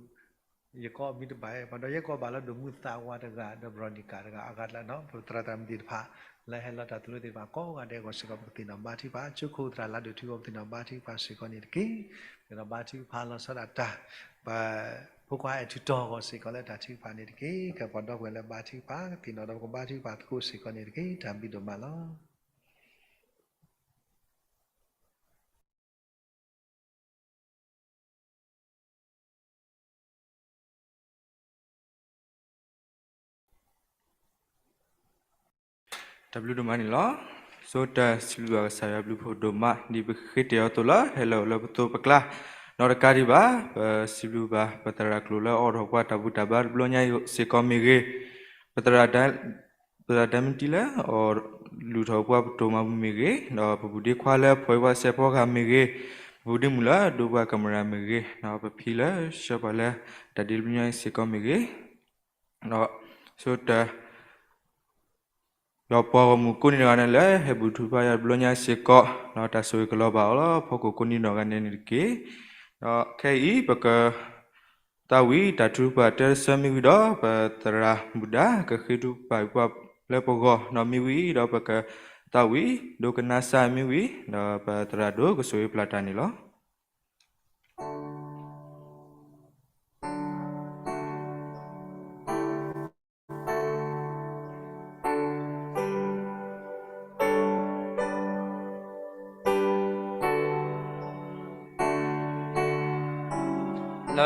ယကိးမံၤတဘၣ်, ပှၤဒီးယဲကိးဘၣ်လၢဒိၣ်မုၢ်သးဝးတဂၤ ဒီး Veronica တဂၤ အဂၤတလးနီၤ, ပသရၣ်သရၣ်မုၣ်သ့ၣ်တဖၣ် လၢဟဲလီၤတၢ်သိၣ်လိသ့ၣ်တဖၣ်ကိးဂၤဒဲးအဂီၢ်စ့ၢ်ကီး ပကသ့ၣ်နီၣ်ဘါထုကဖၣ်, ကၠိခိၣ်သရၣ်လါဒိၣ်ထူအဂီၢ် ပသ့ၣ်နီၣ်ဘါထုကဖၣ်စ့ၢ်ကီးန့ၣ်တက့ၢ်. ပသ့ၣ်နီၣ်ဘါထုကဖၣ်လီၤဆီဒၣ်တၢ် ပဖိခွါအဲၣ်ထူးတီၤအဂီၢ်စ့ၢ်ကီးလၢတၢ်ထုကဖၣ်န့ၣ်တက့ၢ်. ကဲပှၤဒီပုၢ်ဝဲၢ်လၢဘါထုကဖၣ် ကသ့ၣ်နီၣ်ဒီးပကဘါထုကဖၣ်သကိးစ့ၢ်ကီးန့ၣ်တက့ၢ်. တၢ်ဘျုးဒိၣ်မးလီၤ. တၢ်ဘျုးဒိၣ်မးန့ၣ်လီၤ. ဆိတၢ်စံးဘျုးဘၣ်ကစၢ်ယွၤဘျုးဖှိၣ်ဒိၣ်မး ဒ်ပဃ့တ့ၢ်အီၤအသိးလီၤ. ဟဲလီၤအိၣ်လၢပသိးပကျါ နီၢ်တကးဒံးဘၣ် ပစံးဘျုးဘၣ်ပသရၣ်ကျိာ်လၢအအိၣ်ထီၣ်ပှၤတၢ်ဘူၣ်တၢ်ဘါတဘျီညါအံၤစ့ၢ်ကီးမ့ၢ်ဂ့ၤ, ပသရၣ် ပသရၣ်ဒဲမတံလၢအအိၣ်လူၤထီၣ်ပှၤပတိၢ်မၤပူၤမ့ၢ်ဂ့ၤ, ဒီးပဘူၣ်ဒ့ခွါလၢဖှီၣ်အံၤပှၤစဲးဖီဂၤမ့ၢ်ဂ့ၤ, ပဘူၣ်ဒ့မုၣ်လၢအဒိပှၤကမရၣ်မ့ၢ်ဂ့ၤ, ဒီးပဖံလၢဆှၢပှၤလၢတၢ်ဒ့တဘျီညါအံၤစ့ၢ်ကီးမ့ၢ်ဂ့ၤ, ဒီးဆိတၢ် ဒီးပှၤဂီၢ်မုၢ်ကိးနံၤဒဲးဂၤန့ၣ်လၢ ဟဲဘူၣ်ထီၣ်ဘါယွၤတဘျီညါစ့ၢ်ကီး, ဒီးတၢ်ဆိၣ်ဂ့ၤကလီၤဘၣ်အီၤလၢဖီခိၣ်ကိးနံၤဒဲးဂၤန့ၣ်န့ၣ်တက့ၢ်. ဒီးခဲအံၤ ပက သးဝံၣ်တၢ်ထုကဖၣ်တၢ်ဆၢမ့ၢ်ဝံၤဒီး ပသရၣ်မုၣ်ဒါကဃ့ထုကဖၣ်ပှၤလၢပဂီၢ်နီၢ်မ့ၢ်ဝံၤဒီး ပကသးဝံၣ်ဒိကနၣ်စၢ်မ့ၢ်ဝံၤ ဒီးပသရၣ်ဒိၣ်ကဆိၣ်ဂ့ၤပျၢ်တၢ်န့ၣ်လီၤ. လၢ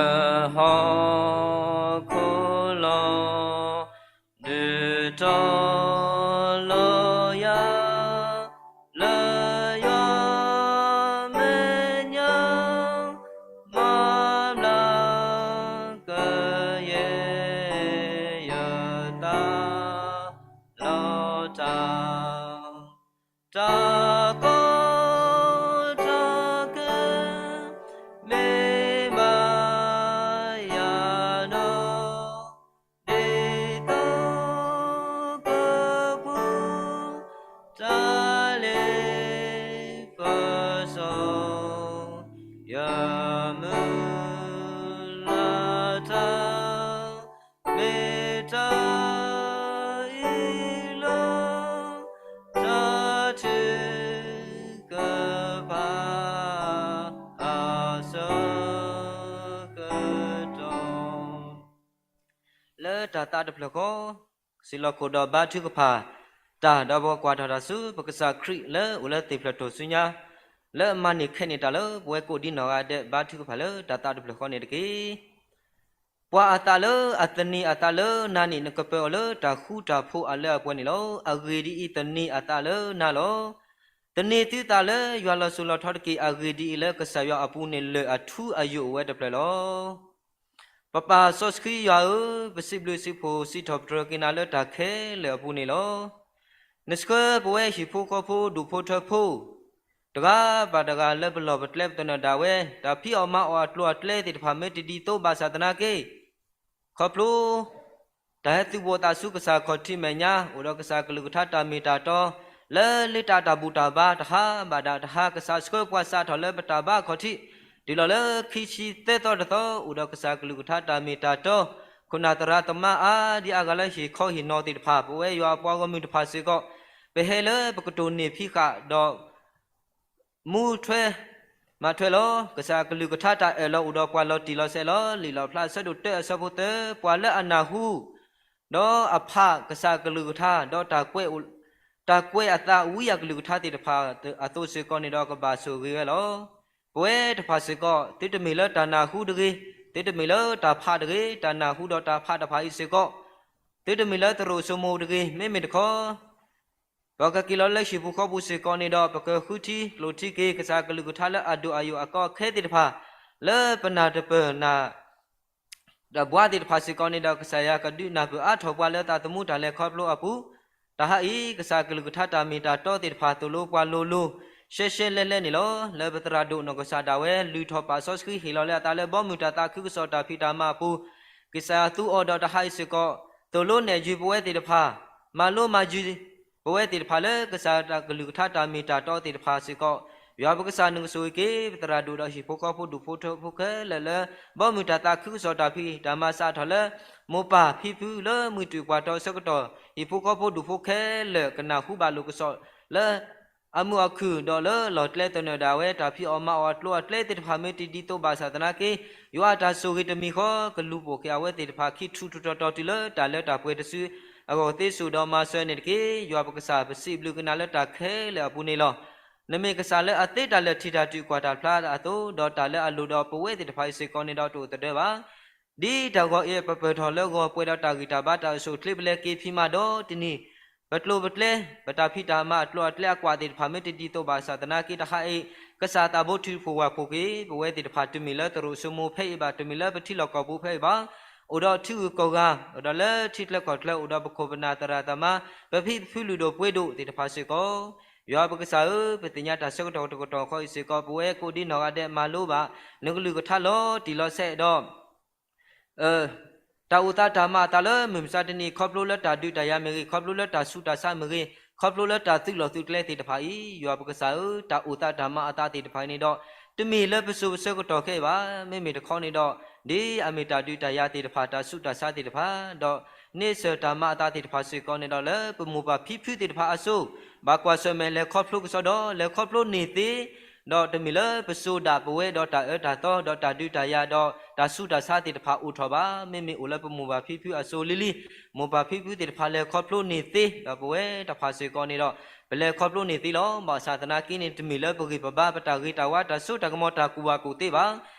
ဟီၣ်ခိၣ်လီၤ ဒုးတီၤလီၤယၤ လၢယွၤမဲာ်ညါ မၤဘျါကယဲၢ်ယသး လီၤတၢ် တၢ်ကီတၢ်ခဲ မ့ၢ်ဘၣ်ယၤဒီး ဒ်သိးကပူၤ တၢ်လ့ပစီ ယမုၢ်လၢ်တၢ် မ့ၢ်တၢ်အံၤလီၤ တၢ်ထုကဖၣ် အဆၢကတီၢ် လၢတၢ်သးတဖျၢၣ်ဃီ စံးလီၤခိၣ်ဒီးဘါထုကဖၣ်တၢ် ဒီးပကကွၢ်ထီၣ်တၢ်ဆူ ပကစၢ်ခရံာ်လၢအိၣ်လၢသ့ၣ်ဖျၢၣ်ထူၣ်စုညါ လၢအမၤန့ၢ်ခဲန့ၢ်တၢ်လၢ ပဝဲကိးဒံနီၢ်ဂၤဒဲး ဘါထုကဖၣ်လၢတၢ်သးတဖျၢၣ်ဃီန့ၣ်တက့ၢ်. ပှၤအသးလၢအသန့ၤအသးလၢနၤန့ၣ် နကပၢၤအီၤလၢတၢ်ဃူတၢ်ဖိးအလၢအပှဲၤန့ၣ်လီၤ. အဂ့ၢ်ဒ်အံၤ, သန့ၤအသးလၢနၤလီၤ. သန့ၤသုသးလၢယွၤလီၤစိၤလီၤထီတက့ၢ်. အဂ့ၢ်ဒ်အံၤ, လၢကစၢ်ယွၤအပူၤန့ၣ် လၢၢ်အထူအယိာ်အိၣ်ဝဲတဖျၢၣ်လီၤ. ပပၢ်စီဆှံယွၤဧၢ, ပစံးဘျုးစံးဖှိၣ်စံးထီၣ်ပတြၢၤက့ၤနၤလၢတၢ်ခဲလၢာ်အပူၤန့ၣ်လီၤ. နဆှၢပဝဲဟံၣ်ဖိဃီဖိဒူၣ်ဖိထၢဖိ တဂၤဘၣ်တဂၤလၢပလီၢ်ပကျဲပသနၢၣ်ဒၣ်ဝဲ, တၢ်ဖံးအီၣ်မၤအီၣ်အကျိၤအကျဲသ့ၣ်တဖၣ်မ့ၢ်တဒ်သိးဘၣ်ဆၣ်သနာ်က့ ခီဖျိ တၢ်ဟဲသုးဘီၣ်သးဆူကစၢ်ခီၣ်ထံးမဲာ်ညါ, အိၣ်ဒီးကစၢ်ကလုၢ်ကထါတၢ်မ့ၢ်တၢ်တီ, လၢလံာ်တၢ်တၢ်ဘူၣ်တၢ်ဘါတဟါဘၣ်ဒၣ်တဟါ ကစၢ်ဆှၢပှၤစးထီၣ်လၢပတၢ်ဘါခီၣ်ထံး, တုၤလီၤလၢခံဆံသၢသီတသီ, အိၣ်ဒီးကစၢ်ကလုၢ်ကထါတၢ်မ့ၢ်တၢ်တီ, ခိၣ်နၢ်သရၣ်သမါအါဒံအါဂၤလၢဟ့ၣ်ခီဟ့ၣ်နီၤသ့ၣ်တဖၣ်, ပဝဲယွၤအပှၤဂီၢ်မုၢ်တဖၣ်စ့ၢ်ကီး, ပဟဲလၢပကတိၢ်န့ၢ်ဖံးဃာ်ဒီး မူထွဲ မၤထွဲလီၤ. ကစၢ်ကလုၢ်ကထါတၢ်အၢၣ်လီၤအိၣ်ဒီးပှၤလီၤတံၢ်လီၤဆဲးလီၤ. လံာ်လီၣ်ဖျါအဆၢဒိၣ်တၢအဆၢဖိသၢ, ပှၤလၢအနၢ်ဟူ ဒီးအဖးကစၢ်ကလုၢ်ကထါ, ဒီးတၢ်ကွဲးအသးဝံအကလုၢ်ကထါသ့ၣ်တဖၣ်အသိးစ့ၢ်ကီးန့ၣ်ဒီး ကဘၣ်ဆိၣ်ဂ့ၤဝဲလီၤ. ပဝဲတဖၣ်စ့ၢ်ကီး, သုတမ့ၢ်လၢတၢ်နၢ်ဟူတဂ့ၤ, သုတမ့ၢ်လၢတၢ်ဖးတဂ့ၤ, တၢ်နၢ်ဟူဒီးတၢ်ဖးတဖၣ်အံၤစ့ၢ်ကီး, သုတမ့ၢ်လၢသရိာ်စိမိၤတဂ့ၤ, မ့မ့ၢ်တခီ ပကက့ၤလီၤလၢဟံၣ်ပူၤဃီပူၤစ့ၢ်ကီးန့ၣ်ဒီး ပကဃုထံကျိၣ်ထံက့ၤ ကစၢ်ကလုၢ်ကထါလၢအဒိၣ်အယိာ်အကီအခဲသ့ၣ်တဖၣ်, လၢပနၢ်တပၢၢ်နၢ် ဒီးဘှါသ့ၣ်တဖၣ်စ့ၢ်ကီးန့ၣ်ဒီး ကစၢ်ယွၤကဒုးနၢ်ပၢၢ်အါထီၣ်ပှၤလၢသးသမူတၢ်လဲၤခီဖျိအပူၤ, တဟါအံၤ ကစၢ်ကလုၢ်ကထါတၢ်မ့ၢ်တၢ်တီသ့ၣ်တဖၣ်သိၣ်လိပှၤလိၤလိၤ ရှဲရှဲလဲလဲန့ၣ်လီၤ. လၢပသရၣ်ဒိၣ်နီၢ်ကစၢ်ဒၣ်ဝဲ လုၢ်ထီၣ်ပာ်စီဆှံဟ့ၣ်လီၤလၢအသးလၢ ဘီမုၢ်တၢ်သးခုကစီၣ်တၢ်ဖံးတၢ်မၤအပူၤ, ကစၢ်ယွၤသူအီၤဒီးတဟါအံၤစ့ၢ်ကီး, သိၣ်လိနဲၣ်ယုာ်ပဝဲသ့ၣ်တဖၣ်, မၤလိမၤယုာ် ပဝဲသ့ၣ်တဖၣ်လၢကစၢ်တၢ်ကလုၢ်ကထါတၢ်မ့ၢ်တၢ်တီသ့ၣ်တဖၣ်စ့ၢ်ကီး, ယွၤပကစၢ်နကဆိၣ်ဂ့ၤက့ၤ ပသရၣ်ဒိၣ်ဒီးဟံၣ်ဖိဃီဖိဒူၣ်ဖိထၢဖိခဲလၢာ်လၢ ဘီမုၢ်တၢ်သးခုကစီၣ်တၢ်ဖံးတၢ်မၤစးထီၣ်လၢ မိၢ်ပၢ်ဖံဖုလၢမုၢ်တုၤပှၤတီဆၢကတီၢ် ဟံၣ်ဖိဃီဖိဒူၣ်ဖိခဲလၢာ်ကနၢ်ဟူဘၣ်လိာ်ကစီၣ်လၢ အမုာ်အခုၣ်ဒီးလၢလီၢ်ကျဲသနၢၣ်ဒၣ်ဝဲ တၢ်ဖံးအီၣ်မၤအီၣ်အကျိၤအကျဲသ့ၣ်တဖၣ်မ့ၢ်တဒ်သိးဘၣ်ဆၣ်သနာ်က့ ယွၤအတၢ်ဆိၣ်ဂ့ၤတမံၤဃီ ကလူၤပိာ်က့ၤအဝဲသ့ၣ်တဖၣ်ခံထူၣ်ထူၣ်တီၤတီၤတုၤလၢတၢ်လၢတၢ်ပှဲၤတစု အဂီၢ်သ့စိာ်ဒီးမၤစၢၤန့ၣ်တက့ၢ်. ယွၤပကစၢ်ပစံးဘျုးက့ၤနၤလၢတၢ်ခဲလၢာ်အပူၤန့ၣ်လီၤ. နမ့ၢ်ကစၢ်လၢအသ့တၢ်လၢာ်ထံၣ်တၢ်တုၤကွၢ်တၢ်ဖျါအသိး ဒီးတၢ်လၢအလိၣ်ဒီးပဝဲသ့ၣ်တဖၣ်အံၤစ့ၢ်ကီးန့ၣ်ဒီးတအိၣ်သဒၢဘၣ် ဒ်တၢ်ဂီၤအံၤ ပပၢၢ်ထီၣ်လၢဂီၤပှဲၤဒီးတၢ်ဂံၢ်တၢ်ဘါတၢ်အိၣ်ဆူၣ်အိၣ်ချ့ပလဲက့ၤဖံးမၤဒီးတနံၤ ပကျိၤပကျဲ ပတၢ်ဖံးတၢ်မၤအကျိၤအကျဲအကွၢ်သ့ၣ်တဖၣ်မ့ၢ်တဒ်သိးဘၣ်ဆၣ်သနာ်က့ တဟါအံၤ ကစၢ်သးဘိထုးဖှိၣ်ဝၢ်ဖှိၣ်က့ၤ ပဝဲသ့ၣ်တဖၣ်တုၤမ့ၢ်လၢသရိာ်စိမိၤဖဲအံၤဘၣ် တုၤမ့ၢ်လၢပထံလီၢ်ကီၢ်ပူၤဖဲအံၤဘၣ် အိၣ်ဒီးထံဂုၤကီၢ်ဂၤ အိၣ်ဒီးလၢထံချၢကီၢ်ချၢ အိၣ်ဒီးပခိၣ်ပနၢ်သရၣ်သမါ ပဖံပဖုလုၢ်ဒိၣ်ပှ့ၤဒိၣ်သ့ၣ်တဖၣ်စ့ၢ်ကီး ယွၤပကစၢ်ဧၢ, ပသ့ၣ်ညါတၢ်ဆၢကတီၢ်တကတီၢ်ဃီအံၤစ့ၢ်ကီး ပဝဲကိးဒံနီၢ်ဂၤဒဲးမၤလိဘၣ် နကလုၢ်ကထါလီၤတံၢ်လီၤဆဲးဒီး တၢ်အိၣ်သးတၢ်မၤအသးလၢမုၢ်မဆါတနံၤ ခီဖျိလၢတၢ်ဒုးတၢ်ယၤမ့ၢ်ဂ့ၤ, ခီဖျိလၢတၢ်ဆူးတၢ်ဆါမ့ၢ်ဂ့ၤ, ခီဖျိလၢတၢ်သုးလီၢ်သုးကျဲသ့ၣ်တဖၣ်အံၤ, ယွၤပကစၢ်ဧၢ, တၢ်အိၣ်သးတၢ်မၤအသးသ့ၣ်တဖၣ်အံၤန့ၣ်ဒီး, တမ့ၢ်လၢပစိၤပဆၢကတီၢ်ခဲအံၤဘၣ်. မ့မ့ၢ်တခီန့ၣ်ဒီး ဒ်အမ့ၢ်တၢ်ဒုးတၢ်ယၤသ့ၣ်တဖၣ် တၢ်ဆူးတၢ်ဆါသ့ၣ်တဖၣ် ဒီးန့ဆၢၣ်တၢ်မၤအသးသ့ၣ်တဖၣ်စ့ၢ်ကီးန့ၣ်ဒီး လၢပမိၢ်ပၢ်ဖံဖုသ့ၣ်တဖၣ်အစိၤ ဘၣ်ကွၢ်ဆၢၣ်မဲာ်လဲၤခီဖျိကစီဒီ လဲၤခီဖျိန့ၢ်သ့ ဒီးတမ့ၢ်လၢပစိၤဒၣ်ပဝဲဒီးတၢ်အၢတၢ်သီ ဒီးတၢ်ဒုးတၢ်ယၤ ဒီးတၢ်ဆူးတၢ်ဆါသ့ၣ်တဖၣ်အိၣ်ထီၣ်ဘၣ်. မ့မ့ၢ်အိၣ်လၢပမိၢ်ပၢ်ဖံဖုအစိၤလံၤလံၤ မိၢ်ပၢ်ဖံဖုသ့ၣ်တဖၣ်လဲၤခီဖျိန့ၢ်သ့ ဒီးပဝဲတဖၣ်စ့ၢ်ကီးန့ၣ်ဒီး ပလဲၤခီဖျိန့ၢ်သ့လီၤ. ဘၣ်ဆၣ်သနာ်က့န့ၣ် တမ့ၢ်လၢပဂံၢ်ပဘါ ပတၢ်ဂ့ၤတၢ်ဝါ တၢ်စိတၢ်ကမီၤ တၢ်ကူၣ်ဘၣ်ကူၣ်သ့ဘၣ်.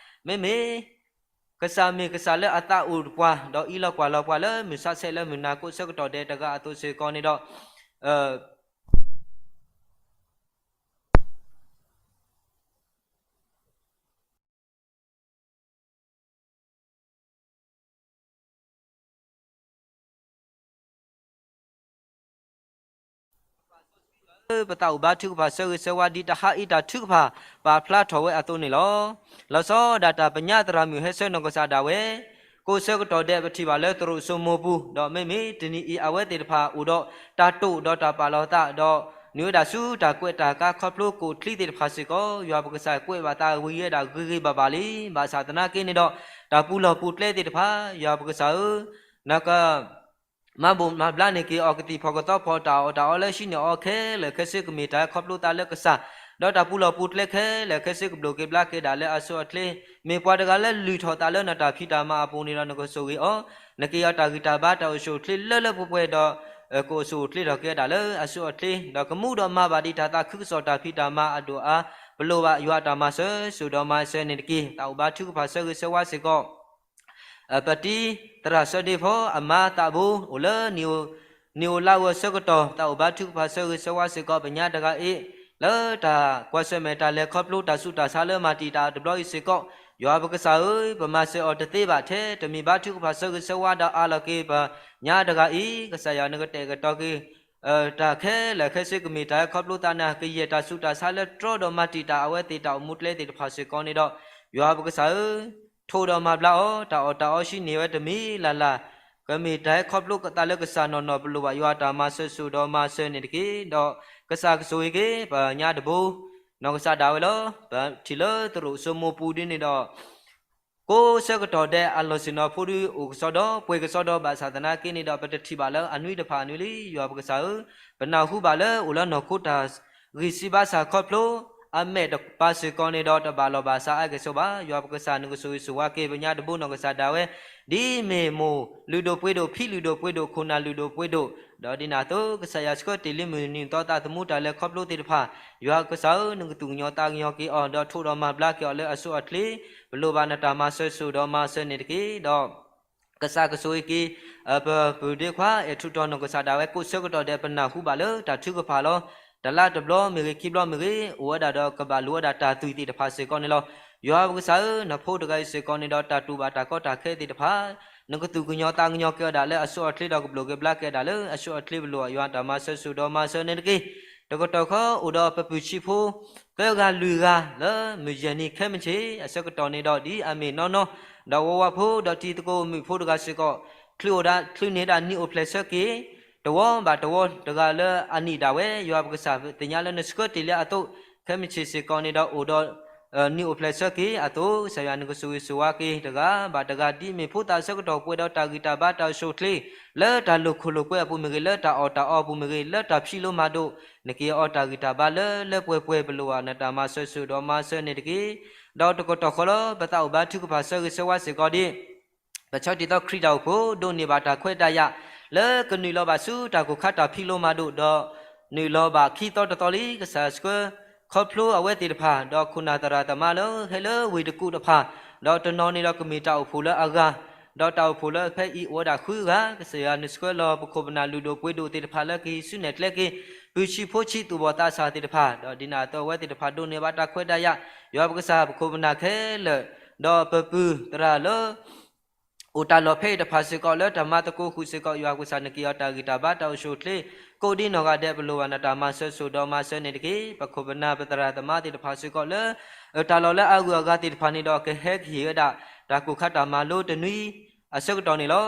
မ့မ့ၢ် ကစၢ်မ့ၢ်ကစၢ်လၢအသးအိၣ်ပှၤ ဒီးအံးလီၤကွၢ်လီၤပှၤလၢမုၢ်ဆါဆဲးလၢမုၢ်နၤကိးဆၢကတီၢ်ဒဲးတဂၤအသိးစ့ၢ်ကီးန့ၣ်ဒီး ပသးအိၣ်ဘါထုကဖၣ်ဆၢဂ့ၤဆၢဝါ ဒ်တဟါအံၤတၢ်ထုကဖၣ် ပာ်ဖျါထီၣ်ဝဲအသိးန့ၣ်လီၤ. လီၤဆီဒၣ်တၢ်ပညါသရၣ်မုၣ်ဟဲဆၢနီၢ်ကစၢ်ဒၣ်ဝဲ ကိးဆၢကတီၢ်ဒဲးပထံၣ်ဘၣ်လၢသရိာ်စိမိၤပူၤ ဒီးမ့မ့ၢ်တနံၤအံၤအဝဲသ့ၣ်တဖၣ်အိၣ်ဒီး တၢ်တိာ်ဒီးတၢ်ပာ်လီၤသး ဒီးနုာ်ဝဲဒၣ်ဆူတၢ်ကွဲးတၢ်ကါခီဖျိကိးချံသ့ၣ်တဖၣ်စ့ၢ်ကီး ယွၤပကစၢ်ကွဲးဘၣ်သးဝံၤဝဲဒၣ်ဂ့ၤဂ့ၤဘၣ်ဘၣ်လံ. ဘၣ်ဆၣ်သနာ်က့န့ၣ်ဒီး တၢ်ပူၤလီၢ်ပူၤကျဲသ့ၣ်တဖၣ် ယွၤပကစၢ်ဧၢ, နက မၤဘိးမၤဘျါန့ၢ်က့ၤအီၤ ကသံၣ်ဖီၣ်ကသီဖီၣ် တၢ်အီၣ်တၢ်အီလၢဟံးန့ၢ်အီၤခဲလၢာ်ခဲဆ့ ကမ့ၢ်တၢ်ဟဲခီဖျိသးလၢကစၢ်, ဒီးတၢ်ပူၤလီၢ်ပူၤကျဲခဲလၢာ်ခဲဆ့ ကဘျိးက့ၤဘျါက့ၤဒၣ်လၢအဆိအချ့, မ့ၢ်ပှၤတဂၤလၢလုၢ်ထီၣ်သးလၢနတၢ်ဖံးတၢ်မၤအပူၤန့ၣ်ဒီး နကဆိၣ်ဂ့ၤအီၤ, နက့ၤအီၤတၢ်ဂံၢ်တၢ်ဘါ တၢ်အိၣ်ဆူၣ်အိၣ်ချ့လၢလၢပှဲၤပှဲၤဒီး ကအိၣ်ဆူၣ်အိၣ်ချ့ထီၣ်က့ၤဒၣ်လၢအဆိအချ့, ဒီးကမူဒီးမၤဘၣ်ဒံးတၢ်သးခုကစီၣ် တၢ်ဖံးတၢ်မၤအဒိၣ်အါ, ပလိၣ်ဘၣ်ယွၤတၢ်မၤစၢၤစိၤဒီးမၤစၢၤန့ၣ်တက့ၢ်. တၢ်အိၣ်ဘါထုကဖၣ်ဆၢဂ့ၤဆၢဝါစ့ၢ်ကီး ပတံၤသရၣ်စၢဒ့ဖီ အမါသးဘိ အိၣ်လၢ နံၣ်ဧိၤလါဧိၤအဆၢကတီၢ် တၢ်အိၣ်ဘါထုကဖၣ်ဆၢဂ့ၤဆၢဝါစ့ၢ်ကီး ပညါတဂၤအံၤ လၢတၢ်ကွၢ်ဆၢၣ်မဲာ်တၢ်လဲၤခီဖျိ တၢ်ဆူးတၢ်ဆါလၢမၤတံာ်တာ်တဘျီအံၤစ့ၢ်ကီး, ယွၤပကစၢ်ဧၢ, ပမၤစၢၤအီၤတသ့ဘၣ်ထဲ တမ့ၢ်ဘါထုကဖၣ်ဆၢဂ့ၤဆၢဝါဒီးအးလီၤက့ၤ ပညါတဂၤအံၤ, ကစၢ်ယွၤနကတဲာ်ကတီၤက့ၤ တၢ်ခဲလၢာ်ခဲဆ့ ကမ့ၢ်တၢ်ဟဲခီဖျိသးနၤ ကယဲၢ်တၢ်ဆူးတၢ်ဆါလၢတြီဒီးမၤတံာ်တာ်အဝဲသ့ၣ်တၢ်အိၣ်မူကျဲသ့ၣ်တဖၣ်စ့ၢ်ကီးန့ၣ်ဒီး, ယွၤပကစၢ်ဧၢ, ထိၣ်ဒီးမၤဘျါအီၤ, တၢ်အီၣ်တၢ်အီဟံးန့ၢ်ဝဲတမံၤလၢ်လၢ်, ကမ့ၢ်တၢ်ဟဲခီဖျိသးလၢကစၢ်နီၢ်နီၢ် ပလိၣ်ဘၣ်ယွၤတၢ်မၤစၢၤစိၤဒီးမၤစၢၤန့ၣ်တက့ၢ်. ဒီးကစၢ်ကဆိၣ်ဂ့ၤက့ၤ ပညါတဘိ နီၢ်ကစၢ်ဒၣ်ဝဲလီၤ. ပထံၣ်လၢသရိာ်စိမိၤပူၤဒ်န့ၣ်ဒီး ကိးဆၢကတီၢ်ဒဲးအလီၢ်ဆ့ၣ်နီၤဖိဒုအိၣ်ကစီဒီ ပှဲၤကစီဒီ ဘၣ်ဆၣ်သနာ်က့န့ၣ်ဒီး ပတထံၣ်ဘၣ်လၢအနွံတဖၣ်အနွံလံ. ယွၤပကစၢ်ဧၢ, ပနၢ်ဟူဘၣ်လၢအိၣ်လၢနီၢ်ခိတၢ်ဂံၢ်စၢ်ဘါစၢ်ခီဖျိ အမဲာ်တပၤစ့ၢ်ကီးန့ၣ်ဒီး တဘၣ်လီၢ်ဘၣ်စးအါကဲၣ်ဆိးဘၣ်. ယွၤပကစၢ်နကဆိၣ်ဂ့ၤဆိၣ်ဝါက့ၤ ပညါတဘိနီၢ်ကစၢ်ဒၣ်ဝဲ ဒ်မ့ၢ်မိၢ်လုၢ်ဒိၣ်ပှ့ၤဒိၣ် ဖံလုၢ်ဒိၣ်ပှ့ၤဒိၣ် ခိၣ်နၢ်လုၢ်ဒိၣ်ပှ့ၤဒိၣ်, ဒီးဒ်န့ၣ်အသိး ကစၢ်ယွၤဆှၢတ့ၢ်လံမုၢ်နံၤသီသးသမူတၢ်လဲၤခီဖျိသ့ၣ်တဖၣ်, ယွၤကစၢ်ဧၢ, နကသူၣ်ကညီၤသးကညီၤက့ၤအီၤ ဒီးထိၣ်ဒီးမၤဘျါက့ၤအီၤလၢအဆိအချ့, ပလိၣ်ဘၣ်နတၢ်မၤစၢၤစိၤဒီးမၤစၢၤန့ၣ်တက့ၢ်. ဒီး ကစၢ်ကဆိၣ်ဂ့ၤက့ၤ ပပုၢ်ဒ့ခွါ အဲၣ်ထူၣ်တီၤနီၢ်ကစၢ်ဒၣ်ဝဲ ကိးဆၢကတီၢ်ဒဲး ပနၢ်ဟူဘၣ်လၢတၢ်ထုကဖၣ်လီၤ. တလါတဘျီမ့ၢ်ဂ့ၤ ခံဘျီမ့ၢ်ဂ့ၤ အိၣ်ဝဲဒၣ်ဒီးကဘၣ်လိၣ်ဝဲဒၣ်တၢ်သွံၣ်သ့ၣ်တဖၣ်စ့ၢ်ကီးန့ၣ်လီၤ. ယွၤပကစၢ်ဧၢ, နဖိတဂၤအံၤစ့ၢ်ကီးန့ၣ်ဒီး တၢ်တူၢ်ဘၣ်တၢ်ကီတၢ်ခဲသ့ၣ်တဖၣ် နကသူၣ်ကညီၤသးကညီၤက့ၤအီၤဒၣ်လၢအဆိအချ့ဒီး ကဘျိၣ်က့ၤဘျါက့ၤဒၣ်လၢအဆိအချ့ ပလိၣ်ဘၣ်ယွၤတၢ်မၤစၢၤစိၤဒီးမၤစၢၤန့ၣ်တက့ၢ်. တကတီၢ်ဃီအိၣ်ဒီးပပုၢ်ဆံးဖိ သၢဂၤလွံၢ်ဂၤလၢ မုၢ်ယဲၢ်နံၤခဲမုၢ်ဆ့ၣ် အဆၢကတီၢ်န့ၣ်ဒီး ဒ်အမ့ၢ်နီၢ်နီၢ် ဒီးဝီဝါဖိ ဒီးတံၤသကိးမုၣ်ဖိတဂၤစ့ၢ်ကီး ချုးန့ၢ်ဒၣ်နံၣ်အိၣ်ဖျဲၣ်ဆၢက့ၤ တဝီဘၣ်တဝီတဂၤလၢအနံၣ်ဒၣ်ဝဲ ယွၤပကစၢ်သ့ၣ်ညါလၢနဆှၢတ့ၢ်လံအသိး ခဲမုၢ်ဆ့ၣ်စ့ၢ်ကီးန့ၣ်ဒီးအိၣ်ဒီး နံၣ်အိၣ်ဖျဲၣ်ဆၢက့ၤအသိး ကစၢ်ယွၤနကဆိၣ်ဂ့ၤဆိၣ်ဝါက့ၤတဂၤဘၣ်တဂၤ ဒ်မ့ၢ်ဖိသၣ်ဆၢကတီၢ်ပှဲၤဒီးတၢ်ဂံၢ်တၢ်ဘါတၢ်အိၣ်ဆူၣ်အိၣ်ချ့ လၢတၢ်လိာ်ခိၣ်လိာ်ကွဲအပူၤမ့ၢ်ဂ့ၤ လၢတၢ်အီၣ်တၢ်အီအပူၤမ့ၢ်ဂ့ၤ လၢတၢ်ဖံးလိမၤဒိး နက့ၤအီၤတၢ်ဂံၢ်တၢ်ဘါလၢလၢပှဲၤပှဲၤ ပလိၣ်ဘၣ်နတၢ်မၤစၢၤစိၤဒီးမၤစၢၤန့ၣ်တက့ၢ်. ဒီးတကတီၢ်ဃီလၢ ပသးအိၣ်ဘါထုကဖၣ်ဆၢဂ့ၤဆၢဝါစ့ၢ်ကီးဒ် ပဆၢတ့ၢ်သီခရံာ်တၢ်အိၣ်ဖှိၣ် ဒိးန့ၢ်ဘၣ်တၢ်ခွဲးတၢ်ယာ် လၢကနုာ်လီၤဘၣ်ဆူတၢ်ကိၢ်ခါတၢ်ဖံးလိမၤဒိး ဒီးနုာ်လီၤဘၣ်ခံသီတသီလံ ကစၢ်ဆှၢခီဖျိအဝဲသ့ၣ်တဖၣ် ဒီးခိၣ်နၢ်သရၣ်သမါလၢဟဲလၢဝ့ၢ်တကူးတဖၣ် ဒီးတနီၤန့ၣ်ဒီးကမ့ၢ်တၢ်အိၣ်ဖှိၣ်လၢအဂၤ ဒီးတၢ်အိၣ်ဖှိၣ်လၢဖဲအံၤအိၣ်ဝဲဒၣ်ဃုဂၤ ကစၢ်ယွၤနဆှၢလီၤပခိၣ်ပနၢ်လုၢ်ဒိၣ်ပှ့ၤဒိၣ်သ့ၣ်တဖၣ်လၢကဟံးစုနဲၣ်ကျဲက့ၤ ပုၢ်ဆံးဖိဆံးသူၣ်ဘီၣ်သးစၢ်သ့ၣ်တဖၣ် ဒီးဒ်န့ၣ်အသိးအဝဲသ့ၣ်တဖၣ်ဒိးန့ၢ်ဘၣ်တၢ်ခွဲးတၢ်ယာ် ယွၤပကစၢ်ပခိၣ်ပနၢ်ခဲလၢာ် ဒီးပပုၢ်သရၣ်လၢ အိၣ်တၢ်လီၢ်ဖဲအံၤတဖၣ်စ့ၢ်ကီး လၢတၢ်မၤသကိးဃုာ်စ့ၢ်ကီး ယွၤပကစၢ်နက့ၤအီၤတၢ်ဂံၢ်တၢ်ဘါတၢ်အိၣ်ဆူၣ်အိၣ်ချ့ ကိးဒ်နီၢ်ဂၤဒဲး ပလိၣ်ဘၣ်နတၢ်မၤစၢၤစိၤဒီးမၤစၢၤန့ၣ်တက့ၢ်. ပခိၣ်ပနၢ်ပသရၣ်သမါသ့ၣ်တဖၣ်စ့ၢ်ကီးလၢ တၢ်လီၢ်လၢအဂုၤအဂၤသ့ၣ်တဖၣ်န့ၣ်ဒီး ကဟဲကဟ့ၣ်ဝဲဒၣ် တၢ်ကိၢ်ခါတၢ်မၤလိတနွံ အဆၢကတီၢ်န့ၣ်လီၤ.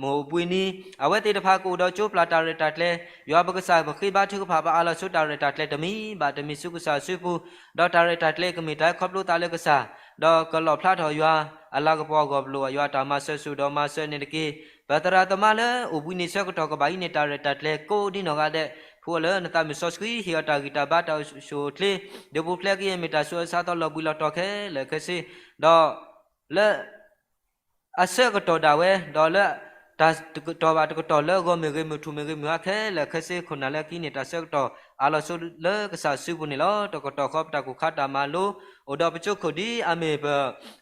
မုၢ်အိၣ်ဘှံးနံၤ အဝဲသ့ၣ်တဖၣ်ကအိၣ်ဒီးကၠိပျၢ်တၢ်ရဲၣ်တၢ်ကျဲၤ, ယွၤပကစၢ်ပဃ့ဘါထုကဖၣ် ပအၢၣ်လီၤဆိတၢ်ရဲၣ်တၢ်ကျဲၤတမံၤဘၣ်တမံၤဆူကစၢ်စုပူၤ, ဒီးတၢ်ရဲၣ်တၢ်ကျဲၤကမ့ၢ်တၢ်ခီဖျိသးလၢကစၢ်, ဒီးကလီၣ်ဖျါထီၣ်ယွၤအလၤကပီၤအဂီၢ် ပလိၣ်ဘၣ်ယွၤတၢ်မၤစၢၤစိၤဒီးမၤစၢၤန့ၣ်တက့ၢ်. ပသရၣ်သမါလၢအိၣ်ဘှံးနံၤဆၢကတီၢ်ကဘၣ်အံၤန့ၣ် တၢ်ရဲၣ်တၢ်ကျဲၤကိးဒ်နီၢ်ဂၤဒဲး ဖုအီၤလၢနသးမုၢ်စီဆှံ ဟ့ၣ်အီၤတၢ်ဂံၢ်တၢ်ဘါတၢ်အိၣ်ဆူၣ်အိၣ်ချ့, ဒုးပူၤဖျဲးကယဲၢ်မ့ၢ်တၢ်ဆူးအဆါသီလီၤဘှံးလီၤတီၤခဲလၢာ်ခဲဆ့, ဒီးလၢ အဆၢကတီၢ်ဒၣ်ဝဲ, ဒီးလၢတၢ်တကတီၢ်ဘၣ်တကတီၢ်လၢအဂီၢ်မ့ၢ်ဂ့ၤ မုၢ်ထူၣ်မ့ၢ်ဂ့ၤ မုၢ်ဟါခဲလၢာ်ခဲဆ့ ခိၣ်နၢ်လၢခံန့ၣ် တၢ်ဆၢကတီၢ်အၢၣ်လီၤဆိလၢကစၢ်စုပူၤန့ၣ်လီၤ. တကတီၢ်ဃီပတၢ်ကိၢ်ခါတၢ်မၤလိ အိၣ်ဒီးပကၠိခိၣ်ဒ်အမ့ၢ်ပ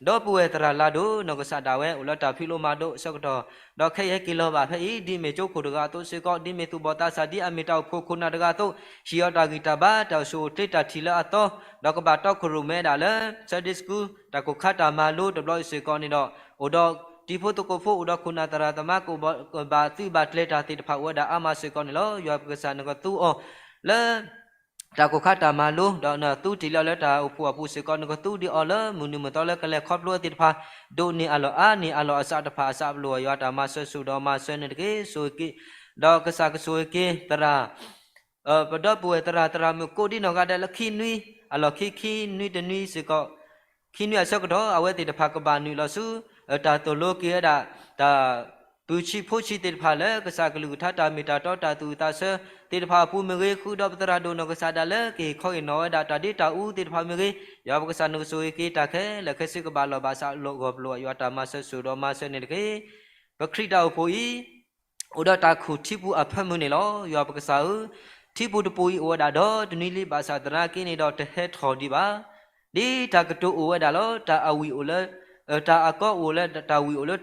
ဒီပုၢ်ဝဲၢ်သရၣ်လၤဒိၣ်နီၢ်ကစၢ်ဒၣ်ဝဲ အိၣ်လၢတၢ်ဖံးလိမၤဒိးအဆၢကတီၢ်, ဒီးခဲအံၤဟဲက့ၤလီၤဘၣ်ဖဲအံၤ ဒ်မ့ၢ်ကၠိခိၣ်တဂၤအသိးစ့ၢ်ကီး ဒ်မ့ၢ်သူၣ်ဘီၣ်သးစၢ်ဒ်အမ့ၢ်တၢ်အိၣ်ဖှိၣ်ခိၣ်နၢ်တဂၤအသိး ဟ့ၣ်အီၤတၢ်ဂံၢ်တၢ်ဘါတၢ်အိၣ်ဆူၣ်အိၣ်ချ့တၢ်ထံၣ်လၢအသီ, ဒီးကဘၣ်တီခိၣ်ရိၣ်မဲဒၣ်လၢ Sunday School တၢ်ကိၢ်ခါတၢ်မၤလိတဘျီအံၤစ့ၢ်ကီးန့ၣ်ဒီး အိၣ်ဒီးတံၤဖိသကိးဖိ အိၣ်ဒီးခိၣ်နၢ်သရၣ်သမါ ကဘၣ်သုးဘၣ်ကျဲၤတၢ်သ့ၣ်တဖၣ်အိၣ်ဝဲဒၣ်အါမးစ့ၢ်ကီးန့ၣ်လီၤ. ယွၤပကစၢ်နကသူအီၤလၢ တၢ်ကိၢ်ခါတၢ်မၤလိ ဒီးနသူတ့ၢ်လံအီၤလၢတၢ်အိၣ်ဖှိၣ်အပူၤစ့ၢ်ကီး နကသူဒံးအီၤလၢမုၢ်နံၤမုၢ်သီလၢကလဲၤခီဖျိသ့ၣ်တဖၣ် ဒိၣ်န့ၢ်အလီၢ်အါန့ၢ်အလီၢ်အစးတဖၣ်အစး ပလိၣ်ဘၣ်ယွၤတၢ်မၤစၢၤစိၤဒီးမၤစၢၤန့ၣ်တက့ၢ်. ဆိၣ်ဂ့ၤက့ၤ ဒီးကစၢ်ကဆိၣ်ဂ့ၤက့ၤသရၣ် ပဒီပုၢ်ဝဲၢ်သရၣ်သရၣ်မုၣ်ကိးဒ်နီၢ်ဂၤဒဲးလၢခံနွံ အလီၢ်ခံခံနွံတနွံစ့ၢ်ကီး ခံနွံအဆၢကတီၢ် အဝဲသ့ၣ်တဖၣ်ကဘၣ်နုာ်လီၤဆူ တၢ်သိၣ်လိက့ၤဝဲဒၣ် တၢ်ပုၢ်ဆံးဖိဆံးသ့ၣ်တဖၣ်လၢ ကစၢ်ကလုၢ်ကထါတၢ်မ့ၢ်တၢ်တီတၢ်သူၣ်အုးသးဆၢသ့ၣ်တဖၣ်အပူၤမ့ၢ်ဂ့ၤ ဃုာ်ဒီးပသရၣ်ဒိၣ်နီၢ်ကစၢ်ဒၣ်လၢကဟ့ၣ်ခီဟ့ၣ်နီၤဝဲဒၣ်တၢ်ဒ့တၢ်အူသ့ၣ်တဖၣ်မ့ၢ်ဂ့ၤ ယွၤပကစၢ်နကဆိၣ်ဂ့ၤက့ၤတၢ်ခဲလၢာ်ခဲဆ့ ကဘၣ်လီၢ်ဘၣ်စးလီၢ်ဂီၢ် ပလိၣ်ဘၣ်ယွၤတၢ်မၤစၢၤစိၤဒီးမၤစၢၤန့ၣ်တက့ၢ်. ပခရံာ်တၢ်အိၣ်ဖှိၣ်အံၤ အိၣ်ဒီးတၢ်ခူၣ်ထံပူၤအဖၢမုၢ်န့ၣ်လီၤ. ယွၤပကစၢ်ဧၢ, ထံပူၤတပူၤအံၤအိၣ်ဝဲဒၣ်ဒီတနွံလံ ဘၣ်ဆၣ်သနာ်က့န့ၣ်ဒီးတဟဲထီၣ်ဒံးဘၣ်. ဒ်တၢ်ကတိၤအိၣ်ဝဲဒၣ်လီၤ. တၢ်အဝံၣ်အိၣ်လၢ တၢ်အကီအိၣ်လၢတၢ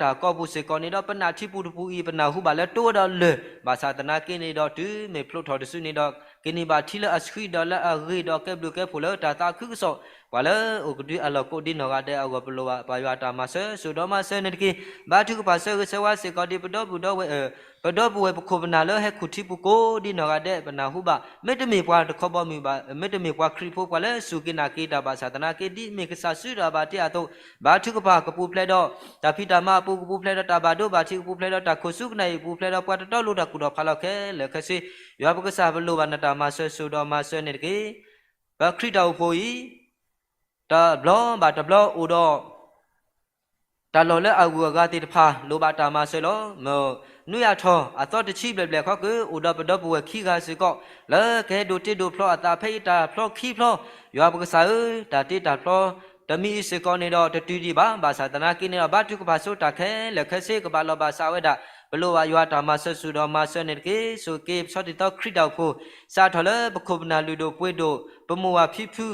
်အကီပူၤစ့ၢ်ကီးန့ၣ်ဒီး ပနာ်ထံပူၤတပူၤအံၤ ပနၢ်ဟူဘၣ်လၢတိဝဲဒီးလၢၢ် ဘၣ်ဆၣ်သနာ်က့န့ၣ်ဒီးတုၤမ့ၢ်ဖျိထီၣ်တစုန့ၣ်ဒီး ကန့ၢ်ဘၣ်ထံလၢအဆှံဒီးလၢအဂ့ၤဒီးကဲဘျုးကဲဖှိၣ်လၢတၢ်သးခုကစီၣ် ပှၤလၢအိၣ်ကဒုအလီၢ်ကိးဒ်နီၢ်ဂၤဒဲးအဂီၢ် ပလိၣ်ဘၣ်ယွၤတၢ်မၤစၢၤစိၤဒီးမၤစၢၤန့ၣ်တက့ၢ်. ဘါထုကဖၣ်ဆၢဂ့ၤဆၢဝါစ့ၢ်ကီးဒ်ပဒီပုၢ်ဒီဝဲၢ် ပဒီပုၢ်ဝဲၢ်ပခိၣ်ပနၢ်လၢဟဲခူၣ်ထံပူၤကိးဒ်နီၢ်ဂၤဒဲး ပနၢ်ဟူဘၣ် မ့တမ့ၢ်ပှၤတခီဘီမုၢ်ဘၣ် မ့တမ့ၢ်ပှၤခရံာ်ဖိ ပှၤလၢစူၢ်က့ၤနာ်က့ၤတၢ်ဘၣ်ဆၣ်သနာ်က့ ဒ်မ့ၢ်ကစၢ်စုတၢ်ဘၣ်တ့အသိး ဘါထုကဖၣ်ကပူၤဖျဲးဒီး တၢ်ဖံးတၢ်မၤအပူၤ ကပူၤဖျဲးဒီးတၢ်ဘၣ်ဒိဘၣ်ထံး ကပူၤဖျဲးဒီးတၢ်ခိၣ်ဆူကနၣ်အံၤ ကပူၤဖျဲးဒီးပှၤတတီလိၤတၢ်ကူၣ်ထီၣ်ဖးလီၤခဲလၢာ်ခဲဆ့ ယွၤပကစၢ်ပလိၣ်ဘၣ်နတၢ်မၤစၢၤစိၤဒီးမၤစၢၤန့ၣ်တက့ၢ်. ပခရံာ်တၢ်အိၣ်ဖှိၣ်အံၤ တဘျီဘၣ်တဘျီအိၣ်ဒီး တၢ်လီၢ်လၢအဂုၤအဂၤသ့ၣ်တဖၣ် လိၣ်ဘၣ်တၢ်မၤစၢၤလီၤ. မ့ၢ်နွံအထီၣ်အသီတဆံဘျဲၣ်ဘျဲၣ်ခီက့ၤ အိၣ်ဒီးပဒီပုၢ်ဝဲၢ်ခံဂၤစ့ၢ်ကီး လၢကဟဲဒိးတ့ဒိးဖျီအသးဖဲအံၤတၢ်ဖျီခံဖျီ ယွၤပကစၢ်ဧၢ, တၢ်တ့တၢ်ဖျီ တမံၤအံၤစ့ၢ်ကီးန့ၣ်ဒီး တတုၤဒံးဘၣ် ဘၣ်ဆၣ်သနာ်က့န့ၣ်ဒီး ဘါထုကဖၣ်ဆိတၢ်ခဲလၢာ်ခဲဆ့ ကဘၣ်လီၢ်ဘၣ်စးဝဲဒၣ် ပလိၣ်ဘၣ်ယွၤတၢ်မၤစၢၤစိၤဒီးမၤစၢၤန့ၣ်တက့ၢ်. ဆိၣ်ဂ့ၤက့ၤပဆီတံၢ်သီခရံာ်တၢ်အိၣ်ဖှိၣ် စးထီၣ်လၢပခိၣ်ပနၢ်လုၢ်ဒိၣ်ပှ့ၤဒိၣ် ပမိၢ်ဝၤဖံဖု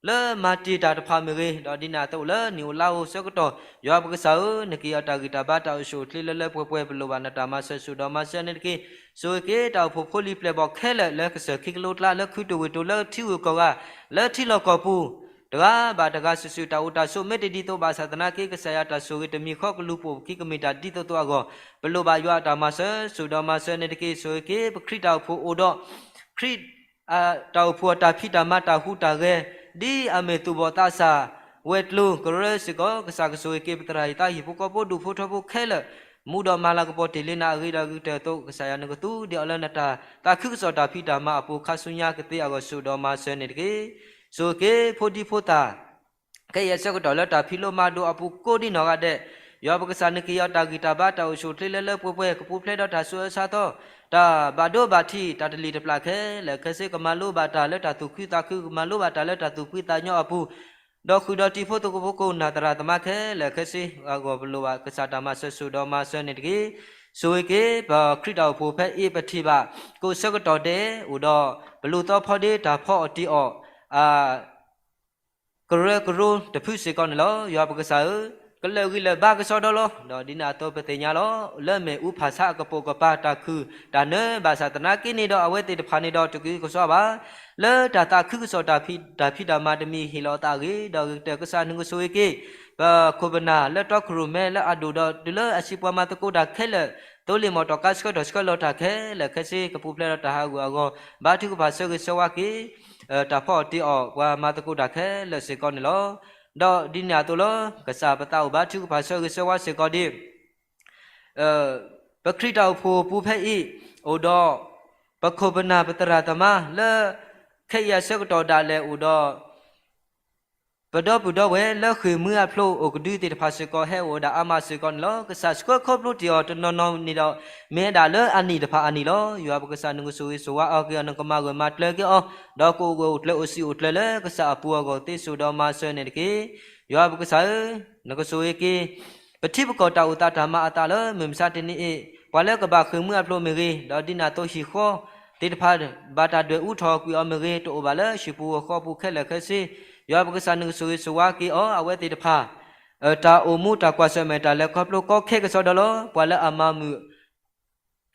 လၢမၤတ့ၢ်တၢ်တဖၣ်မ့ၢ်ဂ့ၤ, ဒီးဒ်န့ၣ်အသိးလၢနံၣ်အိၣ်လါအိၣ်ဆၢကတီၢ် ယွၤပကစၢ်ဧၢ, နကဟ့ၣ်အီၤတၢ်ဂံၢ်တၢ်ဘါတၢ်အိၣ်ဆူၣ်အိၣ်ချ့လၢလၢပှဲၤပှဲၤ ပလိၣ်ဘၣ်နတၢ်မၤစၢၤစိၤဒီးမၤစၢၤန့ၣ်တက့ၢ်. ဆိၣ်ဂ့ၤက့ၤတၢ်အိၣ်ဖှိၣ်ဖိလံၤပျဲၢ်ဘီၣ်ခဲလၢာ် လၢကစၢၢ်ခံကလိကျါ လၢခုတူၢ်ဝ့ၢ်တူၢ် လၢထံဂုၤကီၢ်ဂၤ လၢထံလီၢ်ကီၢ်ပူၤ တဂၤဘၣ်တဂၤစုာ်စုာ် တၢ်အိၣ်တၢ်ဆိးမ့ၢ်တဒ်သိးဘၣ်ဆၣ်သနာ်က့ ကစၢ်ယွၤတၢ်ဆိၣ်ဂ့ၤတမံၤဃီ ကလူၤပိာ်ပခံကမ့ၢ်တၢ်ဒ်သိးသိးအဂီၢ် ပလိၣ်ဘၣ်ယွၤအတၢ်မၤစၢၤစိၤဒီးမၤစၢၤန့ၣ်တက့ၢ်. ဆိၣ်ဂ့ၤက့ၤပခရံာ်တၢ်အိၣ်ဖှိၣ်အိၣ်ဒီး ခရံာ် တၢ်အိၣ်ဖှိၣ်အတၢ်ဖံးတၢ်မၤတၢ်ဟူးတၢ်ဂဲၤ ဒ်အမ့ၢ်သူၣ်ဘီၣ်သးစၢ် ဝဲၤကျိၤကရၢစ့ၢ်ကီး ကစၢ်ကဆိၣ်ဂ့ၤက့ၤပသရၣ်ဟံၣ်သးဟံၣ်ဖိကီၢ်ဖိဒူၣ်ဖိထၢဖိခဲလၢာ် မူဒီးမၤလၤကပီၤတ့ၢ်လံနၤအဂ့ၤဒီးအဂ့ၤကတၢၢ်အသိး ကစၢ်ယွၤနကသူဒံးအီၤလၢနတၢ်သးခုကစီၣ်တၢ်ဖံးတၢ်မၤအပူၤခါဆူညါကသ့အဂီၢ်စိၤဒီးမၤစၢၤန့ၣ်တက့ၢ်. ဆိၣ်ဂ့ၤက့ၤဖိဒံဖိသၣ် ခဲအံၤအဆၢကတီၢ်လၢတၢ်ဖံးလိမၤဒိးအပူၤကိးဒ်နီၢ်ဂၤဒဲး ယွၤပကစၢ်နကဟ့ၣ်အီၤတၢ်ဂံၢ်တၢ်ဘါတၢ်အိၣ်ဆူၣ်အိၣ်ချ့လၢလၢပှဲၤပှဲၤ ကပူၤဖျဲးဒီးတၢ်ဆူးအၢဆါသီ တၢ်ဘၣ်ဒိဘၣ်ထံး တၢ်တလံၣ်တပျၢ်ခဲလၢာ်ခဲဆ့ ကမၤလိဘၣ်တၢ်လၢတၢ်သူၣ်ခုသးခု ကမၤလိဘၣ်တၢ်လၢတၢ်သူၣ်ဖှံသးညီအပူၤ ဒီးဃုာ်ဒီးတံၤဖိသကိးဖိခိၣ်နၢ်သရၣ်သမါခဲလၢာ်ခဲဆ့အဂီၢ် ပလိၣ်ဘၣ်ကစၢ်တၢ်မၤစၢၤစိၤဒီးမၤစၢၤန့ၣ်တက့ၢ်. ဆိၣ်ဂ့ၤက့ၤပခရံာ်တၢ်အိၣ်ဖှိၣ်ဖဲအ့ၣ်ပထံၣ်ဘၣ် ကိးဆၢကတီၢ်ဒဲး အိၣ်ဒီးပလူၤသီဖီဒ့တၢ်ဖီအီၣ်တ့ၢ်အီၣ် အ ကရၢကရိတဖုစ့ၢ်ကီးန့ၣ်လီၤ. ယွၤပကစၢ်ဧၢ, ကလၢာ်ဂံၢ်လၢာ်ဘါကဆှီဒီလီၤ. ဒီးဒ်န့ၣ်အသိးပသ့ၣ်ညါလီၤ. လၢမ့ၢ်အူဖၣ်ဆါအကပိာ်ကပၤတၢ်ခုၣ်တၢ်နၢဘၣ်ဆၣ်သနာ်က့န့ၣ်ဒီး အဝဲသ့ၣ်တဖၣ်န့ၣ်ဒီးတကဟုကစွါဘၣ်. လၢတၢ်သးခုကစီၣ်တၢ်ဖံးတၢ်မၤတမံၤ ဟ့ၣ်လီၤအသးအဂ့ၤ ဒီးဂ့ၤကတၢၢ်ကစၢ်နကဆိၣ်ဂ့ၤက့ၤ ပခိၣ်ပနၢ်လၢတီခိၣ်ရိၣ်မဲလၢအဒိၣ်ဒီးတုၤလၢအဆံးပှၤမၤသကိးတၢ်ခဲလၢာ် သိလ့ၣ်မီၢ်တီၢ်ကါဆှၢထီၣ်ဆှၢလီၤတၢ်ခဲလၢာ်ခဲဆ့ ကပူၤဖျဲးဒီးတၢ်ဟးဂူာ်ဟးဂီၤ ဘါထုကဖၣ်ဆၢဂ့ၤဆၢဝါက့ၤ တၢ်ဖီအီၣ်တ့ၢ်အီၣ်ပှၤမၤသကိးတၢ်ခဲလၢာ်စ့ၢ်ကီးန့ၣ်လီၤ. ဒီးဒ်န့ၣ်အသိးလီၤ. ကစၢ်ပသးအိၣ်ဘါထုကဖၣ်ဆၢဂ့ၤဆၢဝါစ့ၢ်ကီးဒ် ပခရံာ်တၢ်အိၣ်ဖှိၣ်ပူၤဖဲအံၤ အိၣ်ဒီး ပခိၣ်ပနၢ်ပသရၣ်သမါလၢ ခဲအံၤအဆၢကတီၢ်ဒၣ်လဲာ်အိၣ်ဒီး ပဒီပုၢ်ဒီဝဲၢ်လၢဃ့ၢ်မှံအဖျိအိၣ်ကဒုသ့ၣ်တဖၣ်စ့ၢ်ကီး ဟဲအိၣ်ဝဲဒၣ်အါမးစ့ၢ်ကီးန့ၣ်လီၤ. ကစၢ်ဆှၢခီဖျိတ့ၢ်အီၤတနီၤနီၤန့ၣ်ဒီး မ့ၢ်ဝဲဒၣ်လၢအနံၣ်တဖၣ်အနံၣ်လီၤ. ယွၤပကစၢ်နကဆိၣ်ဂ့ၤဆိၣ်ဝါအီၤက့ၤအီၤ နကမၤဂၢၢ်မၤကျၢၤက့ၤအီၤ ဒီးကအိၣ်ဂၢၢ်အိၣ်ကျၢၤအိၣ်စံၣ်အိၣ်ကျၢၤလၢကစၢ်အပူၤအဂီၢ်သ့စိၤဒီးမၤစၢၤန့ၣ်တက့ၢ်. ယွၤပကစၢ်ဧၢ, နကဆိၣ်ဂ့ၤက့ၤ ပထံပကီၢ်တၢ်အိၣ်သးတၢ်မၤအသးလၢမုၢ်မဆါတနံၤအံၤ ပှၤလၢကဘၣ်ဃ့ၢ်မှံအဖျိမ့ၢ်ဂ့ၤ, ဒီးဒ်န့ၣ်အသိးဟံၣ်ဃီသ့ၣ်တဖၣ် ဘၣ်တၢ်ဒွဲၣ်အူထီၣ်ကွံာ်အီၤမ့ၢ်ဂ့ၤ တအိၣ်ဘၣ်လၢဟံၣ်ပူၤအဃီပူၤခဲလၢာ်ခဲဆ့, ယွၤပကစၢ်နကဆိၣ်ဂ့ၤဆိၣ်ဝါက့ၤအီၤ အဝဲသ့ၣ်တဖၣ် တၢ်အိၣ်မူတၢ်ကွၢ်ဆၢၣ်မဲာ်တၢ်လဲၤခီဖျိကီခဲကစီဒီလီၤ. ပှၤလၢအမၤမုာ်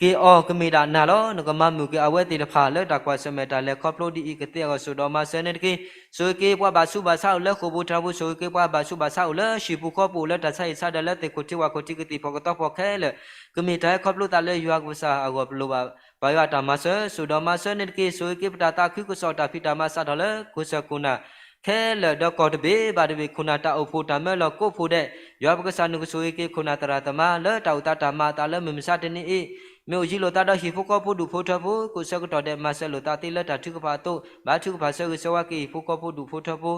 က့ၤအီၤကမ့ၢ်ဒၣ်နၤလီၤ. နကမၤမုာ်က့ၤအဝဲသ့ၣ်တဖၣ်လၢတၢ်ကွၢ်ဆၢၣ်မဲာ်တၢ်လဲၤခီဖျိဒ်အံၤကသ့အဂီၢ်စိၤဒီးမၤစၢၤန့ၣ်တက့ၢ်. ဆိၣ်ဂ့ၤက့ၤပှၤဘၣ်ဆူးဘၣ်ဆါအိၣ်လၢဃိာ်ပူၤထးပူၤ, ဆိၣ်ဂ့ၤက့ၤပှၤဘၣ်ဆူးဘၣ်ဆါအိၣ်လၢဟံၣ်ပူၤဃီပူၤအိၣ်လၢတၢ်ဆါဟံၣ်ဆါဒီးလၢသ့ၣ်ခိၣ်ထံဝၣ်ခိၣ်ထံကသံၣ်ဖီၣ်ကသီ ဖီၣ်ခဲလၢာ် ကမ့ၢ်တၢ်ဟဲခီဖျိသးလၢယွၤကစၢ်အဂီၢ် ပလိၣ်ဘၣ်ယွၤအတၢ်မၤစၢၤစိၤဒီးမၤစၢၤန့ၣ်တက့ၢ်. ဆိၣ်ဂ့ၤက့ၤပတၢ်သးခုကစီၣ်တၢ်ဖံးတၢ်မၤစးထီၣ်လၢခိၣ်စၢၢ်ခိၣ်နၢ် ခဲလၢာ်ဒီးကီၢ်တဘ့ၣ်ဘၣ်တဘ့ၣ်ခိၣ်နၢ်တၢ်အိၣ်ဖှိၣ်တၢ်မၢလီၤကိးဖှိၣ်ဒဲး, ယွၤပကစၢ်နကဆိၣ်ဂ့ၤက့ၤခိၣ်နၢ်သရၣ်သမါလၢတၢ်အိၣ်သးတၢ်မၤအသးလၢမုၢ်မဆါတနံၤအံၤ မ့ၢ်အိၣ်ယံၤလိာ်သးဒီးဟံၣ်ဖိဃီဖိဒူၣ်ဖိထၢဖိ ကိးဆၢကတီၢ်ဒဲးမၤစၢၤလိာ်သးသ့လၢတၢ်ထုကဖၣ်အသိး ဘၣ်ထုကဖၣ်ဆၢဂ့ၤဆၢဝါက့ၤဟံၣ်ဖိဃီဖိဒူၣ်ဖိထၢဖိ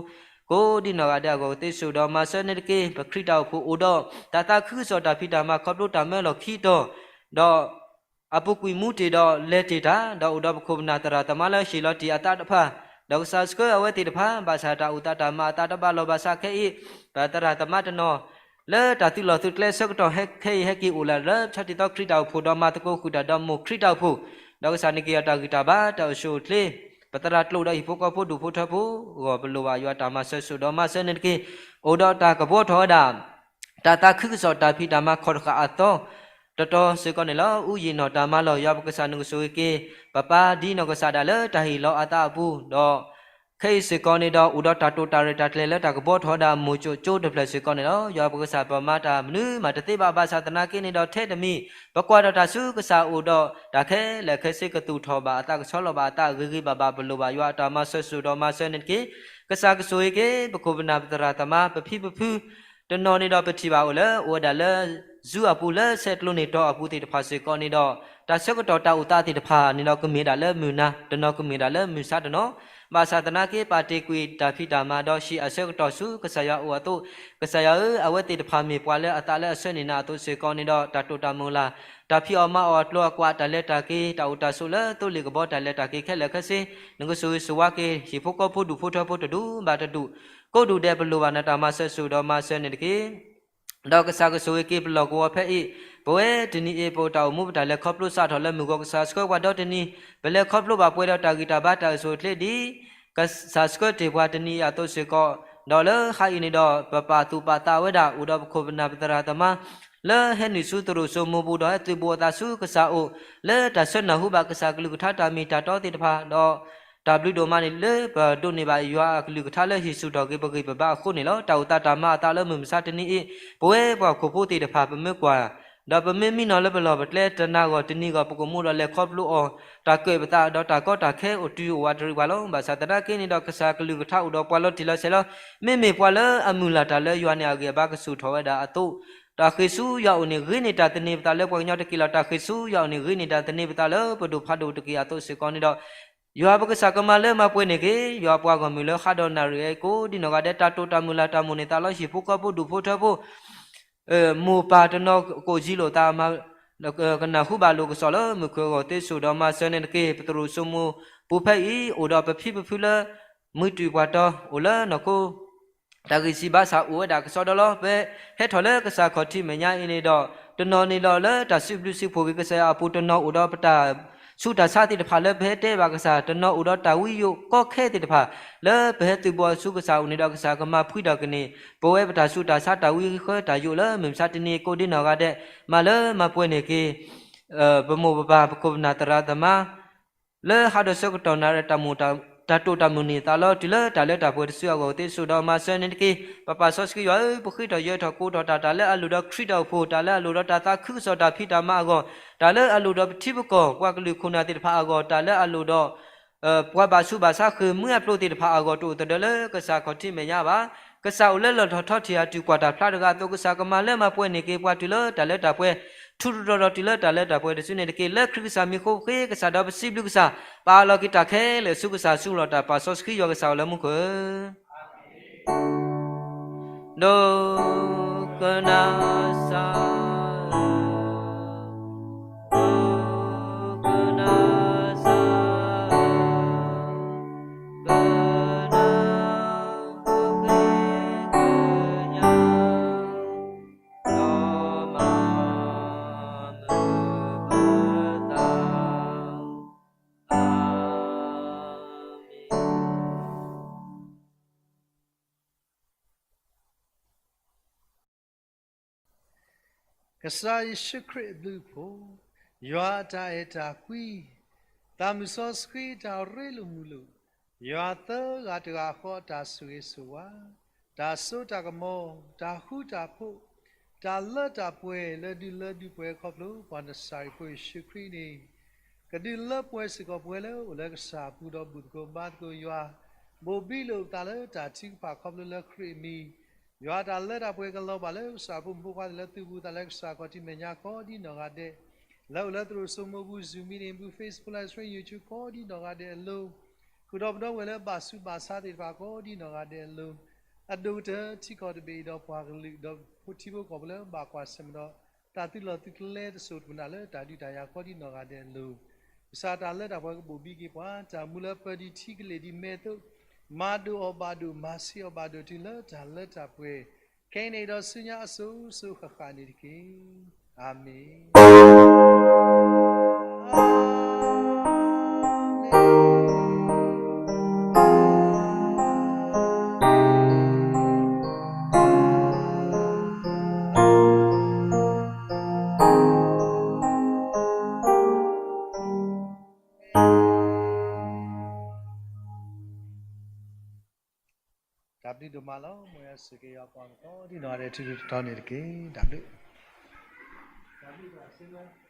ကိးဒ်နီၢ်ဂၤဒဲးအဂီၢ်သ့စိၤဒီးမၤစၢၤန့ၣ်တက့ၢ်. ပခရံာ်တၢ်အိၣ်ဖှိၣ်အိၣ်ဒီး တၢ်သးခုကစီၣ်တၢ်ဖံးတၢ်မၤခီဖျိတၢ်မၢလီၤခံတီၤ, ဒီး အပူၤကွံာ်မူတ့ၢ်ဒီးလဲၤတ့ၢ်တၢ်, ဒီးအိၣ်ဒီးပခိၣ်ပနၢ်သရၣ်သမါလၢဟ့ၣ်လီၤတ့ၢ်အသးတဖၣ်, ဒီးကစၢ်ဆှၢအဝဲသ့ၣ်တဖၣ် ဘၣ်ဆၣ်တၢ်အိၣ်သးတၢ်မၤအသးတဘၣ်လီၢ်ဘၣ်စးခဲအံၤ, ပသရၣ်သမါတနီၤ လၢတၢ်သုးလီၢ်သုးကျဲဆၢကတီၢ်ခဲအံၤဟဲက့ၤအိၣ်လၢ လၢပဆီတံၢ်သီခရံာ်တၢ်အိၣ်ဖှိၣ်ဒီးမၤသကိးဃုာ်တၢ်ဒီးမိၢ်ခရံာ်တၢ်အိၣ်ဖှိၣ်, ဒီးကစၢ်န့ၣ်က့ၤအီၤတၢ်ဂံၢ်တၢ်ဘါတၢ်အိၣ်ဆူၣ်အိၣ်ချ့, ပသရၣ်ကျိာ်ဒီးဟံၣ်ဖိဃီဖိဒူၣ်ဖိထၢဖိအဂီၢ် ပလိၣ်ဘၣ်ယွၤတၢ်မၤစၢၤစိၤဒီးမၤစၢၤန့ၣ်တက့ၢ်. အိၣ်ဒီးတၢ်ကဘှီထီၣ်ဝဲဒၣ် တၢ်သးခုကစီၣ်တၢ်ဖံးတၢ်မၤခီၣ်တဃာ်အသီ တတီၤစ့ၢ်ကီးန့ၣ်လီၤ. အူယံာ်နီၢ်တၢ်မၤလီၢ် ယွၤပကစၢ်နကဆိၣ်ဂ့ၤက့ၤ ပပၢ်ဒ်နီၢ်ကစၢ်ဒၣ်လၢတၢ်ဟ့ၣ်လီၤအသးအပူၤ, ဒီးခဲအံၤစ့ၢ်ကီးန့ၣ်ဒီး အိၣ်ဒီးတၢ်တိာ်တၢ်ရဲၣ်တၢ်ကျဲၤလၢတၢ်ကဘှီထီၣ်ဝဲဒၣ်မိၢ်ကၠိကၠိတဖျၢၣ်စ့ၢ်ကီးန့ၣ်လီၤ. ယွၤပကစၢ်ပမၤတၢ်မနုၤမးတသ့ဘၣ်ဘၣ်ဆၣ်သနာ်က့န့ၣ်ဒီးထဲတမံၤ ပကွၢ်ဒီးတၢ်ဆူကစၢ်အိၣ်ဒီးတၢ်ခဲလၢာ်ခဲဆ့ ကသူၣ်ထီၣ်ဘၣ်အသးကဆီလီၤဘၣ်အသးဂ့ၤဂ့ၤဘၣ်ဘၣ် ပလိၣ်ဘၣ်ယွၤအတၢ်မၤစၢၤစိၤဒီးမၤစၢၤန့ၣ်တက့ၢ်. ကစၢ်ကဆိၣ်ဂ့ၤက့ၤ ပခိၣ်ပနၢ်ပသရၣ်သမါ ပဖံပဖု တနီၤန့ၣ်ဒီးပထံၣ်ဘၣ်အိၣ်လၢ အိၣ်ဝဲဒၣ်လၢ Zoom အပူၤလၢဆဲးကျိးန့ၢ်တီၤအပူၤသ့ၣ်တဖၣ်စ့ၢ်ကီးန့ၣ်ဒီး တၢ်ဆၢကတီၢ်တၢ်အိၣ်သးသ့ၣ်တဖၣ်န့ၣ်ဒီး ကမ့ၢ်ဒၣ်လၢမုၢ်နၤတနီၤ ကမ့ၢ်ဒၣ်လၢမုၢ်ဆါတနီၤ, ဘၣ်ဆၣ်သနာ်က့ ပာ်တ့ၢ်ကွံာ်တၢ်ဖံးတၢ်မၤဒီးဟံးအဆၢကတီၢ်ဆူကစၢ်ယွၤအအိၣ်အသိး, ကစၢ်ယွၤဧၢ, အဝဲသ့ၣ်တဖၣ်မ့ၢ်ပှၤလၢအသးလၢအဆၢန့ၢ်နၤအသိးစ့ၢ်ကီးန့ၣ်ဒီး တၢ်တိာ်တၢ်မုၢ်လၢ် တၢ်ဖံးအီၣ်မၤအီၣ်အကျိၤအကွာ် တၢ်လဲၤတၢ်က့ၤ တၢ်အိၣ်တၢ်ဆိးလၢသိလ့ၣ်ကဘီတၢ်လဲၤတၢ်က့ၤခဲလၢာ်ခဲဆ့, နကဆိၣ်ဂ့ၤဆိၣ်ဝါက့ၤ ဟံၣ်ဖိဃီဖိဒူၣ်ဖိထၢဖိတဒူၣ်ဘၣ်တဒူၣ်, ကိးဒူၣ်ဒဲးပလိၣ်ဘၣ်နၤတၢ်မၤစၢၤစိၤဒီးမၤစၢၤန့ၣ်တက့ၢ်. ဒီးကစၢ်ကဆိၣ်ဂ့ၤက့ၤပလီၢ်ကဝီၤဖဲအံၤ, ပဝဲတနံၤအံၤ ပတၢ်အိၣ်မူပတၢ်လဲၤခီဖျိစးထီၣ်လၢမုၢ်ဂီၤ ကစၢ်ဆှၢပှၤဒီတနံၤ, ပလဲၤခီဖျိဘၣ်ပှဲၤဒီးတၢ်ဂံၢ်တၢ်ဘါတၢ်အိၣ်ဆူၣ်အိၣ်ချ့ဒ် ကစၢ်ဆှၢတ့ၢ်ပှၤတနံၤအံၤအသိးစ့ၢ်ကီး, ဒီးလၢဟါအံၤန့ၣ်ဒီး ပပာ်သူၣ်ပာ်သးဝဲဒၣ် အိၣ်ဒီးပခိၣ်ပနၢ်ပသရၣ်သမါ လၢဟဲနုာ်ဆူသရိာ်စိမိၤပူၤဒီးဟဲသုးဘူးအသးဆူကစၢ်အအိၣ် လၢတၢ်ဆၢနၢ်ဟူဘၣ်ကစၢ်ကလုၢ်ကထါတၢ်မ့ၢ်တၢ်တီသ့ၣ်တဖၣ်, ဒီးတၢ်ဘျုးဒိၣ်မးန့ၣ်လၢပဒိးန့ၢ်ဘၣ်ယွၤအကလုၢ်ကထါလၢဟ့ၣ်ဆူၣ်ထီၣ်က့ၤပဂံၢ်ပဘါအဃိန့ၣ်လီၤ. တၢ်အိၣ်သးတၢ်မၤအသးလၢမုၢ်မဆါတနံၤအံၤ, ပဝဲပှၤဟီၣ်ခိၣ်ဖိသ့ၣ်တဖၣ် ပမ့ၢ်ကွၢ် ဒီးပမ့ၢ်မံနီၤလၢပလီၢ်ပကျဲ တနၤဂီၢ်တနံၤဂီၢ် ပကမူဒီးလဲၤခီဖျိအီၤ, တၢ်ကၢၣ်ပသး ဒီးတၢ်ကီတၢ်ခဲအိၣ်တုၤအိၣ်ဝးတရံးပှၤလီၤ. ဘၣ်ဆၣ်သနာ်က့န့ၣ်ဒီး ကစၢ်ကလုၢ်ကထါအိၣ်ဒီးပှၤလီၤတံၢ်လီၤဆဲးလီၤ. မ့မ့ၢ်ပှၤလၢအမုၢ်လၢ်တၢ်လၢယွၤန့ၣ်အဂံၢ်အဘါကဆူၣ်ထီၣ်ဝဲဒၣ်အသိး, တၢ်ဃ့ၢ်ဆူယွၤအအိၣ်န့ၣ် ဂ့ၤန့ၢ်တၢ်သန့ၤပသးလၢပှၤကညီတက့ၢ်လီၤ. တၢ်ဃ့ၢ်ဆူယွၤအအိၣ်န့ၣ် ဂ့ၤန့ၢ်တၢ်သန့ၤပသးလၢပဒိၣ်ဖးဒိၣ်တက့ၢ်အသိးစ့ၢ်ကီးန့ၣ်ဒီး ယွၤပကစၢ်ကမၤလၢမၤပှဲၤန့ၢ်က့ၤ ယွၤပှၤဂီၢ်မုၢ်လၢဟးဒီးနၣ်ရံၣ်အံၤကိးဒ်နီၢ်ဂၤဒဲး တၢ်တိာ်တၢ်မုၢ်လၢ်တၢ်မိၣ်န့ၢ်သးလီၤ ဟံၣ်ဖိဃီဖိဒူၣ်ဖိထၢဖိ မိၢ်ပၢ်တနီၤကိးယံၤလိာ်သး ကနၢ်ဟူဘၣ်လိာ်ကစီၣ်လၢမုၢ်ခုၣ်အဂီၢ်သ့စိၤဒီးမၤစၢၤန့ၣ်တက့ၢ်. ပသရိာ်စိမိၤပူၤဖဲအံၤ အိၣ်ဒီးပဖံပဖုလၢ မုၢ်တုၤပှၤတီၤ အိၣ်လၢနီၢ်ခိ တၢ်ဂံၢ်စၢ်ဘါစၢ်အိၣ်ဝဲဒၣ်ကစီဒီလီၤ. ပဟဲထီၣ်လၢကစၢ်ခီၣ်ထံးမဲာ်ညါအံၤန့ၣ်ဒီး တနီၤန့ၣ်ဒီးလၢတၢ်စံးဘျုးစံးဖှိၣ်က့ၤကစၢ်ယွၤအပူၤ တနီၤအိၣ်ဒီးပတၢ်ဆူးတၢ်ဆါသ့ၣ်တဖၣ်လၢပဟဲတဲဘၣ်ကစၢ်, တနီၤအိၣ်ဒီးတၢ်ဝံယိးကီခဲသ့ၣ်တဖၣ် လၢပဟဲသုးဘူးဆူကစၢ်အအိၣ်န့ၣ်ဒီး ကစၢ်ကမၤဖှံထီၣ်ကန့ၢ် ပဝဲပတၢ်ဆူးတၢ်ဆါတၢ်ဝံဃၢတၢ်ယိးလၢမုၢ်မဆါတနံၤကိးဒ်နီၢ်ဂၤဒဲး မၤလၢမၤပှဲၤန့ၢ်က့ၤ ပမိၢ်ပပၢ်ပခိၣ်ပနၢ်သရၣ်သမါ လၢဟးဒီးဆၢကတီၢ်နၣ်ရံၣ်တၢ်မိၣ် တၢ်တိာ်တၢ်မုၢ်န့ၢ်သးလီၤ တုၤလၢတၢ်လၢတၢ်ပှဲၤတစုအဂီၢ်သ့စိၤဒီးမၤစၢၤန့ၣ်တက့ၢ်. ပပၢ်စီဆှံယွၤဧၢ, ပဃ့ထီၣ်ယၢၤထီၣ်ကိးထီၣ်တၢ် တၢ်လၢအလိၣ်ဒီးခရံာ်တၢ်အိၣ်ဖှိၣ်, တၢ်လၢအလိၣ်ဒီးတၢ်သးခုကစီၣ်တၢ်ဖံးတၢ်မၤအဂီၢ်, တၢ်လၢအလိၣ်ဒီးပထံပကီၢ်ပှၤကလုာ်ခိၣ်နၢ်သ့ၣ်တဖၣ်အဂီၢ်, တၢ်လၢအလိၣ်ဒီး ပှၤဘၣ်ဆူးဘၣ်ဆါဃ့ၢ်မှံအဖျိသ့ၣ်တဖၣ်အဂီၢ် တအိၣ်သဒၢလၢကစၢ်ခီၣ်ထံးမဲာ်ညါဘၣ်. ကစၢ်အိၣ်လၢလီၢ်ထီၣ်ထီထံၣ်အတုၤကွၢ်တၢ်ဖျါတဂၤအသိး ကစၢ်ကမၤလၢမၤပှဲၤန့ၢ်က့ၤပှၤတုၤလၢတၢ်လၢတၢ်ပှဲၤ ထူးထူးတီၤတီၤတုၤလၢတၢ်လၢတၢ်ပှဲၤတစုန့ၣ်တက့ၢ်. လၢခရံာ်ကစၢ်မံၤဃိ ပဃ့ကစၢ်ဒီးပစံးဘျုးကစၢ်, ပာ်လီၤက့ၤတၢ်ခဲလၢာ်ဆူကစၢ်, ဆူလီၤတၢ်ပာ်စီဆှံယွၤကစၢ်အိၣ်လၢမူခိၣ်ဧၢ ဒိကနၣ်စၢ်ဧၢ, ဒိကနၣ်စၢ်ဧၢ, ကနၣ်ပဃ့ကညး, ဒီးမၤမုာ်ပသး, အၤမ့ၣ်. ကစၢ်ယ့ၣ်ၡူးခရံာ်အဘျုးအဖှိၣ်, ယွၤအတၢ်အဲၣ်တၢ်ကွံ, သးမုၢ်စီဆှံတၢ်ရ့လိာ်မုာ်လိာ်, ယွၤသၢဂၤတဂၤဃီအတၢ်ဆိၣ်ဂ့ၤဆိၣ်ဝါ, တၢ်စိတၢ်ကမီၤ, တၢ်ဃူတၢ်ဖိး, တၢ်လၢတၢ်ပှဲၤလၢဒုးလၢဒုးပှဲၤခီဖျိ ပှၤနစၤရ့းဖိယ့ၣ်ၡူးခရံာ်န့ၣ် ကဒုးလၢပှဲၤစ့ၢ်ကီးပှၤလၢအိၣ်လၢကစၢ်အပူၤဒီးဘူၣ်သကိးဘါသကိးယွၤ, ဘိၣ်ဘံလိာ်ပသးလၢတၢ်ထုကဖၣ်ခီဖျိလၢခရံာ်အမံၤ, ယွၤတၢ်လၢတၢ်ပှဲၤကလီၤဘၣ်လၢကစၢ်ဖိမုၣ်ဖိခွါသ့ၣ်လၢသုပူၤသးလၢကစၢ်ခီၣ်ထံးမဲာ်ညါကိးဒ်နီၢ်ဂၤဒဲး, လၢအိၣ်လၢသရိာ်စိမိပူၤ Zoom meeting ပူၤ Facebook Live Stream YouTube ကိးဒ်နီၢ်ဂၤဒဲးအလိၤ, ဃုာ်ဒီးပဒီပုၢ်ဝဲၢ်လၢဘၣ်ဆူးဘၣ်ဆါသ့ၣ်တဖၣ်ကိးဒ်နီၢ်ဂၤဒဲးအလိၤ, အဒိၣ်ကတၢၢ်ထံကီၢ်တဘ့ၣ်အံၤဒီးပှၤကလုာ်ဒီးထံဖိကီၢ်ဖိလၢဘၣ်ကွၢ်ဆၢၣ်မဲာ်ဒီး တၢ်သုးလီၢ်သုးကျဲတစိၢ်တကနၣ်လၢတၢ်ဒုးတၢ်ယၤကိးဒ်နီၢ်ဂၤဒဲးအလိၤ, ကစၢ်တၢ်လၢတၢ်ပှဲၤကဘိၣ်ဘံက့ၤပှၤ, တၢ်မူလၢပၢၤဒံးထံကလ့ၢ်ဒံးမဲာ်သိး, မၤဒိၣ်အီၤဘၣ်ဒိၣ် မၤဆံးအီၤဘၣ်ဒိၣ်တုၤလၢတၢ်လၢတၢ်ပှဲၤ, ခဲအံၤန့ၣ်ဒီးဆူညါအစိၤစိၤဃၣ်ဃၣ်န့ၣ်တက့ၢ်. အၤမ့ၣ်. တၢ်ဘျုးဒိၣ်မးလီၤ. မ်ယွၤဆိၣ်ဂ့ၤယွၤပှၤကိးဒ်နီၢ်ဂၤဒဲး ထူးထူးတီၤတီၤန့ၣ်တက့ၢ်. တၢ်ဘျုး, တၢ်ဘျုးဒိၣ်မး